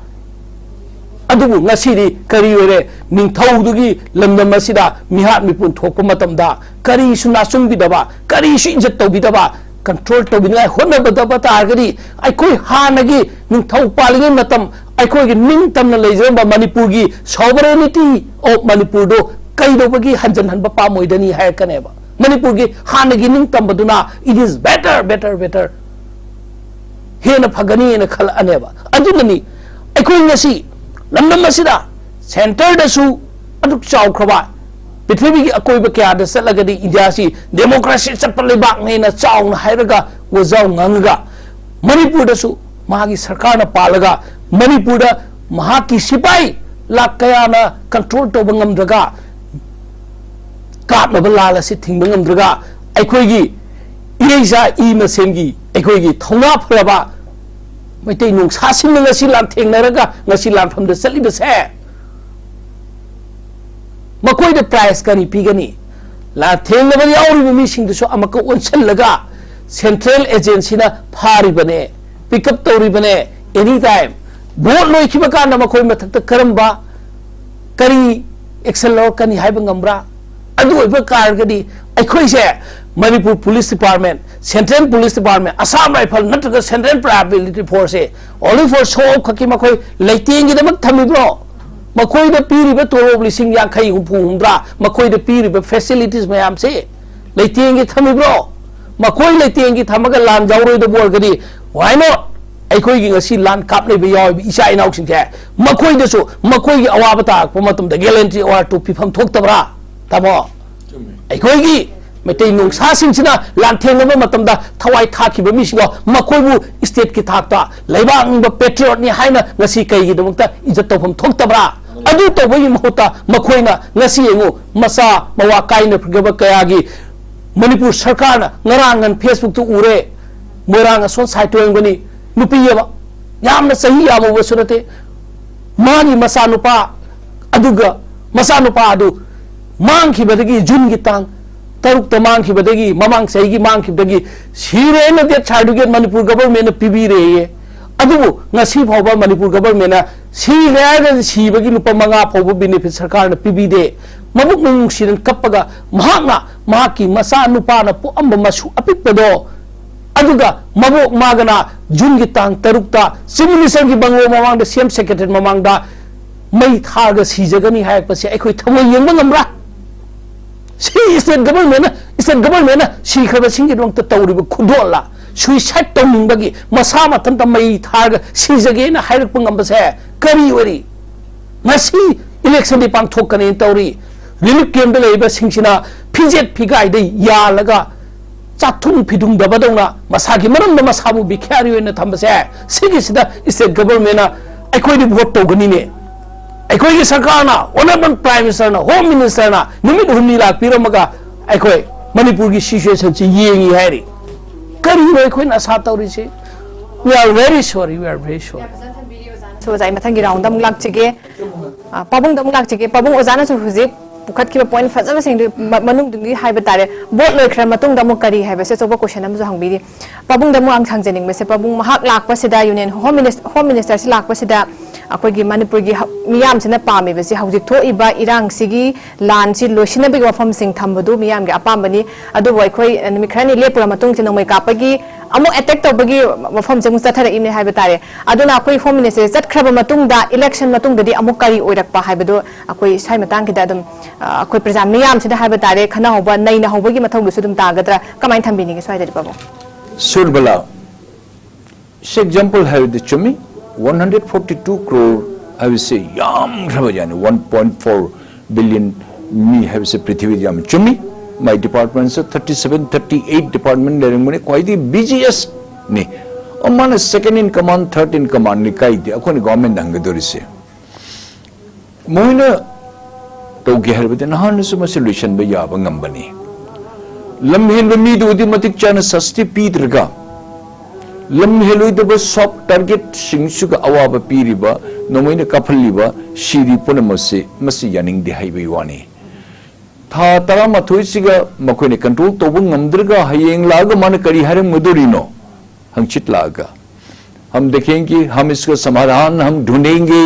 ꯑꯗꯨꯕꯨ ꯉꯁꯤꯗꯤ ꯀꯔꯤ ꯑꯣꯏꯔꯦ? ꯅꯤꯡꯊꯧꯗꯨꯒꯤ ꯂꯝꯗꯝ ꯑꯁꯤꯗ ꯃꯤꯍꯥꯠ ꯃꯤꯄꯨꯟ ꯊꯣꯛꯄ ꯃꯇꯝꯗ ꯀꯔꯤꯁꯨ ꯅꯥꯆꯨꯡꯕꯤꯗꯕ, ꯀꯔꯤꯁꯨ ꯏꯖꯠ ꯇꯧꯕꯤꯗꯕ, control ꯇꯧꯕꯤꯅꯤꯡꯉꯥꯏ ꯍꯣꯠꯅꯕꯗꯕ ꯇꯥꯔꯒꯗꯤ ꯑꯩꯈꯣꯏ ꯍꯥꯟꯅꯒꯤ ꯅꯤꯡꯊꯧ ꯄꯥꯜꯂꯤꯉꯩ ꯃꯇꯝ ꯑꯩꯈꯣꯏꯒꯤ ꯅꯤꯡꯇꯝꯅ ꯂꯩꯖꯔꯝꯕ ꯃꯅꯤꯄꯨꯔꯒꯤ sovereignty of ꯃꯅꯤꯄꯨꯔꯗꯣ ꯀꯩꯗꯧꯕꯒꯤ ꯍꯟꯖꯟꯍꯟꯕ ꯄꯥꯝꯃꯣꯏꯗꯅꯤ ꯍꯥꯏꯔꯛꯀꯅꯦꯕ꯫ ꯃꯅꯤꯄꯨꯔꯒꯤ ꯍꯥꯟꯅꯒꯤ ꯅꯤꯡꯇꯝꯕꯗꯨꯅ it is better, better, better, ꯍꯦꯟꯅ ꯐꯒꯅꯤꯅ ꯈꯜꯂꯛꯑꯅꯦꯕ꯫ ꯑꯗꯨꯅꯅꯤ ꯑꯩꯈꯣꯏ ꯉꯁꯤ ꯂꯝꯗꯝ ꯑꯁꯤꯗ centreꯗꯁꯨ ꯑꯗꯨꯛ ꯆꯥꯎꯈ꯭ꯔꯕ ꯄ꯭ꯔꯤꯊꯤꯕꯤꯒꯤ ꯑꯀꯣꯏꯕ ꯀꯌꯥꯗ ꯆꯠꯂꯒꯗꯤ ꯏꯟꯗꯤꯌꯥꯁꯤ ꯗꯦꯃꯣꯀ꯭ꯔꯦꯁꯤ ꯆꯠꯄ ꯂꯩꯕꯥꯛꯅꯦꯅ ꯆꯥꯎꯅ ꯍꯥꯏꯔꯒ ꯋꯥꯖꯥꯎ ꯉꯥꯡꯉꯒ, ꯃꯅꯤꯄꯨꯔꯗꯁꯨ ꯃꯥꯒꯤ ꯁꯔꯀꯥꯔꯅ ꯄꯥꯜꯂꯒ, ꯃꯅꯤꯄꯨꯔꯗ ꯃꯍꯥꯛꯀꯤ ꯁꯤꯄꯥꯏ ꯂꯥꯛ ꯀꯌꯥꯅ ꯀꯟꯇ꯭ꯔꯣꯜ ꯇꯧꯕ ꯉꯝꯗ꯭ꯔꯒ, ꯀꯥꯞꯅꯕ ꯂꯥꯜ ꯑꯁꯤ ꯊꯤꯡꯕ ꯉꯝꯗ꯭ꯔꯒ, ꯑꯩꯈꯣꯏꯒꯤ ꯏꯔꯩꯆꯥ ꯏ ꯃꯁꯦꯟꯒꯤ ꯑꯩꯈꯣꯏꯒꯤ ꯊꯧꯅꯥ ꯐꯔꯕ ꯃꯩꯇꯩ ꯅꯣꯡꯁꯥꯁꯤꯡꯅ ꯉꯁꯤ ꯂꯥꯟꯊꯦꯡꯅꯔꯒ ꯉꯁꯤ ꯂꯥꯟꯐꯝꯗ ꯆꯠꯂꯤꯕꯁꯦ, ꯃꯈꯣꯏꯗ ꯄ꯭ꯔꯥꯏꯖ ꯀꯔꯤ ꯄꯤꯒꯅꯤ? ꯂꯥꯟꯊꯦꯡꯅꯕ ꯌꯥꯎꯔꯤꯕ ꯃꯤꯁꯤꯡꯗꯨꯁꯨ ꯑꯃꯨꯛꯀ ꯑꯣꯟꯁꯤꯜꯂꯒ ꯁꯦꯟꯇ꯭ꯔꯦꯜ ꯑꯦꯖꯦꯟꯁꯤꯅ ꯐꯥꯔꯤꯕꯅꯦ, ꯄꯤꯛ ꯑꯞ ꯇꯧꯔꯤꯕꯅꯦ꯫ ꯑꯦꯅꯤ ꯇꯥꯏꯝ ꯚꯣꯠ ꯂꯣꯏꯈꯤꯕ ꯀꯥꯟꯗ ꯃꯈꯣꯏ ꯃꯊꯛꯇ ꯀꯔꯝꯕ, ꯀꯔꯤ ꯑꯦꯛꯁꯟ ꯂꯧꯔꯛꯀꯅꯤ ꯍꯥꯏꯕ ꯉꯝꯕ꯭ꯔꯥ? ꯑꯗꯨ ꯑꯣꯏꯕ ꯇꯥꯔꯒꯗꯤ ꯑꯩꯈꯣꯏꯁꯦ Manipur police department, central police department, Assam rifle ꯅꯠꯇ꯭ꯔꯒ ꯁꯦꯟꯇ꯭ꯔꯦꯜ ꯄꯦꯔꯥꯃꯤꯂꯤꯇꯔꯤ ꯐꯣꯔꯁꯁꯦ only for show off ꯈꯛꯀꯤ ꯃꯈꯣꯏ ꯂꯩꯇꯦꯡꯒꯤꯗꯃꯛ ꯊꯝꯃꯤꯕ꯭ꯔꯣ? ꯃꯈꯣꯏꯗ ꯄꯤꯔꯤꯕ ꯇꯣꯂꯣꯞ ꯂꯤꯁꯤꯡ ꯌꯥꯡꯈꯩ, ꯍꯨꯝꯐꯨ, ꯍꯨꯝꯗ꯭ꯔꯥ, ꯃꯈꯣꯏꯗ ꯄꯤꯔꯤꯕ ꯐꯦꯁꯤꯂꯤꯇꯤꯁ ꯃꯌꯥꯝꯁꯦ ꯂꯩꯇꯦꯡꯒꯤ ꯊꯝꯃꯤꯕ꯭ꯔꯣ? ꯃꯈꯣꯏ ꯂꯩꯇꯦꯡꯒꯤ ꯊꯝꯃꯒ ꯂꯥꯟ ꯌꯥꯎꯔꯣꯏꯗꯕ ꯑꯣꯏꯔꯒꯗꯤ, why not? ꯑꯩꯈꯣꯏꯒꯤ ꯉꯁꯤ ꯂꯥꯟ ꯀꯥꯞꯂꯤꯕ ꯌꯥꯎꯔꯤꯕ ꯏꯆꯥ ꯏꯅꯥꯎꯁꯤꯡꯁꯦ, ꯃꯈꯣꯏꯗꯁꯨ ꯃꯈꯣꯏꯒꯤ ꯑꯋꯥꯕ ꯇꯥꯔꯛꯄ ꯃꯇꯝꯗ ꯒꯦꯂꯦꯟꯇ꯭ꯔꯤ ꯑꯦꯋꯥꯔꯗ ꯇꯨ ꯄꯤꯐꯝ ꯊꯣꯛꯇꯕ꯭ꯔꯥ, ꯇꯥꯃꯣ? ꯆꯨꯝꯃꯦ꯫ ꯑꯩꯈꯣꯏꯒꯤ ꯃꯩꯇꯩ ꯅꯨꯡꯁꯥꯁꯤꯡꯁꯤꯅ ꯂꯥꯟꯊꯦꯡꯅꯕ ꯃꯇꯝꯗ ꯊꯋꯥꯏ ꯊꯥꯈꯤꯕ ꯃꯤꯁꯤꯡꯗꯣ, ꯃꯈꯣꯏꯕꯨ ꯁ꯭ꯇꯦꯠꯀꯤ ꯊꯥꯛꯇ ꯂꯩꯕꯥꯛ ꯅꯤꯡꯕ ꯄꯦꯇ꯭ꯔꯤꯌꯣꯠꯅꯤ ꯍꯥꯏꯅ ꯉꯁꯤ ꯀꯩꯒꯤꯗꯃꯛꯇ ꯏꯖꯠ ꯇꯧꯐꯝ ꯊꯣꯛꯇꯕ꯭ꯔꯥ? ꯑꯗꯨ ꯇꯧꯕꯒꯤ ꯃꯍꯨꯠꯇ ꯃꯈꯣꯏꯅ ꯉꯁꯤ ꯌꯦꯡꯉꯨ, ꯃꯆꯥ ꯃꯋꯥ ꯀꯥꯏꯅꯈ꯭ꯔꯕ ꯀꯌꯥꯒꯤ ꯃꯅꯤꯄꯨꯔ ꯁꯔꯀꯥꯔꯅ ꯉꯔꯥꯡ ꯉꯟ ꯐꯦꯁꯕꯨꯛꯇ ꯎꯔꯦ, ꯃꯣꯏꯔꯥꯡ ꯑꯁꯣꯟ ꯁꯥꯏꯠꯇ ꯑꯣꯏꯔꯝꯒꯅꯤ, ꯅꯨꯄꯤ ꯑꯃ ꯌꯥꯝꯅ ꯆꯍꯤ ꯌꯥꯝꯃꯨꯕꯁꯨ ꯅꯠꯇꯦ, ꯃꯥꯒꯤ ꯃꯆꯥꯅꯨꯄꯥ ꯑꯗꯨꯒ ꯃꯆꯥꯅꯨꯄꯥ ꯑꯗꯨ ꯃꯥꯡꯈꯤꯕꯗꯒꯤ, ꯖꯨꯟꯒꯤ ꯇꯥꯡ ꯇꯔꯨꯛꯇ ꯃꯥꯡꯈꯤꯕꯗꯒꯤ, ꯃꯃꯥꯡ ꯆꯍꯤꯒꯤ ꯃꯥꯡꯈꯤꯕꯗꯒꯤ ꯁꯤꯔꯦꯅ ꯗꯦꯠ ꯁꯥꯔꯇꯤꯐꯤꯀꯦꯠ ꯃꯅꯤꯄꯨꯔ ꯒꯚꯔꯟꯃꯦꯟꯅ ꯄꯤꯕꯤꯔꯦꯌꯦ꯫ ꯑꯗꯨꯕꯨ ꯉꯁꯤ ꯐꯥꯎꯕ ꯃꯅꯤꯄꯨꯔ ꯒꯚꯔꯟꯃꯦꯟꯅ ꯁꯤꯔꯦ ꯍꯥꯏꯔꯒ ꯁꯤꯕꯒꯤ ꯂꯨꯄꯥ ꯃꯉꯥ ꯐꯥꯎꯕ ꯕꯦꯅꯤꯐꯤꯠ ꯁꯔꯀꯥꯔꯅ ꯄꯤꯕꯤꯗꯦ꯫ ꯃꯕꯨꯛꯅꯤꯡ ꯅꯨꯡꯁꯤꯅ ꯀꯞꯄꯒ ꯃꯍꯥꯛꯅ ꯃꯍꯥꯛꯀꯤ ꯃꯆꯥ ꯅꯨꯄꯥꯅ ꯄꯣꯛꯑꯝꯕ ꯃꯁꯨ ꯑꯄꯤꯛꯄꯗꯣ, ꯑꯗꯨꯒ ꯃꯕꯣꯛ ꯃꯥꯒꯅ ꯖꯨꯟꯒꯤ ꯇꯥꯡ ꯇꯔꯨꯛꯇ ꯆꯤꯐ ꯃꯤꯅꯤꯁꯇꯔꯒꯤ ꯕꯪꯒ꯭ꯂꯣ ꯃꯃꯥꯡꯗ, ꯁꯤ ꯑꯦꯝ ꯁꯦꯀ꯭ꯔꯦꯇꯔꯤ ꯃꯃꯥꯡꯗ ꯃꯩ ꯊꯥꯔꯒ ꯁꯤꯖꯒꯅꯤ ꯍꯥꯏꯔꯛꯄꯁꯦ ꯑꯩꯈꯣꯏ ꯊꯃꯣꯏ ꯌꯦꯡꯕ ꯉꯝꯕ꯭ꯔꯥ? ꯁꯤ ꯁ꯭ꯇꯦꯠ ꯒꯚꯔꯟꯃꯦꯟꯅ, ꯁ꯭ꯇꯦꯠ ꯒꯚꯔꯟꯃꯦꯟꯅ ꯁꯤꯈ꯭ꯔꯕꯁꯤꯡꯒꯤꯗꯃꯛꯇ ꯇꯧꯔꯤꯕ ꯈꯨꯗꯣꯜꯂ? ꯁꯨꯏꯁꯥꯏꯠ ꯇꯧꯅꯤꯡꯕꯒꯤ ꯃꯁꯥ ꯃꯊꯟꯇ ꯃꯩ ꯊꯥꯔꯒ ꯁꯤꯖꯒꯦꯅ ꯍꯥꯏꯔꯛꯄ ꯉꯝꯕꯁꯦ ꯀꯔꯤ ꯑꯣꯏꯔꯤ? ꯉꯁꯤ ꯏꯂꯦꯛꯁꯟꯗꯤ ꯄꯥꯡꯊꯣꯛꯀꯅꯤꯅ ꯇꯧꯔꯤ꯫ ꯔꯤꯂꯤꯐ ꯀꯦꯝꯞꯇ ꯂꯩꯔꯤꯕꯁꯤꯡꯁꯤꯅ ꯐꯤꯖꯦꯠ ꯐꯤꯒꯥꯏꯗ ꯌꯥꯜꯂꯒ ꯆꯥꯛꯊꯨꯡ ꯐꯤꯗꯨꯡꯗꯕꯗꯧꯅ ꯃꯁꯥꯒꯤ ꯃꯔꯝꯗ ꯃꯁꯥꯕꯨ ꯚꯤꯈ꯭ꯌꯥꯔꯤ ꯑꯣꯏꯅ ꯊꯝꯕꯁꯦ, ꯁꯤꯒꯤꯁꯤꯗ ꯁ꯭ꯇꯦꯠ ꯒꯚꯔꯟꯃꯦꯟꯅ ꯑꯩꯈꯣꯏꯗꯤ ꯚꯣꯠ ꯇꯧꯒꯅꯤꯅꯦ, ꯑꯩꯈꯣꯏꯒꯤ ꯁꯔꯀꯥꯔꯅ, ꯑꯣꯅꯔꯦꯕꯜ ꯄ꯭ꯔꯥꯏꯝ ꯃꯤꯅꯤꯁꯇꯔꯅ, ꯍꯣꯝ ꯃꯤꯅꯤꯁꯇꯔꯅ ꯅꯨꯃꯤꯠ ꯍꯨꯝꯅꯤ ꯂꯥꯛꯄꯤꯔꯝꯃꯒ ꯑꯩꯈꯣꯏ ꯃꯅꯤꯄꯨꯔꯒꯤ ꯁꯤꯆꯨꯋꯦꯁꯟꯁꯤ ꯌꯦꯡꯉꯤ ꯍꯥꯏꯔꯤ꯫ ꯀꯔꯤꯅꯣ ꯑꯩꯈꯣꯏꯅ ꯑꯁꯥ ꯇꯧꯔꯤꯁꯤ? We are very sorry, we are very sorry. ꯁꯣ ꯑꯣꯖꯥ, ꯑꯩ ꯃꯊꯪꯒꯤ ꯔꯥꯎꯟꯗ ꯑꯃꯨꯛ ꯂꯥꯛꯆꯒꯦ꯫ ꯑ, ꯄꯥꯕꯨꯡꯗ ꯑꯃꯨꯛ ꯂꯥꯛꯆꯒꯦ꯫ ꯄꯥꯕꯨꯡ, ꯑꯣꯖꯥꯅꯁꯨ ꯍꯧꯖꯤꯛ ꯄꯨꯈꯠꯈꯤꯕ ꯄꯣꯏꯟꯠ ꯐꯖꯕꯁꯤꯡꯗꯨ ꯃ- ꯃꯅꯨꯡꯗꯨꯒꯤ ꯍꯥꯏꯕ ꯇꯥꯔꯦ, ꯚꯣꯠ ꯂꯣꯏꯈ꯭ꯔ ꯃꯇꯨꯡꯗ ꯑꯃꯨꯛ ꯀꯔꯤ ꯍꯥꯏꯕꯁꯦ ꯑꯆꯧꯕ ꯀꯣꯏꯁꯟ ꯑꯃꯁꯨ ꯍꯪꯕꯤꯔꯤ꯫ ꯄꯥꯕꯨꯡꯗ ꯑꯃꯨꯛ ꯍꯪꯖꯅꯤꯡꯕꯁꯦ, ꯄꯥꯕꯨꯡ, ꯃꯍꯥꯛ ꯂꯥꯛꯄꯁꯤꯗ, ꯌꯨꯅꯤꯌꯟ ꯍꯣꯝ ꯃꯤꯅꯤꯁ- ꯍꯣꯝ ꯃꯤꯅꯤꯁꯇꯔꯁꯤ ꯂꯥꯛꯄꯁꯤꯗ ꯑꯩꯈꯣꯏꯒꯤ ꯃꯅꯤꯄꯨꯔꯒꯤ ꯍ- ꯃꯤꯌꯥꯝꯁꯤꯅ ꯄꯥꯝꯃꯤꯕꯁꯤ ꯍꯧꯖꯤꯛ ꯊꯣꯛꯏꯕ ꯏꯔꯥꯡꯁꯤꯒꯤ ꯂꯥꯟꯁꯤ ꯂꯣꯏꯁꯤꯟꯅꯕꯒꯤ ꯋꯥꯐꯝꯁꯤꯡ ꯊꯝꯕꯗꯨ ꯃꯤꯌꯥꯝꯒꯤ ꯑꯄꯥꯝꯕꯅꯤ꯫ ꯑꯗꯨꯕꯨ ꯑꯩꯈꯣꯏ ꯅꯨꯃꯤꯠ ꯈꯔꯅꯤ ꯂꯦꯞꯄꯨꯔ ꯃꯇꯨꯡꯁꯤ ꯅꯣꯡꯃꯩ ꯀꯥꯞꯄꯒꯤ ꯑꯃꯨꯛ ꯑꯦꯇꯦꯛ ꯇꯧꯕꯒꯤ ꯋꯥꯐꯝꯁꯦ ꯑꯃꯨꯛ ꯆꯠꯊꯔꯛꯏꯕꯅꯤ ꯍꯥꯏꯕ ꯇꯥꯔꯦ꯫ ꯑꯗꯨꯅ ꯑꯩꯈꯣꯏ ꯍꯣꯝ ꯃꯤꯅꯤꯁꯇꯔ ꯆꯠꯈ꯭ꯔꯕ ꯃꯇꯨꯡꯗ ꯏꯂꯦꯛꯁꯟ ꯃꯇꯨꯡꯗꯗꯤ ꯑꯃꯨꯛ ꯀꯔꯤ ꯑꯣꯏꯔꯛꯄ ꯍꯥꯏꯕꯗꯨ ꯑꯩꯈꯣꯏ ꯁ꯭ꯋꯥꯏ ꯃꯇꯥꯡꯒꯤꯗ ꯑꯗꯨꯝ, ꯑ, ꯑꯩꯈꯣꯏ ꯄ꯭ꯔꯖꯥ ꯃꯤꯌꯥꯝꯁꯤꯗ ꯍꯥꯏꯕ ꯇꯥꯔꯦ, ꯈꯟꯅꯍꯧꯕ, ꯅꯩꯅꯍꯧꯕꯒꯤ ꯃꯊꯧꯗꯨꯁꯨ ꯑꯗꯨꯝ ꯇꯥꯒꯗ꯭ꯔꯥ? ꯀꯃꯥꯏꯅ ꯊꯝꯕꯤꯅꯤꯡꯉꯤ ꯁ꯭ꯋꯥꯏꯗꯗꯤ, ꯄꯥꯕꯨꯡ? ꯁꯨꯔꯕꯂꯥ, ꯁꯤ ꯑꯦꯛꯖꯥꯝꯄꯜ ꯍꯥꯏꯕꯗꯤ ꯆꯨꯝꯃꯤ꯫ One hundred forty two crore ꯍꯥꯏꯕꯁꯤ ꯌꯥꯝꯈ꯭ꯔꯕ ꯖꯥꯠꯅꯤ꯫ One point four billion ꯃꯤ ꯍꯥꯏꯕꯁꯤ ꯄ꯭ꯔꯤꯊꯤꯕꯤꯗ ꯌꯥꯝ ꯆꯨꯝꯃꯤ꯫ My department ꯁꯨ thirty seven, thirty eight department ꯂꯩꯔꯝꯒꯅꯤ, ꯈ꯭ꯋꯥꯏꯗꯒꯤ busiest ꯅꯤ꯫ ꯑ, ꯃꯥꯅ second in command, third in command ꯅꯤ ꯀꯥꯏꯗꯦ, ꯑꯩꯈꯣꯏꯅ ꯒꯣꯚꯔꯟꯃꯦꯟꯠ ꯍꯪꯒꯗꯧꯔꯤꯁꯦ꯫ ꯃꯣꯏꯅ ꯇꯧꯒꯦ ꯍꯥꯏꯔꯕꯗꯤ ꯅꯍꯥꯟꯅꯁꯨ ꯃꯁꯤ ꯂꯣꯏꯁꯤꯟꯕ ꯌꯥꯕ ꯉꯝꯕꯅꯤ꯫ ꯂꯝ ꯍꯦꯟꯕ ꯃꯤꯗꯨꯗꯤ ꯃꯇꯤꯛ ꯆꯥꯅ ꯁꯁꯇꯤ ꯄꯤꯗ꯭ꯔꯒ, ꯂꯝ ꯍꯦꯜꯂꯣꯏꯗꯕ ꯁꯣꯐ ꯇꯥꯔꯒꯦꯠꯁꯤꯡꯁꯤꯒ ꯑꯋꯥꯕ ꯄꯤꯔꯤꯕ, ꯅꯣꯡꯃꯩꯅ ꯀꯥꯞꯍꯜꯂꯤꯕ, ꯁꯤꯔꯤ ꯄꯨꯝꯅꯃꯛꯁꯤ, ꯃꯁꯤ ꯌꯥꯅꯤꯡꯗꯦ ꯍꯥꯏꯕꯒꯤ ꯋꯥꯅꯤ꯫ ꯊꯥ ꯇꯔꯥꯃꯥꯊꯣꯏꯁꯤꯒ ꯃꯈꯣꯏꯅ ꯀꯟꯇ꯭ꯔꯣꯜ ꯇꯧꯕ ꯉꯝꯗ꯭ꯔꯒ ꯍꯌꯦꯡ ꯂꯥꯛꯑꯒ ꯃꯥꯅ ꯀꯔꯤ ꯍꯥꯏꯔꯝꯒꯗꯧꯔꯤꯅꯣ? ꯍꯪꯆꯤꯠ ꯂꯥꯛꯑꯒ, हम देखेंगे, हम इसका समाधान हम ढूंढेंगे,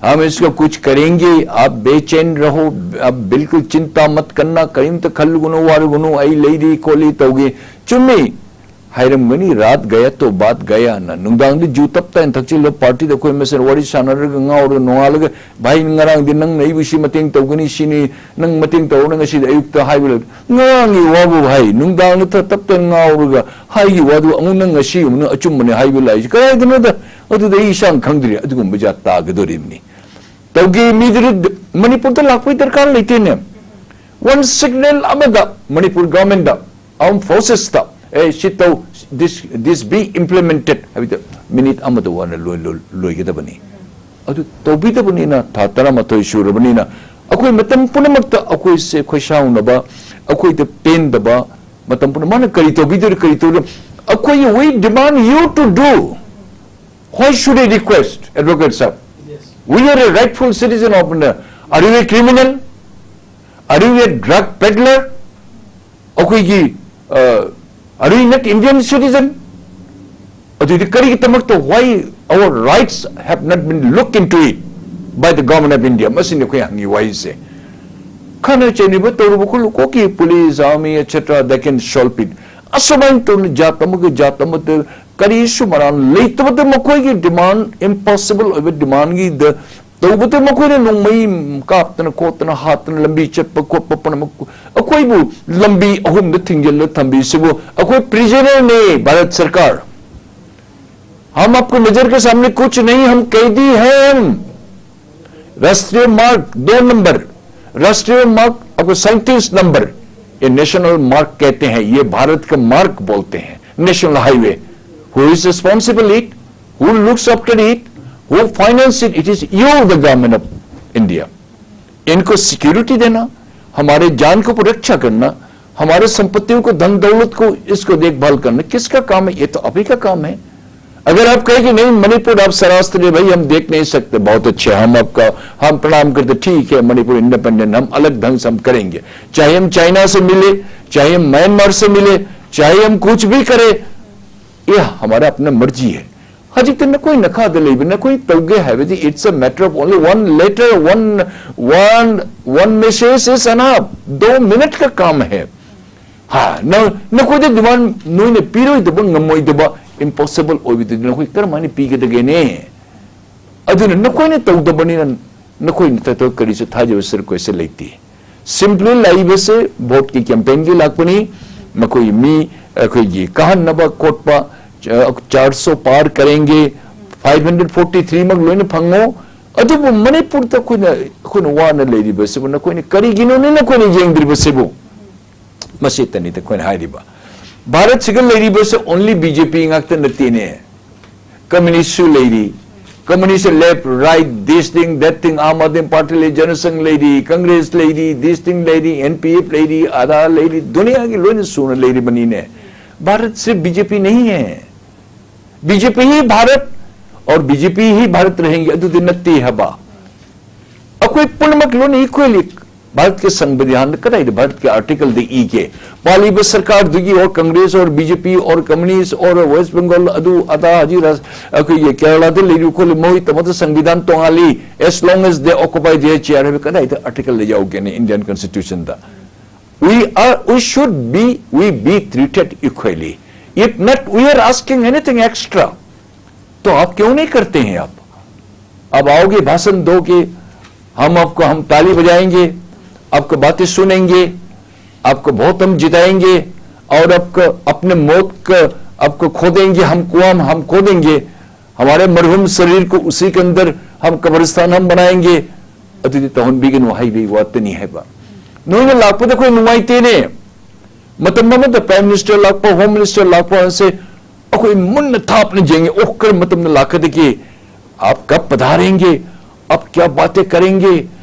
हम इसका कुछ करेंगे, आप बेचैन रहो, आप बिल्कुल चिंता मत करना, ꯀꯔꯤꯝꯇ ꯈꯜꯂꯨꯒꯅꯨ, ꯋꯥꯔꯨꯒꯅꯨ, ꯑꯩ ꯂꯩꯔꯤ ꯈꯣꯠꯂꯤ ꯇꯧꯒꯦ꯫ ꯆꯨꯝꯃꯤ, ꯍꯥꯏꯔꯝꯒꯅꯤ, रात गया तो बात गया ꯅ꯫ ꯅꯨꯡꯗꯥꯡꯗ ꯖꯨ ꯇꯞ ꯇꯥꯏꯅ ꯊꯛꯆꯤꯜꯂ ꯄꯥꯔꯇꯤꯗ ꯑꯩꯈꯣꯏ ꯃꯁꯦꯟ ꯋꯥꯔꯤ ꯁꯥꯟꯅꯔꯒ ꯉꯥꯎꯔꯒ ꯅꯣꯡꯉꯥꯜꯂꯒ, ꯚꯥꯏ, ꯉꯔꯥꯡꯗꯤ ꯅꯪꯅ ꯑꯩꯕꯨ ꯁꯤ ꯃꯇꯦꯡ ꯇꯧꯒꯅꯤ, ꯁꯤꯅꯤ, ꯅꯪ ꯃꯇꯦꯡ ꯇꯧꯔꯅ ꯉꯁꯤꯗꯤ ꯑꯌꯨꯛꯇ ꯍꯥꯏꯕ ꯂꯩ꯫ ꯉꯔꯥꯡꯒꯤ ꯋꯥꯕꯨ ꯚꯥꯏ, ꯅꯨꯡꯗꯥꯡꯗ ꯊ- ꯇꯞ ꯇꯥꯏꯅ ꯉꯥꯎꯔꯒ ꯍꯥꯏꯒꯤ ꯋꯥꯗꯨ ꯑꯃꯨꯛ ꯅꯪ ꯉꯁꯤ ꯑꯃꯨꯛ ꯅꯪ ꯑꯆꯨꯝꯕꯅꯤ ꯍꯥꯏꯕ ꯂꯥꯛꯏꯁꯤ ꯀꯗꯥꯏꯗꯅꯣꯗ? ꯑꯗꯨꯗ ꯑꯩ ꯏꯁꯥꯅ ꯈꯪꯗ꯭ꯔꯤ꯫ ꯑꯗꯨꯒꯨꯝꯕ ꯖꯥꯠ ꯇꯥꯒꯗꯧꯔꯤꯕꯅꯤ꯫ ꯇꯧꯒꯦ ꯃꯤꯗꯨꯗꯤ ꯃꯅꯤꯄꯨꯔꯗ ꯂꯥꯛꯄꯒꯤ ꯗꯔꯀꯥꯔ ꯂꯩꯇꯦꯅꯦ꯫ One signal ꯑꯃꯗ ꯃꯅꯤꯄꯨꯔ ꯒꯚꯔꯟꯃꯦꯟꯠꯇ, ꯑꯥꯔꯝ ꯐꯣꯔꯁꯦꯁꯇ, ꯑꯦ, ꯁꯤ ꯇꯧ, this, this be implemented ꯍꯥꯏꯕꯗ ꯃꯤꯅꯤꯠ ꯑꯃꯗ ꯋꯥꯅ ꯂꯣꯏ-, ꯂꯣꯏ-, ꯂꯣꯏꯒꯗꯕꯅꯤ꯫ ꯑꯗꯨ ꯇꯧꯕꯤꯗꯕꯅꯤꯅ ꯊꯥ ꯇꯔꯥꯃꯥꯊꯣꯏ ꯁꯨꯔꯕꯅꯤꯅ ꯑꯩꯈꯣꯏ ꯃꯇꯝ ꯄꯨꯝꯅꯃꯛꯇ ꯑꯩꯈꯣꯏꯁꯦ ꯈꯣꯏꯁꯥꯎꯅꯕ, ꯑꯩꯈꯣꯏꯗ ꯄꯦꯟꯗꯕ ꯃꯇꯝ ꯄꯨꯝꯅꯃꯛ ꯃꯥꯅ ꯀꯔꯤ ꯇꯧꯕꯤꯗꯣꯏꯅꯣ, ꯀꯔꯤ ꯇꯧꯗꯣꯏꯅꯣ? ꯑꯩꯈꯣꯏꯒꯤ, we demand you to do. Why should I request, Advocate sir? We are a rightful citizen of India. Are you a criminal? Are you a drug peddler? ꯑꯩꯈꯣꯏꯒꯤ, uh, are you not Indian citizen? ꯑꯗꯨꯗꯤ ꯀꯔꯤꯒꯤꯗꯃꯛꯇ, why our rights have not been looked into it by the government of India? ꯃꯁꯤꯅꯤ ꯑꯩꯈꯣꯏ ꯍꯪꯉꯤ ꯋꯥꯍꯩꯁꯦ꯫ ꯈꯠꯅ ꯆꯩꯅꯕ ꯇꯧꯔꯨꯕ ꯈꯣꯠꯂꯨ, ꯀꯣꯛꯀꯤ police, army, et cetera, they can solve it. ꯑꯁꯨꯃꯥꯏꯅ ꯇꯧꯅ ꯖꯥꯠ ꯑꯃꯒ ꯖꯥꯠ ꯑꯃꯗ ꯀꯔꯤꯁꯨ ꯃꯔꯥꯟ ꯂꯩꯇꯕꯗ ꯃꯈꯣꯏꯒꯤ demand, impossible ꯑꯣꯏꯕ demandꯒꯤꯗ ꯇꯧꯕꯗ ꯃꯈꯣꯏꯅ ꯅꯣꯡꯃꯩ ꯀꯥꯞꯇꯅ ꯈꯣꯠꯇꯅ ꯍꯥꯠꯇꯅ ꯂꯝꯕꯤ ꯆꯠꯄ ꯈꯣꯠꯄ ꯄꯨꯝꯅꯃꯛ ꯑꯩꯈꯣꯏꯕꯨ ꯂꯝꯕꯤ ꯑꯍꯨꯝꯗ ꯊꯤꯡꯖꯤꯜꯂ ꯊꯝꯕꯤꯁꯤꯕꯨ ꯑꯩꯈꯣꯏ prisonerꯅꯦ ꯚꯥꯔꯠ ꯁꯔꯀꯥꯔ꯫ हम आपको नजर के सामने कुछ नहीं, हम कैदी हैं हम। राष्ट्रीय मार्ग दो नंबर, राष्ट्रीय मार्ग आपको सैंतीस नंबर, ये नेशनल मार्ग कहते हैं, ये भारत का मार्ग बोलते हैं, national highway. Who is responsible it? Who looks after it? Who finance it? It is you, the government of India. इनको सिक्योरिटी देना, हमारे जान को रक्षा करना, हमारे संपत्तियों को, धन दौलत को, इसको देखभाल करना किसका काम है? ये तो आप ही का काम है। अगर आप कहें कि नहीं, मणिपुर आप सरास्त्र है भाई, हम देख नहीं सकते, बहुत अच्छे, हम आपका, हम प्रणाम करते, ठीक है, मणिपुर इंडिपेंडेंट, हम अलग ढंग से हम करेंगे, चाहे हम चाइना से मिले, चाहे हम म्यांमार से मिले, चाहे हम कुछ भी करें, ये हमारा अपना मर्जी है। ꯍꯧꯖꯤꯛꯇꯤ ꯅꯈꯣꯏ ꯅꯈꯥꯗ ꯂꯩꯕ, ꯅꯈꯣꯏ ꯇꯧꯒꯦ ꯍꯥꯏꯕꯗꯤ, it's a matter of only one letter, one, one, one message is enough. दो मिनट का काम है। हाँ, न, ꯅꯈꯣꯏꯗ demand ꯅꯣꯏꯅ ꯄꯤꯔꯣꯏꯗꯕ, ꯉꯝꯃꯣꯏꯗꯕ, impossible ꯑꯣꯏꯕꯗꯨꯗꯤ ꯅꯈꯣꯏ ꯀꯔꯝꯍꯥꯏꯅ ꯄꯤꯒꯗꯒꯦꯅꯦ? ꯑꯗꯨꯅ ꯅꯈꯣꯏꯅ ꯇꯧꯗꯕꯅꯤꯅ ꯅꯈꯣꯏ ꯅꯊꯛꯇ ꯀꯔꯤꯁꯨ ꯊꯥꯖꯕ ꯁꯔꯨꯛ ꯀꯩꯁꯨ ꯂꯩꯇꯦ꯫ Simply ꯂꯥꯛꯏꯕꯁꯦ ꯚꯣꯠꯀꯤ campaignꯒꯤ ꯂꯥꯛꯄꯅꯤ꯫ ꯃꯈꯣꯏꯒꯤ ꯃꯤ ꯑꯩꯈꯣꯏꯒꯤ ꯀꯥꯍꯟꯅꯕ ꯈꯣꯠꯄ, ꯑ, ꯆꯥꯔ ꯁꯣ ꯄꯥꯔ ꯀꯔꯦꯡꯒꯦ, five hundred forty three ꯃꯛ ꯂꯣꯏꯅ ꯐꯪꯉꯣ꯫ ꯑꯗꯨꯕꯨ ꯃꯅꯤꯄꯨꯔꯗ ꯑꯩꯈꯣꯏꯅ ꯑꯩꯈꯣꯏꯅ ꯋꯥꯅ ꯂꯩꯔꯤꯕꯁꯤꯕꯨ ꯅꯈꯣꯏꯅ ꯀꯔꯤꯒꯤꯅꯣꯅꯦ ꯅꯈꯣꯏꯅ ꯌꯦꯡꯗ꯭ꯔꯤꯕꯁꯤꯕꯨ? ꯃꯁꯤꯇꯅꯤꯗ ꯑꯩꯈꯣꯏꯅ ꯍꯥꯏꯔꯤꯕ꯫ ꯚꯥꯔꯠꯁꯤꯒ ꯂꯩꯔꯤꯕꯁꯦ only B J P ꯉꯥꯛꯇ ꯅꯠꯇꯦꯅꯦ꯫ ꯀꯝꯃꯨꯅꯤꯁꯁꯨ ꯂꯩꯔꯤ꯫ Communist left, right, this thing, that thing, Aam Aadmi party ꯂꯩ, ꯖꯅꯁꯪ ꯂꯩꯔꯤ, ꯀꯪꯒ꯭ꯔꯦꯁ ꯂꯩꯔꯤ, this thing ꯂꯩꯔꯤ, N P F ꯂꯩꯔꯤ, ꯑꯗꯥ ꯂꯩꯔꯤ, ꯗꯨꯅꯤꯌꯥꯒꯤ ꯂꯣꯏꯅ ꯁꯨꯅ ꯂꯩꯔꯤꯕꯅꯤꯅꯦ꯫ ꯚꯥꯔꯠꯁꯦ B J P ꯅꯍꯤ ꯍꯦ꯫ B J P he Bharat or B J P ꯍꯤ ꯚꯥꯔꯠ ꯔꯍꯦꯡꯒꯦ, ꯑꯗꯨꯗꯤ ꯅꯠꯇꯦ ꯍꯥꯏꯕ꯫ ꯑꯩꯈꯣꯏ ꯄꯨꯝꯅꯃꯛ ꯂꯣꯏꯅ equally ꯚꯥꯔꯠꯀꯤ ꯁꯪꯕꯤꯙꯥꯟꯗ ꯀꯗꯥꯏꯗ ꯚꯥꯔꯠꯀꯤ ꯑꯥꯔꯇꯤꯀꯜꯗ ꯏꯒꯦ? ꯄꯥꯜꯂꯤꯕ ꯁꯔꯀꯥꯔꯗꯨꯒꯤ or Congress or B J P or communist or west Bengal ꯑꯗꯨ ꯑꯗꯥ ꯍꯧꯖꯤꯛ ꯔꯥꯖ-, ꯑꯩꯈꯣꯏꯒꯤ ꯀꯦꯔꯂꯥꯗ ꯂꯩꯔꯤꯕ ꯈꯣꯠꯂꯤꯕ ꯃꯣꯏ ꯇꯃꯛꯇ ꯁꯪꯕꯤꯙꯥꯟ ꯇꯣꯉꯥꯜꯂꯤ, as long as they occupy their chair ꯍꯥꯏꯕ ꯀꯗꯥꯏꯗ ꯑꯥꯔꯇꯤꯀꯜꯗ ꯌꯥꯎꯒꯦꯅꯦ Indian Constitutionꯗ? We are, we should be, we be treated equally. If not, we are asking anything extra. तो आप क्यों नहीं करते हैं? आप अब आओगे, भाषण दोगे, हम आपको, हम ताली बजाएंगे, आपको बातें सुनेंगे, आपको बहुत हम जिताएंगे और आपको अपने मौत का, आपको खोदेंगे, हम कुआं हम खोदेंगे, हमारे मरहूम शरीर को उसी के अंदर हम कब्रिस्तान हम बनाएंगे. ꯑꯗꯨꯗꯤ ꯇꯧꯍꯟꯕꯤꯒꯅꯨ ꯍꯥꯏꯕꯒꯤ ꯋꯥꯇꯅꯤ ꯍꯥꯏꯕ꯫ ꯅꯣꯏꯅ ꯂꯥꯛꯄꯗ ꯑꯩꯈꯣꯏ ꯅꯨꯡꯉꯥꯏꯇꯦꯅꯦ꯫ ꯃꯇꯝ ꯑꯃꯗ Prime Minister ꯂꯥꯛꯄ, Home Minister ꯂꯥꯛꯄ ꯑꯁꯦ ꯑꯩꯈꯣꯏ ꯃꯨꯟꯅ ꯊꯥꯞꯅ ꯌꯦꯡꯉꯤ꯫ ꯑꯣ, ꯀꯔꯝꯕ ꯃꯇꯝꯗ ꯂꯥꯛꯀꯗꯒꯦ? आप कब पधारेंगे? आप क्या बातें करेंगे?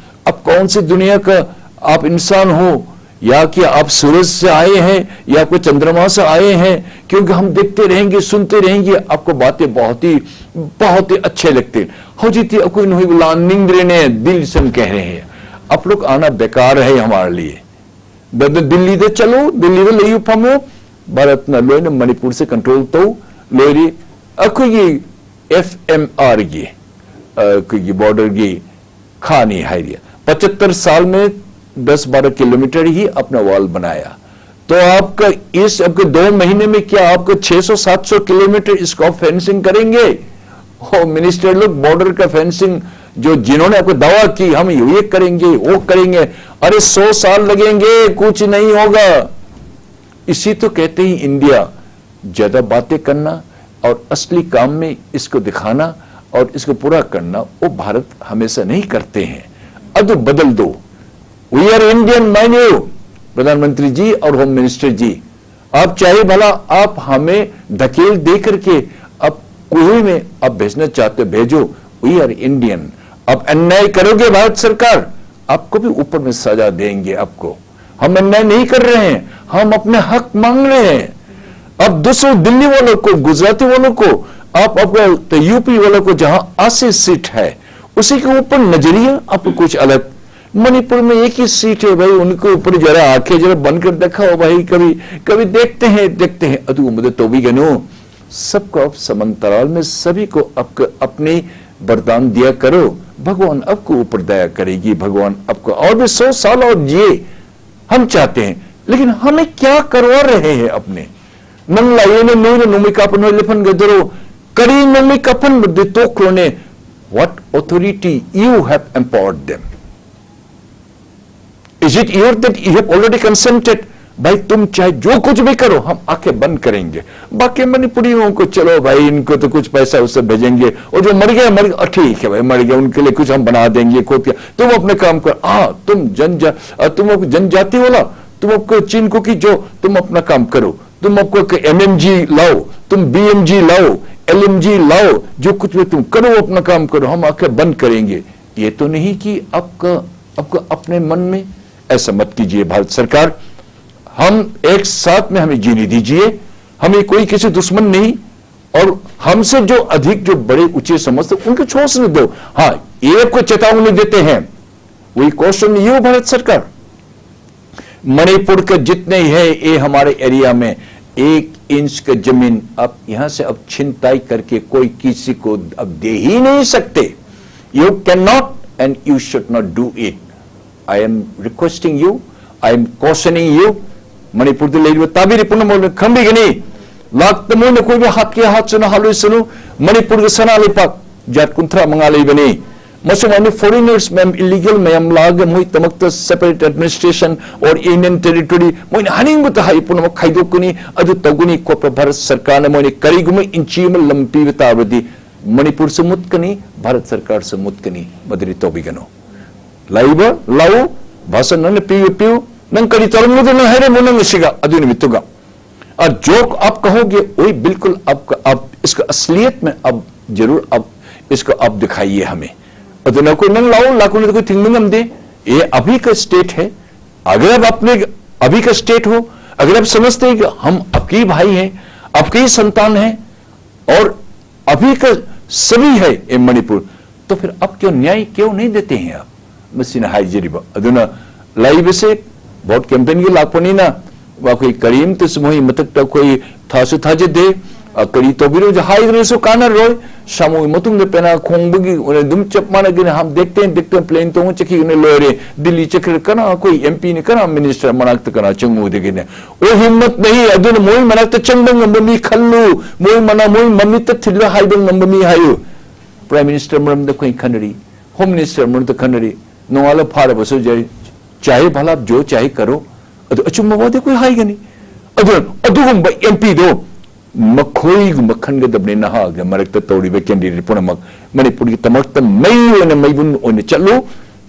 आप कौन सी दुनिया का आप इंसान हो? या कि आप सूरज से आए हैं या कोई चंद्रमा से आए हैं? क्योंकि हम देखते रहेंगे, सुनते रहेंगे, आपको बातें बहुत ही, बहुत ही अच्छे लगते हैं। ꯍꯧꯖꯤꯛꯇꯤ ꯑꯩꯈꯣꯏ ꯅꯈꯣꯏꯕꯨ ꯂꯥꯟꯅꯤꯡꯗ꯭ꯔꯦꯅꯦ, दिल से हम कह रहे हैं, आप लोग आना बेकार है हमारे लिए. ꯗ-, ꯗ-, ꯗꯤꯜꯂꯤꯗ ꯆꯠꯂꯨ, ꯗꯤꯜꯂꯤꯗ ꯂꯩꯌꯨ ꯐꯝꯃꯨ, ꯚꯥꯔꯠꯅ ꯂꯣꯏꯅ ꯃꯅꯤꯄꯨꯔꯁꯦ control ꯇꯧ, ꯂꯣꯏꯔꯦ꯫ ꯑꯩꯈꯣꯏꯒꯤ F M R ꯒꯤ, ꯑ, ꯑꯩꯈꯣꯏꯒꯤ border ꯒꯤ ꯈꯥꯅꯤ ꯍꯥꯏꯔꯤ꯫ पचहत्तर साल में दस बारह किलोमीटर ही अपना wall बनाया। तो आपका इस, आपके दो महीने में क्या आपको छह सौ सात सौ किलोमीटर इसको आप fencing करेंगे? ओ मिनिस्टर लोग, border का fencing जो जिन्होंने आपको दावा की हम ये करेंगे, वो करेंगे, अरे सौ साल लगेंगे, कुछ नहीं होगा। इसी तो कहते हैं इंडिया। ज्यादा बातें करना और असली काम में इसको दिखाना और इसको पूरा करना वो भारत हमेशा नहीं करते हैं। अब तो बदल दो। We are Indian, मानिए प्रधानमंत्री जी और होम मिनिस्टर जी, आप चाहे भला आप हमें धकेल दे करके आप कुएं में आप भेजना चाहते हो, भेजो। We are Indian। आप अन्याय करोगे भारत सरकार, आपको भी ऊपर में सजा देंगे। आपको हम अन्याय नहीं कर रहे हैं, हम अपने हक मांग रहे हैं। अब दूसरों दिल्ली वालों को, गुजराती वालों को, आप अपने यूपी वालों को जहां अस्सी सीट है, उसी के ऊपर नजरिया आपको कुछ अलग। मणिपुर में एक ही सीट है भाई, उनके ऊपर जरा आंखें जरा बंद कर दिखाओ भाई, कभी कभी देखते हैं, देखते हैं। अतु उम्द तो भी गनो, सबको आप समांतराल में सभी को आपको अपनी वरदान दिया करो। भगवान आपको ऊपर दया करेगी, भगवान आपको और भी सौ साल और जिए हम चाहते हैं। लेकिन हमें क्या करवा रहे हैं अपने? नंगला ये ने नोई ने नोमी कापन होई लिफन गदरो, करी नोमी कापन बदे तो क्लोने, what authority you have empowered them? Is it your that you have already consented? भाई, तुम चाहे जो कुछ भी करो, हम आंखें बंद करेंगे। बाकी मणिपुरियों को, चलो भाई, इनको तो कुछ पैसा उससे भेजेंगे, और जो मर गया, मर गया, ठीक है भाई, मर गया, उनके लिए कुछ हम बना देंगे, खोपिया, तुम अपने काम करो। हाँ, तुम जन जा-, अ, तुम अब जनजाति वाला, तुम आपको चीन को की जो, तुम अपना काम करो, तुम आपको एमएमजी लाओ, तुम बीएमजी लाओ, एलएमजी लाओ, जो कुछ भी तुम करो, अपना काम करो, हम आंखें बंद करेंगे। ये तो नहीं कि आपका, आपका अपने मन में, ऐसा मत कीजिए भारत सरकार। हम एक साथ में हमें जीने दीजिए, हमें कोई किसी दुश्मन नहीं, और हमसे जो अधिक जो बड़े ऊंचे समझते उनको छोड़ने दो। हाँ, ये आपको चेतावनी देते हैं, we caution you भारत सरकार। मणिपुर के जितने ही है ये हमारे एरिया में, एक इंच का जमीन आप यहाँ से अब छिनताई करके कोई किसी को अब दे ही नहीं सकते। You cannot and you should not do it. I am requesting you, I am cautioning you. ꯃꯅꯤꯄꯨꯔꯗ ꯂꯩꯔꯤꯕ ꯇꯥꯕꯤꯔꯤ ꯄꯨꯝꯅꯃꯛꯅ ꯈꯪꯕꯤꯒꯅꯤ꯫ ꯂꯥꯛꯇ ꯃꯣꯏꯅ ꯀꯣꯏꯕ ꯍꯥꯠꯀꯦ ꯍꯥꯠꯁꯅꯨ, ꯍꯥꯠꯂꯣꯏꯁꯅꯨ, ꯃꯅꯤꯄꯨꯔꯒꯤ ꯁꯅꯥ ꯂꯩꯄꯥꯛ ꯖꯥꯠ ꯀꯨꯟꯊ꯭ꯔꯥ ꯃꯉꯥ ꯂꯩꯕꯅꯤ꯫ ꯃꯁꯨꯃꯥꯏꯅ foreigners ꯃꯌꯥꯝ, illegal ꯃꯌꯥꯝ ꯂꯥꯛꯑꯒ ꯃꯣꯏꯒꯤꯗꯃꯛꯇ separate administration or union territory, ꯃꯣꯏꯅ ꯍꯥꯏꯅꯤꯡꯕꯇ ꯍꯥꯏ, ꯄꯨꯝꯅꯃꯛ ꯈꯥꯏꯗꯣꯛꯀꯅꯤ, ꯑꯗꯨ ꯇꯧꯒꯅꯤ ꯈꯣꯠꯄ ꯚꯥꯔꯠ ꯁꯔꯀꯥꯔꯅ ꯃꯣꯏꯅ ꯀꯔꯤꯒꯨꯝꯕ ꯏꯟꯆꯤ ꯑꯃ ꯂꯝ ꯄꯤꯕ ꯇꯥꯔꯕꯗꯤ, ꯃꯅꯤꯄꯨꯔꯁꯨ ꯃꯨꯠꯀꯅꯤ, ꯚꯥꯔꯠ ꯁꯔꯀꯥꯔꯁꯨ ꯃꯨꯠꯀꯅꯤ꯫ ꯃꯗꯨꯗꯤ ꯇꯧꯕꯤꯒꯅꯨ꯫ ꯂꯥꯛꯏꯕ, ꯂꯥꯛꯎ, ꯚꯥꯁꯟ ꯅꯪꯅ ꯄꯤꯌꯨ, ꯄꯤꯌꯨ꯫ ꯅꯪ ꯀꯔꯤ ꯇꯧꯔꯝꯒꯗꯣ ꯅꯪ ꯍꯥꯏꯔꯝꯃꯨ ꯅꯪ ꯉꯁꯤꯒ, ꯑꯗꯨ ꯅꯨꯃꯤꯠꯇꯨꯒ꯫ और जो आप कहोगे, वही बिल्कुल आपका, आप इसका असलियत में आप जरूर आप इसको आप दिखाइए हमें। ꯑꯗꯨꯅ ꯑꯩꯈꯣꯏ ꯅꯪ ꯂꯥꯛꯎ, ꯂꯥꯛꯀꯅꯨꯗꯤ ꯑꯩꯈꯣꯏ ꯊꯤꯡꯕ ꯉꯝꯗꯦ꯫ ये अभी का स्टेट है। अगर आप अपने अभी का स्टेट हो, अगर आप समझते हैं कि हम आपके ही भाई हैं, आपके ही संतान हैं, और अभी का सभी है ये मणिपुर, तो फिर आप क्यों न्याय क्यों नहीं देते हैं आप? ꯃꯁꯤꯅ ꯍꯥꯏꯖꯔꯤꯕ꯫ ꯑꯗꯨꯅ ꯂꯩꯕꯁꯦ ꯚꯣꯠ ꯀꯦꯝꯄꯦꯟꯒꯤ ꯂꯥꯛꯄꯅꯤꯅ ꯑꯩꯈꯣꯏ ꯀꯔꯤꯝꯇꯁꯨ ꯃꯣꯏ ꯃꯊꯛꯇ ꯑꯩꯈꯣꯏ ꯊꯥꯁꯨ ꯊꯥꯖꯗꯦ꯫ ꯑ, ꯀꯔꯤ ꯇꯧꯕꯤꯔꯣꯏꯁꯨ ꯍꯥꯏꯗ꯭ꯔꯁꯨ ꯀꯥꯟꯅꯔꯣꯏ꯫ ꯁꯥꯃꯨꯒꯤ ꯃꯇꯨꯡꯗ ꯄꯦꯅꯥ ꯈꯣꯡꯕꯒꯤ ꯑꯣꯏꯅ ꯑꯗꯨꯝ ꯆꯞ ꯃꯥꯟꯅꯒꯅꯤ꯫ ꯍꯥꯝ ꯗꯦꯛꯇꯦ ꯗꯦꯛꯇꯦ ꯄ꯭ꯂꯦꯟ ꯇꯣꯡꯉ ꯆꯠꯈꯤꯒꯅꯤ, ꯂꯣꯏꯔꯦ꯫ ꯗꯤꯜꯂꯤ ꯆꯠꯈ꯭ꯔ ꯀꯅꯥ ꯑꯩꯈꯣꯏ ꯑꯦꯝ ꯄꯤꯅ ꯀꯅꯥ ꯃꯤꯅꯤꯁꯇꯔ ꯃꯅꯥꯛꯇ ꯀꯅꯥ ꯆꯪꯉꯨꯗꯒꯤꯅꯦ? ꯑꯣ ꯍꯤꯝꯃꯠ ꯅꯍꯤ꯫ ꯑꯗꯨꯅ ꯃꯣꯏ ꯃꯅꯥꯛꯇ ꯆꯪꯕ ꯉꯝꯕ ꯃꯤ ꯈꯜꯂꯨ꯫ ꯃꯣꯏ ꯃꯅꯥ ꯃꯣꯏ ꯃꯃꯤꯠꯇ ꯊꯤꯜꯂ ꯍꯥꯏꯕ ꯉꯝꯕ ꯃꯤ ꯍꯥꯏꯌꯨ꯫ ꯄ꯭ꯔꯥꯏꯝ ꯃꯤꯅꯤꯁꯇꯔ ꯃꯔꯝꯗ ꯑꯩꯈꯣꯏ ꯈꯟꯅꯔꯤ, ꯍꯣꯝ ꯃꯤꯅꯤꯁꯇꯔ ꯃꯔꯝꯗ ꯈꯟꯅꯔꯤ꯫ ꯅꯣꯡꯉꯥꯜꯂ ꯐꯥꯔꯕꯁꯨ ꯌꯥꯏ, ꯆꯥꯍꯦ ꯚꯂꯥ ꯖꯣ ꯆꯥꯍꯦ ꯀꯔꯣ꯫ ꯑꯗꯨ ꯑꯆꯨꯝꯕ ꯋꯥꯗꯤ ꯑꯩꯈꯣꯏ ꯍꯥꯏꯒꯅꯤ꯫ ꯑꯗꯨꯅ ꯑꯗꯨꯒꯨꯝꯕ ꯑꯦꯝ ꯄꯤꯗꯣ ꯃꯈꯣꯏꯒꯨꯝꯕ ꯈꯟꯒꯗꯕꯅꯤ꯫ ꯅꯍꯥꯒꯤ ꯃꯔꯛꯇ ꯇꯧꯔꯤꯕ ꯀꯦꯟꯗꯤꯗꯦꯠ ꯄꯨꯝꯅꯃꯛ ꯃꯅꯤꯄꯨꯔꯒꯤꯗꯃꯛꯇ ꯃꯩ ꯑꯣꯏꯅ ꯃꯩꯕꯨꯟ ꯑꯣꯏꯅ ꯆꯠꯂꯨ꯫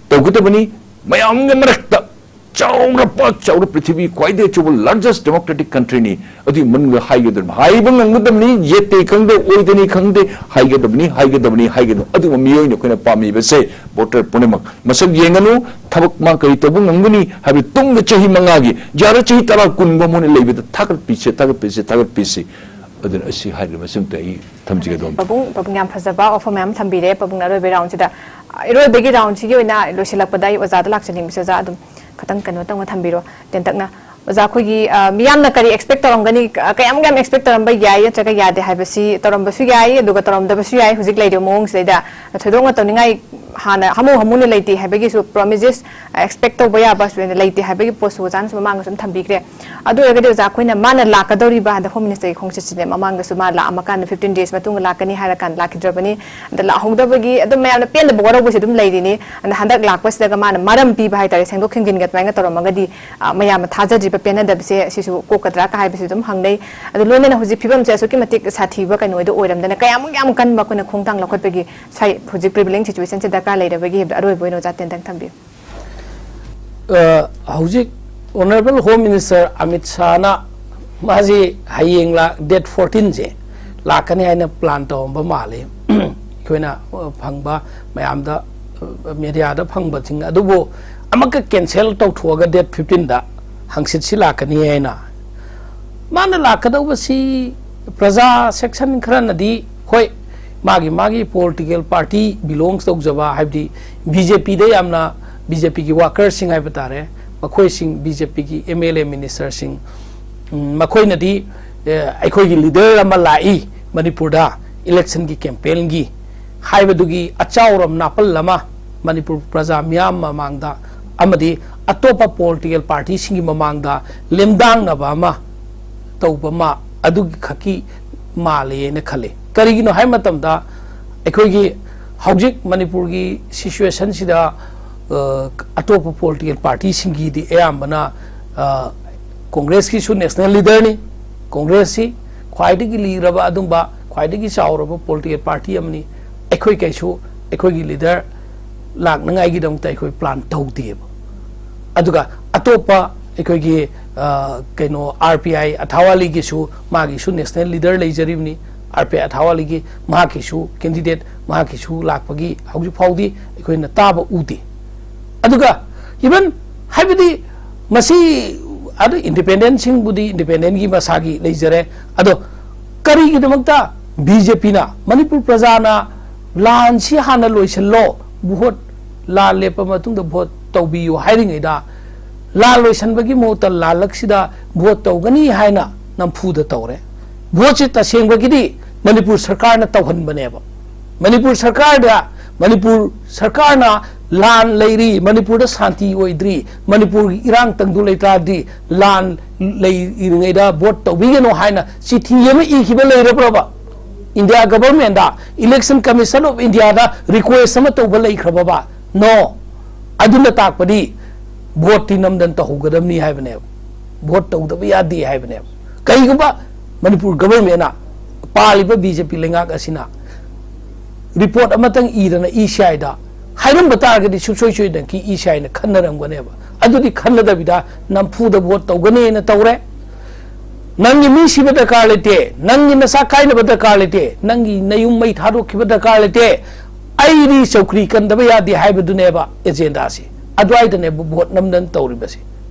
ꯇꯧꯒꯗꯕꯅꯤ꯫ ꯃꯌꯥꯝꯒꯤ ꯃꯔꯛꯇ ꯆꯥꯎꯔꯕ, ꯆꯥꯎꯔ ꯄ꯭ꯔꯤꯊꯤꯕꯤ ꯈ꯭ꯋꯥꯏꯗꯒꯤ ꯑꯆꯧꯕ largest democratic countryꯅꯤ꯫ ꯑꯗꯨꯒꯤ ꯃꯅꯨꯡꯗ ꯍꯥꯏꯒꯗꯕꯅꯤ, ꯍꯥꯏꯕ ꯉꯝꯒꯗꯕꯅꯤ꯫ ꯌꯦꯠꯇꯅꯤ ꯈꯪꯗꯦ, ꯑꯣꯏꯗꯅꯤ ꯈꯪꯗꯦ, ꯍꯥꯏꯒꯗꯕꯅꯤ, ꯍꯥꯏꯒꯗꯕꯅꯤ, ꯍꯥꯏꯒꯗꯕꯅꯤ꯫ ꯑꯗꯨꯒꯨꯝꯕ ꯃꯤꯑꯣꯏꯅ ꯑꯩꯈꯣꯏꯅ ꯄꯥꯝꯃꯤꯕꯁꯦ꯫ ꯚꯣꯇꯔ ꯄꯨꯝꯅꯃꯛ ꯃꯁꯛ ꯌꯦꯡꯒꯅꯨ꯫ ꯊꯕꯛ ꯃꯥ ꯀꯔꯤ ꯇꯧꯕ ꯉꯝꯒꯅꯤ ꯍꯥꯏꯕꯗꯤ ꯇꯨꯡꯗ ꯆꯍꯤ ꯃꯉꯥꯒꯤ, ꯌꯥꯔ ꯆꯍꯤ ꯇꯔꯥ, ꯀꯨꯟ ꯐꯥꯎ ꯃꯣꯏꯅ ꯂꯩꯕꯗ ꯊꯥꯒꯠꯄꯤꯁꯦ, ꯊꯥꯒꯠꯄꯤꯁꯦ, ꯊꯥꯒꯠꯄꯤꯁꯦ꯫ ꯑꯗꯨꯅ ꯑꯁꯤ ꯍꯥꯏꯔꯤꯕ ꯃꯁꯤꯃꯇ ꯑꯩ ꯊꯝꯖꯒꯦ, ꯑꯗꯣꯝꯗ꯫ ꯄꯥꯕꯨꯡ, ꯄꯥꯕꯨꯡ, ꯌꯥꯝ ꯐꯖꯕ ꯋꯥꯐꯝ ꯃꯌꯥꯝ ꯊꯝꯕꯤꯔꯦ꯫ ꯄꯥꯕꯨꯡꯅ ꯑꯔꯣꯏꯕꯒꯤ ꯔꯥꯎꯟꯁꯤꯗ, ꯑ, ꯑꯔꯣꯏꯕꯒꯤ ꯔꯥꯎꯟꯁꯤꯒꯤ ꯑꯣꯏꯅ ꯂꯣꯏꯁꯤꯜꯂꯛꯄꯗ ꯑꯩ ꯑꯣꯖꯥꯗ ꯂꯥꯛꯆꯅꯤꯡꯕꯁꯦ, ꯑꯣꯖꯥ ꯑꯗꯨꯝ ꯈꯤꯇꯪ ꯀꯩꯅꯣ ꯇꯧꯅ ꯊꯝꯕꯤꯔꯣ, ꯇꯦꯟꯇꯛꯅ꯫ ꯑꯣꯖꯥ, ꯑꯩꯈꯣꯏꯒꯤ, ꯑ, ꯃꯤꯌꯥꯝꯅ ꯀꯔꯤ ꯑꯦꯛꯁꯄꯦꯛ ꯇꯧꯔꯝꯒꯅꯤ, ꯀ-, ꯀꯌꯥꯝ ꯀꯌꯥꯝ ꯑꯦꯛꯁꯄꯦꯛ ꯇꯧꯔꯝꯕ ꯌꯥꯏ ꯅꯠꯇ꯭ꯔꯒ ꯌꯥꯗꯦ ꯍꯥꯏꯕꯁꯤ ꯇꯧꯔꯝꯕꯁꯨ ꯌꯥꯏ, ꯑꯗꯨꯒ ꯇꯧꯔꯝꯗꯕꯁꯨ ꯌꯥꯏ꯫ ꯍꯧꯖꯤꯛ ꯂꯩꯔꯤꯕ ꯃꯑꯣꯡꯁꯤꯗꯩꯗ ꯊꯣꯏꯗꯣꯛꯅ ꯇꯧꯅꯤꯡꯉꯥꯏ ꯍꯥꯟꯅ ꯍꯥꯃꯨ ꯍꯥꯃꯨꯅ ꯂꯩꯇꯦ ꯍꯥꯏꯕꯒꯤꯁꯨ ꯄ꯭ꯔꯣꯃꯤꯁꯦꯁ ꯑꯦꯛꯁꯄꯦꯛ ꯇꯧꯕ ꯌꯥꯕ ꯁꯨꯃꯥꯏꯅ ꯂꯩꯇꯦ ꯍꯥꯏꯕꯒꯤ ꯄꯣꯠꯁꯨ ꯑꯣꯖꯥꯅꯁꯨ ꯃꯃꯥꯡꯗꯁꯨ ꯑꯗꯨꯝ ꯊꯝꯕꯤꯈ꯭ꯔꯦ꯫ ꯑꯗꯨ ꯑꯣꯏꯔꯒꯗꯤ ꯑꯣꯖꯥ, ꯑꯩꯈꯣꯏꯅ ꯃꯥꯅ ꯂꯥꯛꯀꯗꯧꯔꯤꯕ ꯍꯟꯗꯛ ꯍꯣꯝ ꯃꯤꯅꯤꯁꯇꯔꯒꯤ ꯈꯣꯡꯆꯠꯁꯤꯅꯦ, ꯃꯃꯥꯡꯗꯁꯨ ꯃꯥ ꯂꯥꯛꯑꯝꯃꯀꯥꯟꯗ ꯐꯤꯐꯇꯤꯟ ꯗꯦꯖ ꯃꯇꯨꯡꯗ ꯂꯥꯛꯀꯅꯤ ꯍꯥꯏꯔꯀꯥꯟꯗ ꯂꯥꯛꯈꯤꯗ꯭ꯔꯕꯅꯤ꯫ ꯑꯗ ꯂꯥꯛꯍꯧꯗꯕꯒꯤ ꯑꯗꯨꯝ ꯃꯌꯥꯝꯅ ꯄꯦꯟꯗꯕ ꯋꯥꯔꯧꯕꯁꯦ ꯑꯗꯨꯝ ꯂꯩꯔꯤꯅꯤ꯫ ꯑꯗ ꯍꯟꯗꯛ ꯂꯥꯛꯄꯁꯤꯗꯒ ꯃꯥꯅ ꯃꯔꯝ ꯄꯤꯕ ꯍꯥꯏꯇꯥꯔꯦ, ꯁꯦꯡꯗꯣꯛ ꯁꯦꯡꯖꯤꯟꯒ ꯑꯗꯨꯃꯥꯏꯅ ꯇꯧꯔꯝꯃꯒꯗꯤ, ꯑ, ꯃꯌꯥꯝꯅ ꯊꯥꯖꯗ꯭ꯔꯤ ꯄꯦꯟꯅꯗꯕꯁꯦ ꯁꯤꯁꯨ ꯀꯣꯛꯀꯗ꯭ꯔꯥ ꯀ ꯍꯥꯏꯕꯁꯨ ꯑꯗꯨꯝ ꯍꯪꯅꯩ꯫ ꯑꯗꯨ ꯂꯣꯏꯅꯅ ꯍꯧꯖꯤꯛ ꯐꯤꯕꯝꯁꯦ ꯑꯁꯨꯛꯀꯤ ꯃꯇꯤꯛ ꯁꯥꯊꯤꯕ ꯀꯩꯅꯣꯗꯣ ꯑꯣꯏꯔꯝꯗꯅ ꯀꯌꯥꯃꯨꯛ ꯌꯥꯝ ꯀꯟꯕ ꯑꯩꯈꯣꯏꯅ ꯈꯣꯡꯊꯥꯡ ꯂꯧꯈꯠꯄꯒꯤ ꯁꯥꯏ-, ꯍꯧꯖꯤꯛ prevailing situation ꯁꯦ ꯗꯔꯀꯥꯔ ꯂꯩꯔꯕꯒꯦ ꯍꯥꯏꯕꯗꯣ ꯑꯔꯣꯏꯕ ꯑꯣꯏꯅ ꯑꯣꯖꯥ ꯇꯦꯟꯗꯪ ꯊꯝꯕꯤꯌꯨ꯫ ꯑ, ꯍꯧꯖꯤꯛ Honourable Home Minister ꯑꯃꯤꯠ ꯁꯥꯍꯅ ꯃꯥꯁꯤ ꯍꯌꯦꯡ ꯂꯥꯛ-, date fourteen ꯁꯦ ꯂꯥꯛꯀꯅꯤ ꯍꯥꯏꯅ plan ꯇꯧꯔꯝꯕ ꯃꯥꯜꯂꯤ꯫ ꯑꯩꯈꯣꯏꯅ, ꯑ, ꯐꯪꯕ ꯃꯌꯥꯝꯗ, ꯑ, media ꯗ ꯐꯪꯕꯁꯤꯡ ꯑꯗꯨꯕꯨ ꯑꯃꯛꯀ cancel ꯇꯧꯊꯣꯛꯑꯒ date fifteen ꯗ ꯍꯪꯆꯤꯠꯁꯤ ꯂꯥꯛꯀꯅꯤ ꯍꯥꯏꯅ꯫ ꯃꯥꯅ ꯂꯥꯛꯀꯗꯧꯕꯁꯤ ꯄ꯭ꯔꯖꯥ section ꯈꯔꯅꯗꯤ, ꯍꯣꯏ, ꯃꯥꯒꯤ ꯃꯥꯒꯤ political party belongs ꯇꯧꯖꯕ, ꯍꯥꯏꯕꯗꯤ B J P ꯗ ꯌꯥꯝꯅ, B J P ꯒꯤ worker ꯁꯤꯡ ꯍꯥꯏꯕ ꯇꯥꯔꯦ, ꯃꯈꯣꯏꯁꯤꯡ, B J P ꯒꯤ M L A minister ꯁꯤꯡ, ꯎꯝ, ꯃꯈꯣꯏꯅꯗꯤ, ꯑꯦ, ꯑꯩꯈꯣꯏꯒꯤ leader ꯑꯃ ꯂꯥꯛꯏ ꯃꯅꯤꯄꯨꯔꯗ election ꯒꯤ campaign ꯒꯤ ꯍꯥꯏꯕꯗꯨꯒꯤ ꯑꯆꯥꯎꯔꯝ ꯅꯥꯄꯜ ꯑꯃ ꯃꯅꯤꯄꯨꯔ ꯄ꯭ꯔꯖꯥ ꯃꯤꯌꯥꯝ ꯃꯃꯥꯡꯗ ꯑꯃꯗꯤ ꯑꯇꯣꯞꯄ political party ꯁꯤꯡꯒꯤ ꯃꯃꯥꯡꯗ ꯂꯦꯝꯗꯥꯡꯅꯕ ꯑꯃ ꯇꯧꯕ ꯃꯥ ꯑꯗꯨꯒꯤ ꯈꯛꯀꯤ ꯃꯥꯜꯂꯦꯅ ꯈꯜꯂꯤ꯫ ꯀꯔꯤꯒꯤꯅꯣ ꯍꯥꯏꯕ ꯃꯇꯝꯗ, ꯑꯩꯈꯣꯏꯒꯤ ꯍꯧꯖꯤꯛ ꯃꯅꯤꯄꯨꯔꯒꯤ situation ꯁꯤꯗ, ꯑ, ꯑꯇꯣꯞꯄ political party ꯁꯤꯡꯒꯤꯗꯤ ꯑꯌꯥꯝꯕꯅ, ꯑ, Congress ꯀꯤꯁꯨ national leader ꯅꯤ, Congress ꯁꯤ ꯈ꯭ꯋꯥꯏꯗꯒꯤ ꯂꯤꯔꯕ ꯑꯗꯨꯝꯕ, ꯈ꯭ꯋꯥꯏꯗꯒꯤ ꯆꯥꯎꯔꯕ political party ꯑꯃꯅꯤ꯫ ꯑꯩꯈꯣꯏ ꯀꯩꯁꯨ ꯑꯩꯈꯣꯏꯒꯤ leader ꯂꯥꯛꯅꯉꯥꯏꯒꯤꯗꯃꯛꯇ ꯑꯩꯈꯣꯏ plan ꯇꯧꯗꯦꯕ꯫ ꯑꯗꯨꯒ ꯑꯇꯣꯞꯄ ꯑꯩꯈꯣꯏꯒꯤ, ꯑ, ꯀꯩꯅꯣ, R P I ꯑꯊꯥꯋꯥꯂꯤꯒꯤꯁꯨ, ꯃꯥꯒꯤꯁꯨ national leader ꯂꯩꯖꯔꯤꯕꯅꯤ꯫ R P I ꯑꯊꯥꯋꯥꯂꯤꯒꯤ ꯃꯍꯥꯛꯀꯤꯁꯨ candidate, ꯃꯍꯥꯛꯀꯤꯁꯨ ꯂꯥꯛꯄꯒꯤ ꯍꯧꯖꯤꯛ ꯐꯥꯎꯗꯤ ꯑꯩꯈꯣꯏꯅ ꯇꯥꯕ ꯎꯗꯦ꯫ ꯑꯗꯨꯒ even ꯍꯥꯏꯕꯗꯤ ꯃꯁꯤ ꯑꯗꯨ independent ꯁꯤꯡꯕꯨꯗꯤ independent ꯀꯤ ꯃꯁꯥꯒꯤ ꯂꯩꯖꯔꯦ꯫ ꯑꯗꯣ ꯀꯔꯤꯒꯤꯗꯃꯛꯇ B J P ꯅ, ꯃꯅꯤꯄꯨꯔ ꯄ꯭ꯔꯖꯥꯅ ꯂꯥꯟꯁꯤ ꯍꯥꯟꯅ ꯂꯣꯏꯁꯤꯜꯂꯣ, vote, ꯂꯥꯟ ꯂꯦꯞꯄ ꯃꯇꯨꯡꯗ vote ꯇꯧꯕꯤꯌꯨ ꯍꯥꯏꯔꯤꯉꯩꯗ, ꯂꯥꯟ ꯂꯣꯏꯁꯤꯟꯕꯒꯤ ꯃꯍꯨꯠꯇ ꯂꯥꯜꯂꯛꯁꯤꯗ vote ꯇꯧꯒꯅꯤ ꯍꯥꯏꯅ ꯅꯝꯐꯨꯗ ꯇꯧꯔꯦ? Vote ꯁꯤ ꯇꯁꯦꯡꯕꯒꯤꯗꯤ ꯃꯅꯤꯄꯨꯔ ꯁꯔꯀꯥꯔꯅ ꯇꯧꯍꯟꯕꯅꯦꯕ꯫ ꯃꯅꯤꯄꯨꯔ ꯁꯔꯀꯥꯔꯗ, ꯃꯅꯤꯄꯨꯔ ꯁꯔꯀꯥꯔꯅ ꯂꯥꯟ ꯂꯩꯔꯤ, ꯃꯅꯤꯄꯨꯔꯗ ꯁꯥꯟꯇꯤ ꯑꯣꯏꯗ꯭ꯔꯤ, ꯃꯅꯤꯄꯨꯔꯒꯤ ꯏꯔꯥꯡ ꯇꯪꯗꯨ ꯂꯩꯇꯥꯔꯗꯤ ꯂꯥꯟ ꯂꯩꯔꯤꯉꯩꯗ vote ꯇꯧꯕꯤꯒꯅꯨ ꯍꯥꯏꯅ ꯆꯤꯊꯤ ꯑꯃ ꯏꯈꯤꯕ ꯂꯩꯔꯕ꯭ꯔꯕ? India government the, Election Commission of India the request ꯑꯃ ꯇꯧꯕ ꯂꯩꯈ꯭ꯔꯕꯕ? No꯫ ꯑꯗꯨꯅ ꯇꯥꯛꯄꯗꯤ vote ꯇꯤ ꯅꯝꯗꯅ ꯇꯧꯍꯧꯒꯗꯕꯅꯤ ꯍꯥꯏꯕꯅꯦꯕ꯫ ꯚꯣꯠ ꯇꯧꯗꯕ ꯌꯥꯗꯦ ꯍꯥꯏꯕꯅꯦꯕ꯫ ꯀꯩꯒꯨꯝꯕ ꯃꯅꯤꯄꯨꯔ ꯒꯚꯔꯟꯃꯦꯟꯅ, ꯄꯥꯜꯂꯤꯕ ꯕꯤ ꯖꯦ ꯄꯤ ꯂꯩꯉꯥꯛ ꯑꯁꯤꯅ ꯔꯤꯄꯣꯔꯠ ꯑꯃꯇꯪ ꯏꯗꯅ ꯏ ꯁꯤ ꯑꯥꯏꯗ ꯍꯥꯏꯔꯝꯕ ꯇꯥꯔꯒꯗꯤ ꯁꯨꯡꯁꯣꯏ ꯁꯣꯏꯗꯅꯀꯤ ꯏ ꯁꯤ ꯑꯥꯏꯅ ꯈꯟꯅꯔꯝꯒꯅꯦꯕ꯫ ꯑꯗꯨꯗꯤ ꯈꯟꯅꯗꯕꯤꯗ ꯅꯝꯐꯨꯗ ꯚꯣꯠ ꯇꯧꯒꯅꯦꯅ ꯇꯧꯔꯦ꯫ ꯅꯪꯒꯤ ꯃꯤ ꯁꯤꯕ ꯗꯔꯀꯥꯔ ꯂꯩꯇꯦ, ꯅꯪꯒꯤ ꯅꯁꯥ ꯀꯥꯏꯅꯕ ꯗꯔꯀꯥꯔ ꯂꯩꯇꯦ, ꯅꯪꯒꯤ ꯅꯌꯨꯝ ꯃꯩ ꯊꯥꯗꯣꯛꯈꯤꯕ ꯗꯔꯀꯥꯔ ꯂꯩꯇꯦ, ꯑꯩꯗꯤ ꯆꯧꯀ꯭ꯔꯤ ꯀꯟꯗꯕ ꯌꯥꯗꯦ ꯍꯥꯏꯕꯗꯨꯅꯦꯕ ꯑꯦꯖꯦꯟꯗꯥꯁꯤ꯫ ꯑꯗꯨꯋꯥꯏꯗꯅꯦꯕ ꯚꯣꯠ ꯅꯝꯗꯅ ꯇꯧꯔꯤꯕꯁꯤ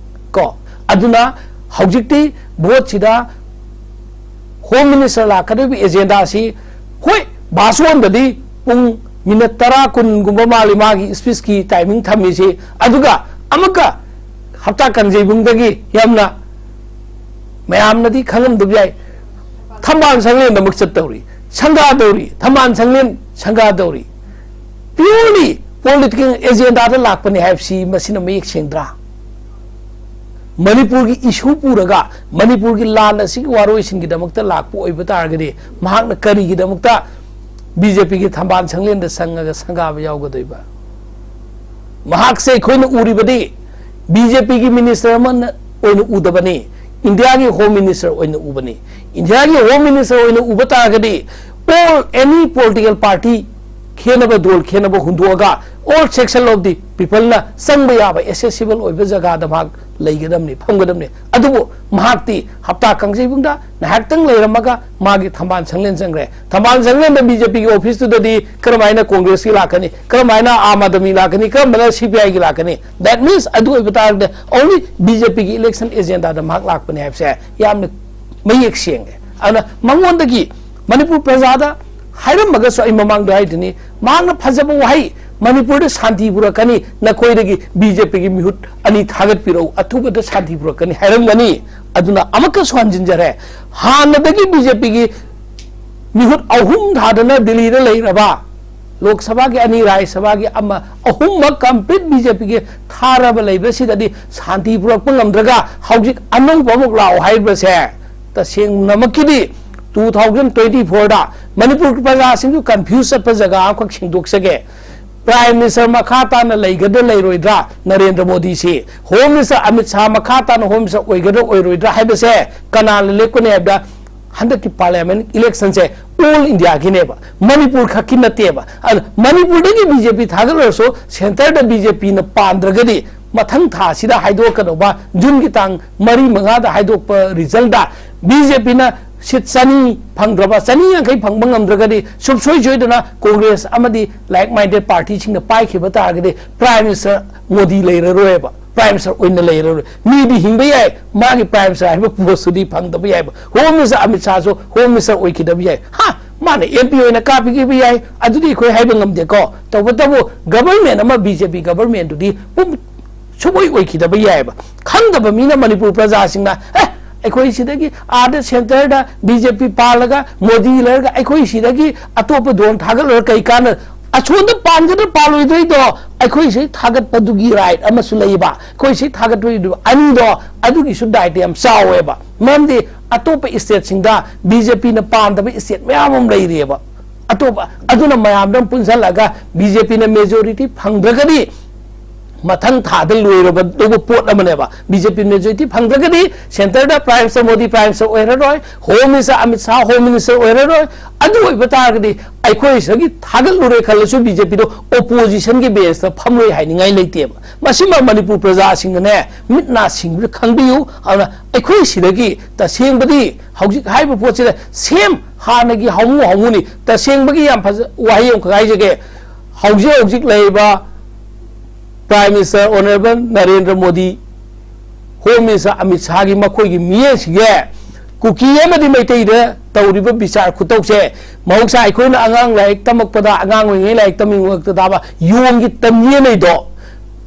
ꯀꯣ꯫ ꯑꯗꯨꯅ ꯍꯧꯖꯤꯛꯇꯤ ꯚꯣꯠꯁꯤꯗ ꯍꯣꯝ ꯃꯤꯅꯤꯁꯇꯔ ꯂꯥꯛꯀꯗꯧꯔꯤꯕ ꯑꯦꯖꯦꯟꯗꯥꯁꯤ, ꯍꯣꯏ, ꯚꯥꯁꯣꯟꯗꯗꯤ ꯄꯨꯡ ꯃꯤꯅꯠ ꯇꯔꯥ ꯀꯨꯟꯒꯨꯝꯕ ꯃꯥꯜꯂꯤ ꯃꯥꯒꯤ ꯁ꯭ꯄꯤꯁꯀꯤ ꯇꯥꯏꯃꯤꯡ ꯊꯝꯃꯤꯁꯤ꯫ ꯑꯗꯨꯒ ꯑꯃꯨꯛꯀ ꯍꯞꯇꯥ ꯀꯥꯡꯖꯩꯕꯨꯡꯗꯒꯤ ꯌꯥꯝꯅ ꯃꯌꯥꯝꯅꯗꯤ ꯈꯪꯉꯝꯗꯕ ꯌꯥꯏ, ꯊꯝꯕꯥꯜ ꯁꯪꯂꯦꯟꯗ ꯑꯃꯨꯛ ꯆꯠꯇꯧꯔꯤ, ꯁꯪꯒꯥꯗꯧꯔꯤ, ꯊꯝꯕꯥꯜ ꯁꯪꯂꯦꯟ ꯁꯪꯒꯥꯗꯧꯔꯤ꯫ ꯄ꯭ꯌꯨꯔꯂꯤ ꯄꯣꯂꯤꯇꯤꯀꯦꯜ ꯑꯦꯖꯦꯟꯗꯥꯗ ꯂꯥꯛꯄꯅꯤ ꯍꯥꯏꯕꯁꯤ ꯃꯁꯤꯅ ꯃꯌꯦꯛ ꯁꯦꯡꯗ꯭ꯔꯥ? ꯃꯅꯤꯄꯨꯔꯒꯤ ꯏꯁꯨ ꯄꯨꯔꯒ, ꯃꯅꯤꯄꯨꯔꯒꯤ ꯂꯥꯟ ꯑꯁꯤꯒꯤ ꯋꯥꯔꯣꯏꯁꯤꯟꯒꯤꯗꯃꯛꯇ ꯂꯥꯛꯄ ꯑꯣꯏꯕ ꯇꯥꯔꯒꯗꯤ, ꯃꯍꯥꯛꯅ ꯀꯔꯤꯒꯤꯗꯃꯛꯇ ꯕꯤ ꯖꯦ ꯄꯤꯒꯤ ꯊꯝꯕꯥꯜ ꯁꯪꯂꯦꯟꯗ ꯆꯪꯉꯒ ꯁꯪꯒꯥꯕ ꯌꯥꯎꯒꯗꯣꯏꯕ? ꯃꯍꯥꯛꯁꯦ ꯑꯩꯈꯣꯏꯅ ꯎꯔꯤꯕꯗꯤ ꯕꯤ ꯖꯦ ꯄꯤꯒꯤ ꯃꯤꯅꯤꯁꯇꯔ ꯑꯃ ꯑꯣꯏꯅ ꯎꯗꯕꯅꯤ, ꯏꯟꯗꯤꯌꯥꯒꯤ ꯍꯣꯝ ꯃꯤꯅꯤꯁꯇꯔ ꯑꯣꯏꯅ ꯎꯕꯅꯤ꯫ ꯏꯟꯗꯤꯌꯥꯒꯤ ꯍꯣꯝ ꯃꯤꯅꯤꯁꯇꯔ ꯑꯣꯏꯅ ꯎꯕ ꯇꯥꯔꯒꯗꯤ, all any political party, ꯈꯦꯟꯅꯕ ꯗꯣꯜ ꯈꯦꯟꯅꯕ ꯍꯨꯟꯗꯣꯛꯑꯒ, all section of the people ꯅ ꯆꯪꯕ ꯌꯥꯕ accessible ꯑꯣꯏꯕ ꯖꯒꯥꯗ ꯃꯍꯥꯛ ꯂꯩꯒꯗꯕꯅꯤ, ꯐꯝꯒꯗꯕꯅꯤ꯫ ꯑꯗꯨꯕꯨ ꯃꯍꯥꯛꯇꯤ ꯍꯞꯇꯥ ꯀꯥꯡꯖꯩꯕꯨꯡꯗ ꯉꯥꯏꯍꯥꯛꯇꯪ ꯂꯩꯔꯝꯃꯒ ꯃꯥꯒꯤ ꯊꯝꯕꯥꯜ ꯁꯪꯂꯦꯟ ꯆꯪꯈ꯭ꯔꯦ꯫ ꯊꯝꯕꯥꯜ ꯁꯪꯂꯦꯟꯗ ꯕꯤ ꯖꯦ ꯄꯤꯒꯤ ꯑꯣꯐꯤꯁꯇꯨꯗꯗꯤ ꯀꯔꯝꯍꯥꯏꯅ ꯀꯣꯡꯒ꯭ꯔꯦꯁꯀꯤ ꯂꯥꯛꯀꯅꯤ, ꯀꯔꯝꯍꯥꯏꯅ ꯑꯥꯝ ꯑꯥꯗꯃꯤ ꯂꯥꯛꯀꯅꯤ, ꯀꯔꯝꯕꯅ ꯁꯤ ꯄꯤ ꯑꯥꯏꯒꯤ ꯂꯥꯛꯀꯅꯤ? That means, ꯑꯗꯨ ꯑꯣꯏꯕ ꯇꯥꯔꯒꯗꯤ only ꯕꯤ ꯖꯦ ꯄꯤꯒꯤ election agenda ꯗ ꯃꯍꯥꯛ ꯂꯥꯛꯄꯅꯤ ꯍꯥꯏꯕꯁꯦ ꯌꯥꯝꯅ ꯃꯌꯦꯛ ꯁꯦꯡꯉꯦ꯫ ꯑꯗꯨꯅ ꯃꯉꯣꯟꯗꯒꯤ ꯃꯅꯤꯄꯨꯔ ꯄ꯭ꯔꯖꯥꯗ ꯍꯥꯏꯔꯝꯃꯒꯁꯨ, ꯑꯩ ꯃꯃꯥꯡꯗ ꯍꯥꯏꯗꯨꯅꯤ, ꯃꯍꯥꯛꯅ ꯐꯖꯕ ꯋꯥꯍꯩ, "ꯃꯅꯤꯄꯨꯔꯗ ꯁꯥꯟꯇꯤ ꯄꯨꯔꯛꯀꯅꯤ, ꯅꯈꯣꯏꯗꯒꯤ ꯕꯤ ꯖꯦ ꯄꯤꯒꯤ ꯃꯤꯍꯨꯠ ꯑꯅꯤ ꯊꯥꯒꯠꯄꯤꯔꯛꯎ, ꯑꯊꯨꯕꯗ ꯁꯥꯟꯇꯤ ꯄꯨꯔꯛꯀꯅꯤ" ꯍꯥꯏꯔꯝꯒꯅꯤ꯫ ꯑꯗꯨꯅ ꯑꯃꯨꯛꯀꯁꯨ ꯍꯟꯖꯤꯟꯖꯔꯦ, ꯍꯥꯟꯅꯗꯒꯤ ꯕꯤ ꯖꯦ ꯄꯤꯒꯤ ꯃꯤꯍꯨꯠ ꯑꯍꯨꯝ ꯊꯥꯗꯅ ꯗꯤꯜꯂꯤꯗ ꯂꯩꯔꯕ, ꯂꯣꯛ ꯁꯚꯥꯒꯤ ꯑꯅꯤ, ꯔꯥꯖ꯭ꯌ ꯁꯚꯥꯒꯤ ꯑꯃ, ꯑꯍꯨꯝꯃꯛ complete ꯕꯤ ꯖꯦ ꯄꯤꯒꯤ ꯊꯥꯔꯕ ꯂꯩꯕꯁꯤꯗꯗꯤ ꯁꯥꯟꯇꯤ ꯄꯨꯔꯛꯄ ꯉꯝꯗ꯭ꯔꯒ ꯍꯧꯖꯤꯛ ꯑꯅꯧꯕ ꯑꯃꯨꯛ ꯂꯥꯛꯑꯣ ꯍꯥꯏꯔꯤꯕꯁꯦ, ꯇꯁꯦꯡꯅꯃꯛꯀꯤꯗꯤ two thousand twenty four ꯗ ꯃꯅꯤꯄꯨꯔꯒꯤ ꯄ꯭ꯔꯖꯥꯁꯤꯡꯁꯨ confuse ꯆꯠꯄ ꯖꯒꯥ ꯑꯃꯈꯛ ꯁꯦꯡꯗꯣꯛꯆꯒꯦ꯫ Prime Minister ꯃꯈꯥ ꯇꯥꯅ ꯂꯩꯒꯗ꯭ꯔꯥ ꯂꯩꯔꯣꯏꯗ꯭ꯔꯥ ꯅꯔꯦꯟꯗ꯭ꯔ ꯃꯣꯗꯤꯁꯤ, Home Minister ꯑꯃꯤꯠ ꯁꯥꯍ ꯃꯈꯥ ꯇꯥꯅ Home Minister ꯑꯣꯏꯒꯗ꯭ꯔꯥ ꯑꯣꯏꯔꯣꯏꯗ꯭ꯔꯥ ꯍꯥꯏꯕꯁꯦ ꯀꯅꯥꯅ ꯂꯦꯞꯀꯅꯤ ꯍꯥꯏꯕꯗ, ꯍꯟꯗꯛꯀꯤ Parliament election ꯁꯦ all India ꯒꯤꯅꯦꯕ, ꯃꯅꯤꯄꯨꯔ ꯈꯛꯀꯤ ꯅꯠꯇꯦꯕ꯫ ꯑꯗꯨ ꯃꯅꯤꯄꯨꯔꯗꯒꯤ B J P ꯊꯥꯒꯠꯂꯔꯁꯨ, centre ꯗ B J P ꯅ ꯄꯥꯟꯗ꯭ꯔꯒꯗꯤ, ꯃꯊꯪ ꯊꯥꯁꯤꯗ ꯍꯥꯏꯗꯣꯛꯀꯗꯧꯕ, June ꯒꯤ ꯇꯥꯡ ꯃꯔꯤ ꯃꯉꯥꯗ ꯍꯥꯏꯗꯣꯛꯄ result ꯇ B J P ꯅ seat ꯆꯅꯤ ꯐꯪꯗ꯭ꯔꯕ, ꯆꯅꯤ ꯌꯥꯡꯈꯩ ꯐꯪꯕ ꯉꯝꯗ꯭ꯔꯒꯗꯤ, ꯁꯨꯡꯁꯣꯏ ꯁꯣꯏꯗꯅ Congress ꯑꯃꯗꯤ like minded party ꯁꯤꯡꯅ ꯄꯥꯏꯈꯤꯕ ꯇꯥꯔꯒꯗꯤ, Prime Minister Modi ꯂꯩꯔꯔꯣꯏꯕ, Prime Minister ꯑꯣꯏꯅ ꯂꯩꯔꯔꯣꯏ꯫ ꯃꯤꯗꯤ ꯍꯤꯡꯕ ꯌꯥꯏ, ꯃꯥꯒꯤ Prime Minister ꯍꯥꯏꯕ post ꯇꯨꯗꯤ ꯐꯪꯗꯕ ꯌꯥꯏꯕ꯫ Home Minister Amit ꯁꯥꯍꯁꯨ Home Minister ꯑꯣꯏꯈꯤꯗꯕ ꯌꯥꯏ꯫ ꯍꯥ, ꯃꯥꯅ M P ꯑꯣꯏꯅ ꯀꯥꯞꯄꯤꯈꯤꯕ ꯌꯥꯏ, ꯑꯗꯨꯗꯤ ꯑꯩꯈꯣꯏ ꯍꯥꯏꯕ ꯉꯝꯗꯦꯀꯣ꯫ ꯇꯧꯕꯇꯕꯨ government ꯑꯃ B J P government ꯗꯨꯗꯤ ꯄꯨꯝ-, ꯁꯨꯡꯑꯣꯏ ꯑꯣꯏꯈꯤꯗꯕ ꯌꯥꯏꯕ꯫ ꯈꯪꯗꯕ ꯃꯤꯅ, ꯃꯅꯤꯄꯨꯔ ꯄ꯭ꯔꯖꯥꯁꯤꯡꯅ, "ꯑꯦ, ꯑꯩꯈꯣꯏ ꯁꯤꯗꯒꯤ ꯑꯥꯗ centre ꯗ B J P ꯄꯥꯜꯂꯒ ꯃꯣꯗꯤ ꯂꯩꯔꯒ ꯑꯩꯈꯣꯏ ꯁꯤꯗꯒꯤ ꯑꯇꯣꯞꯄ ꯗꯣꯟ ꯊꯥꯒꯠꯂꯨꯔ ꯀꯩ ꯀꯥꯟꯅ-, ꯑꯁꯣꯝꯗ ꯄꯥꯟꯒꯗ꯭ꯔꯥ ꯄꯥꯜꯂꯣꯏꯗ꯭ꯔꯩꯗꯣ ꯑꯩꯈꯣꯏ ꯁꯤ ꯊꯥꯒꯠꯄꯗꯨꯒꯤ right ꯑꯃꯁꯨ ꯂꯩꯌꯦꯕ, ꯑꯩꯈꯣꯏ ꯁꯤ ꯊꯥꯒꯠꯄꯗꯨ ꯑꯅꯤꯗꯣ, ꯑꯗꯨꯒꯤꯁꯨ ꯗꯥꯏꯇ ꯌꯥꯝ ꯆꯥꯎꯋꯦꯕ꯫ ꯃꯔꯝꯗꯤ ꯑꯇꯣꯞꯄ state ꯁꯤꯡꯗ B J P ꯅ ꯄꯥꯟꯗꯕ state ꯃꯌꯥꯝ ꯑꯃ ꯂꯩꯔꯤꯑꯕ꯫ ꯑꯇꯣꯞꯄ, ꯑꯗꯨꯅ ꯃꯌꯥꯝꯗ ꯄꯨꯟꯁꯤꯜꯂꯒ B J P ꯅ majority ꯐꯪꯗ꯭ꯔꯒꯗꯤ ꯃꯊꯪ ꯊꯥꯗ ꯂꯣꯏꯔꯕꯗꯧꯕ ꯄꯣꯠ ꯑꯃꯅꯦꯕ꯫ B J P majority ꯐꯪꯗ꯭ꯔꯒꯗꯤ centre ꯗ Prime Minister Modi Prime Minister ꯑꯣꯏꯔꯔꯣꯏ, Home Minister Amit Shah Home Minister ꯑꯣꯏꯔꯔꯣꯏ꯫ ꯑꯗꯨ ꯑꯣꯏꯕ ꯇꯥꯔꯒꯗꯤ ꯑꯩꯈꯣꯏ ꯁꯤꯗꯒꯤ ꯊꯥꯒꯠꯂꯨꯔꯦ ꯈꯜꯂꯁꯨ, B J P ꯗꯣ opposition ꯒꯤ bench ꯇ ꯐꯝꯂꯣꯏ ꯍꯥꯏꯅꯤꯡꯉꯥꯏ ꯂꯩꯇꯦꯕ꯫ ꯃꯁꯤꯃ ꯃꯅꯤꯄꯨꯔ ꯄ꯭ꯔꯖꯥꯁꯤꯡꯅꯅꯦ, ꯃꯤꯠ ꯅꯥ ꯁꯤꯡꯕꯗ ꯈꯪꯕꯤꯌꯨ꯫ ꯑꯗꯨꯅ ꯑꯩꯈꯣꯏ ꯁꯤꯗꯒꯤ ꯇꯁꯦꯡꯕꯗꯤ ꯍꯧꯖꯤꯛ ꯍꯥꯏꯔꯤꯕ ꯄꯣꯠꯁꯤꯗ same ꯍꯥꯟꯅꯒꯤ ꯍꯧꯉꯨ ꯍꯧꯉꯨꯅꯤ꯫ ꯇꯁꯦꯡꯕꯒꯤ ꯌꯥꯝ ꯐꯖ-, ꯋꯥꯍꯩ ꯑꯃꯈꯛ ꯍꯥꯏꯖꯒꯦ꯫ ꯍꯧꯖꯤꯛ ꯍꯧꯖꯤꯛ ꯂꯩꯔꯤꯕ Prime Minister Honourable Narendra Modi, Home Minister Amit ꯁꯥꯍꯒꯤ, ꯃꯈꯣꯏꯒꯤ ꯃꯤꯠꯌꯦꯡꯁꯤꯡꯁꯦ ꯀꯨꯀꯤ ꯑꯃꯗꯤ ꯃꯩꯇꯩꯗ ꯇꯧꯔꯤꯕ ꯕꯤꯆꯥꯔ ꯈꯨꯇꯧꯁꯦ, ꯃꯍꯧꯁꯥ ꯑꯩꯈꯣꯏꯅ ꯑꯉꯥꯡ ꯂꯥꯏꯔꯤꯛ ꯇꯝꯃꯛꯄꯗ, ꯑꯉꯥꯡ ꯑꯣꯏꯔꯤꯉꯩ ꯂꯥꯏꯔꯤꯛ ꯇꯝꯃꯤꯉꯩꯗ ꯌꯣꯡꯒꯤ ꯇꯝ ꯌꯦꯟꯅꯩꯗꯣ,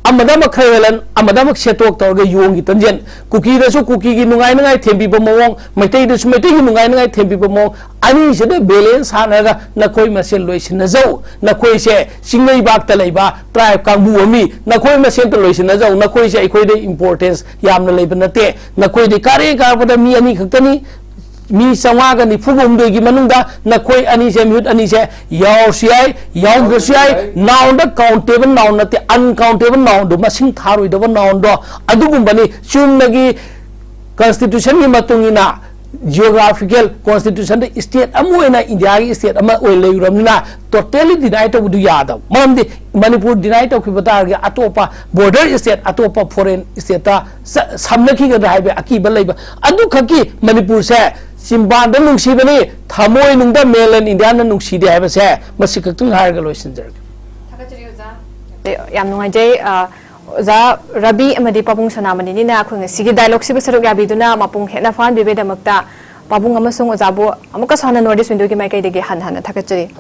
ꯑꯃꯗ ꯑꯃ ꯈꯔ ꯍꯦꯜꯍꯟ, ꯑꯃꯗ ꯑꯃ ꯁꯦꯠꯇꯣꯛ ꯇꯧꯔꯒ ꯌꯣꯡꯒꯤ ꯇꯟꯖꯦꯜ꯫ ꯀꯨꯀꯤꯗꯁꯨ ꯀꯨꯀꯤꯒꯤ ꯅꯨꯡꯉꯥꯏꯅꯉꯥꯏ ꯊꯦꯝꯕꯤꯕ ꯃꯑꯣꯡ, ꯃꯩꯇꯩꯗꯁꯨ ꯃꯩꯇꯩꯒꯤ ꯅꯨꯡꯉꯥꯏꯅꯉꯥꯏ ꯊꯦꯝꯕꯤꯕ ꯃꯑꯣꯡ, ꯑꯅꯤꯁꯤꯗ balance ꯁꯥꯟꯅꯔꯒ ꯅꯈꯣꯏ ꯃꯁꯦꯟ ꯂꯣꯏꯁꯤꯟꯅꯖꯧ꯫ ꯅꯈꯣꯏꯁꯦ ꯆꯤꯡꯂꯩꯕꯥꯛꯇ ꯂꯩꯕ tribe ꯀꯥꯡꯕꯨ ꯑꯃꯅꯤ, ꯅꯈꯣꯏ ꯃꯁꯦꯟꯇ ꯂꯣꯏꯁꯤꯟꯅꯖꯧ꯫ ꯅꯈꯣꯏꯁꯦ ꯑꯩꯈꯣꯏꯗ importance ꯌꯥꯝꯅ ꯂꯩꯕ ꯅꯠꯇꯦ꯫ ꯅꯈꯣꯏꯗꯤ ꯀꯥꯔꯦ ꯀꯥꯔꯛꯄꯗ ꯃꯤ ꯑꯅꯤ ꯈꯛꯇꯅꯤ꯫ ꯃꯤ ꯆꯥꯝꯃꯉꯥꯒ ꯅꯤꯐꯨ ꯍꯨꯝꯗꯣꯏꯒꯤ ꯃꯅꯨꯡꯗ ꯅꯈꯣꯏ ꯑꯅꯤꯁꯦ, ꯃꯤꯍꯨꯠ ꯑꯅꯤꯁꯦ ꯌꯥꯎꯔꯁꯨ ꯌꯥꯏ, ꯌꯥꯎꯗ꯭ꯔꯁꯨ ꯌꯥꯏ꯫ Noun ꯗ countable noun ꯅꯠꯇꯦ, uncountable noun ꯗꯣ, ꯃꯁꯤꯡ ꯊꯥꯔꯣꯏꯗꯕ noun ꯗꯣ ꯑꯗꯨꯒꯨꯝꯕꯅꯤ꯫ ꯆꯨꯝꯅꯒꯤ constitution ꯒꯤ ꯃꯇꯨꯡ ꯏꯟꯅ geographical constitution ꯗ state ꯑꯃ ꯑꯣꯏꯅ, ꯏꯟꯗꯤꯌꯥꯒꯤ state ꯑꯃ ꯑꯣꯏꯅ ꯂꯩꯔꯨꯔꯕꯅꯤꯅ, totally deny ꯇꯧꯕꯗꯨ ꯌꯥꯗꯕ꯫ ꯃꯔꯝꯗꯤ ꯃꯅꯤꯄꯨꯔ deny ꯇꯧꯈꯤꯕ ꯇꯥꯔꯒꯗꯤ ꯑꯇꯣꯞꯄ border state, ꯑꯇꯣꯞꯄ foreign state ꯇ ꯆ-, ꯁꯝꯅꯈꯤꯒꯗ꯭ꯔꯥ ꯍꯥꯏꯕ ꯑꯀꯤꯕ ꯂꯩꯕ꯫ ꯑꯗꯨꯈꯛꯀꯤ ꯃꯅꯤꯄꯨꯔꯁꯦ ꯆꯤꯝꯕꯥꯟꯗ ꯅꯨꯡꯁꯤꯕꯅꯤ, ꯊꯃꯣꯏꯅꯨꯡꯗ mainland India ꯅ ꯅꯨꯡꯁꯤꯗꯦ ꯍꯥꯏꯕꯁꯦ, ꯃꯁꯤ ꯈꯛꯇꯪ ꯍꯥꯏꯔꯒ ꯂꯣꯏꯁꯤꯟꯖꯔꯒꯦ꯫ ꯊꯥꯒꯠꯆꯔꯤ ꯑꯣꯖꯥ꯫ ꯌꯥꯝ ꯅꯨꯡꯉꯥꯏꯖꯩ꯫ ꯑ, ꯑꯣꯖꯥ ꯔꯕꯤ ꯑꯃꯗꯤ ꯄꯥꯕꯨꯡ ꯁꯅꯥꯃꯅꯤꯅ ꯑꯩꯈꯣꯏ ꯉꯁꯤꯒꯤ dialogue ꯁꯤꯕꯨ ꯁꯔꯨꯛ ꯌꯥꯕꯤꯗꯨꯅ ꯃꯄꯨꯡ ꯍꯦꯟꯅ ꯐꯥꯍꯟꯕꯤꯕꯒꯤꯗꯃꯛꯇ ꯄꯥꯕꯨꯡ ꯑꯃꯁꯨꯡ ꯑꯣꯖꯥꯕꯨ ꯑꯃꯨꯛꯀꯁꯨ ꯍꯟꯅ North East Window ꯒꯤ ꯃꯥꯏꯀꯩꯗꯒꯤ ꯍꯟꯅ ꯍꯟꯅ ꯊꯥꯒꯠꯆꯔꯤ꯫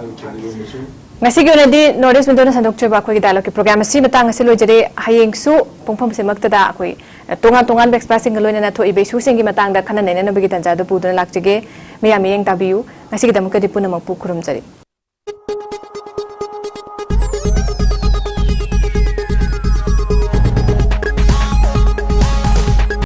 ꯉꯁꯤꯒꯤ ꯑꯣꯏꯅꯗꯤ North East Window ꯅ ꯁꯟꯗꯣꯛꯆꯕ ꯑꯩꯈꯣꯏꯒꯤ dialogue ꯀꯤ program ꯑꯁꯤ ꯃꯇꯥꯡ ꯑꯁꯤ ꯂꯣꯏꯖꯔꯦ꯫ ꯍꯌꯦꯡꯁꯨ ꯄꯨꯡꯐꯝꯁꯤꯃꯛꯇꯗ ꯑꯩꯈꯣꯏ ꯇꯣꯉꯥꯟ ꯇꯣꯉꯥꯟꯕ expert ꯁꯤꯡꯒ ꯂꯣꯏꯅꯅ ꯊꯣꯛꯏꯕ issue ꯁꯤꯡꯒꯤ ꯃꯇꯥꯡꯗ ꯈꯟꯅ ꯅꯩꯅꯅꯕꯒꯤ ꯇꯥꯟꯖꯥ ꯑꯗꯨ ꯄꯨꯗꯨꯅ ꯂꯥꯛꯆꯒꯦ꯫ ꯃꯌꯥꯝ ꯃꯤꯠꯌꯦꯡ ꯇꯥꯕꯤꯌꯨ꯫ ꯉꯁꯤꯒꯤꯗꯃꯛꯇꯗꯤ ꯄꯨꯝꯅꯃꯛꯄꯨ ꯈꯨꯔꯨꯝꯖꯔꯤ꯫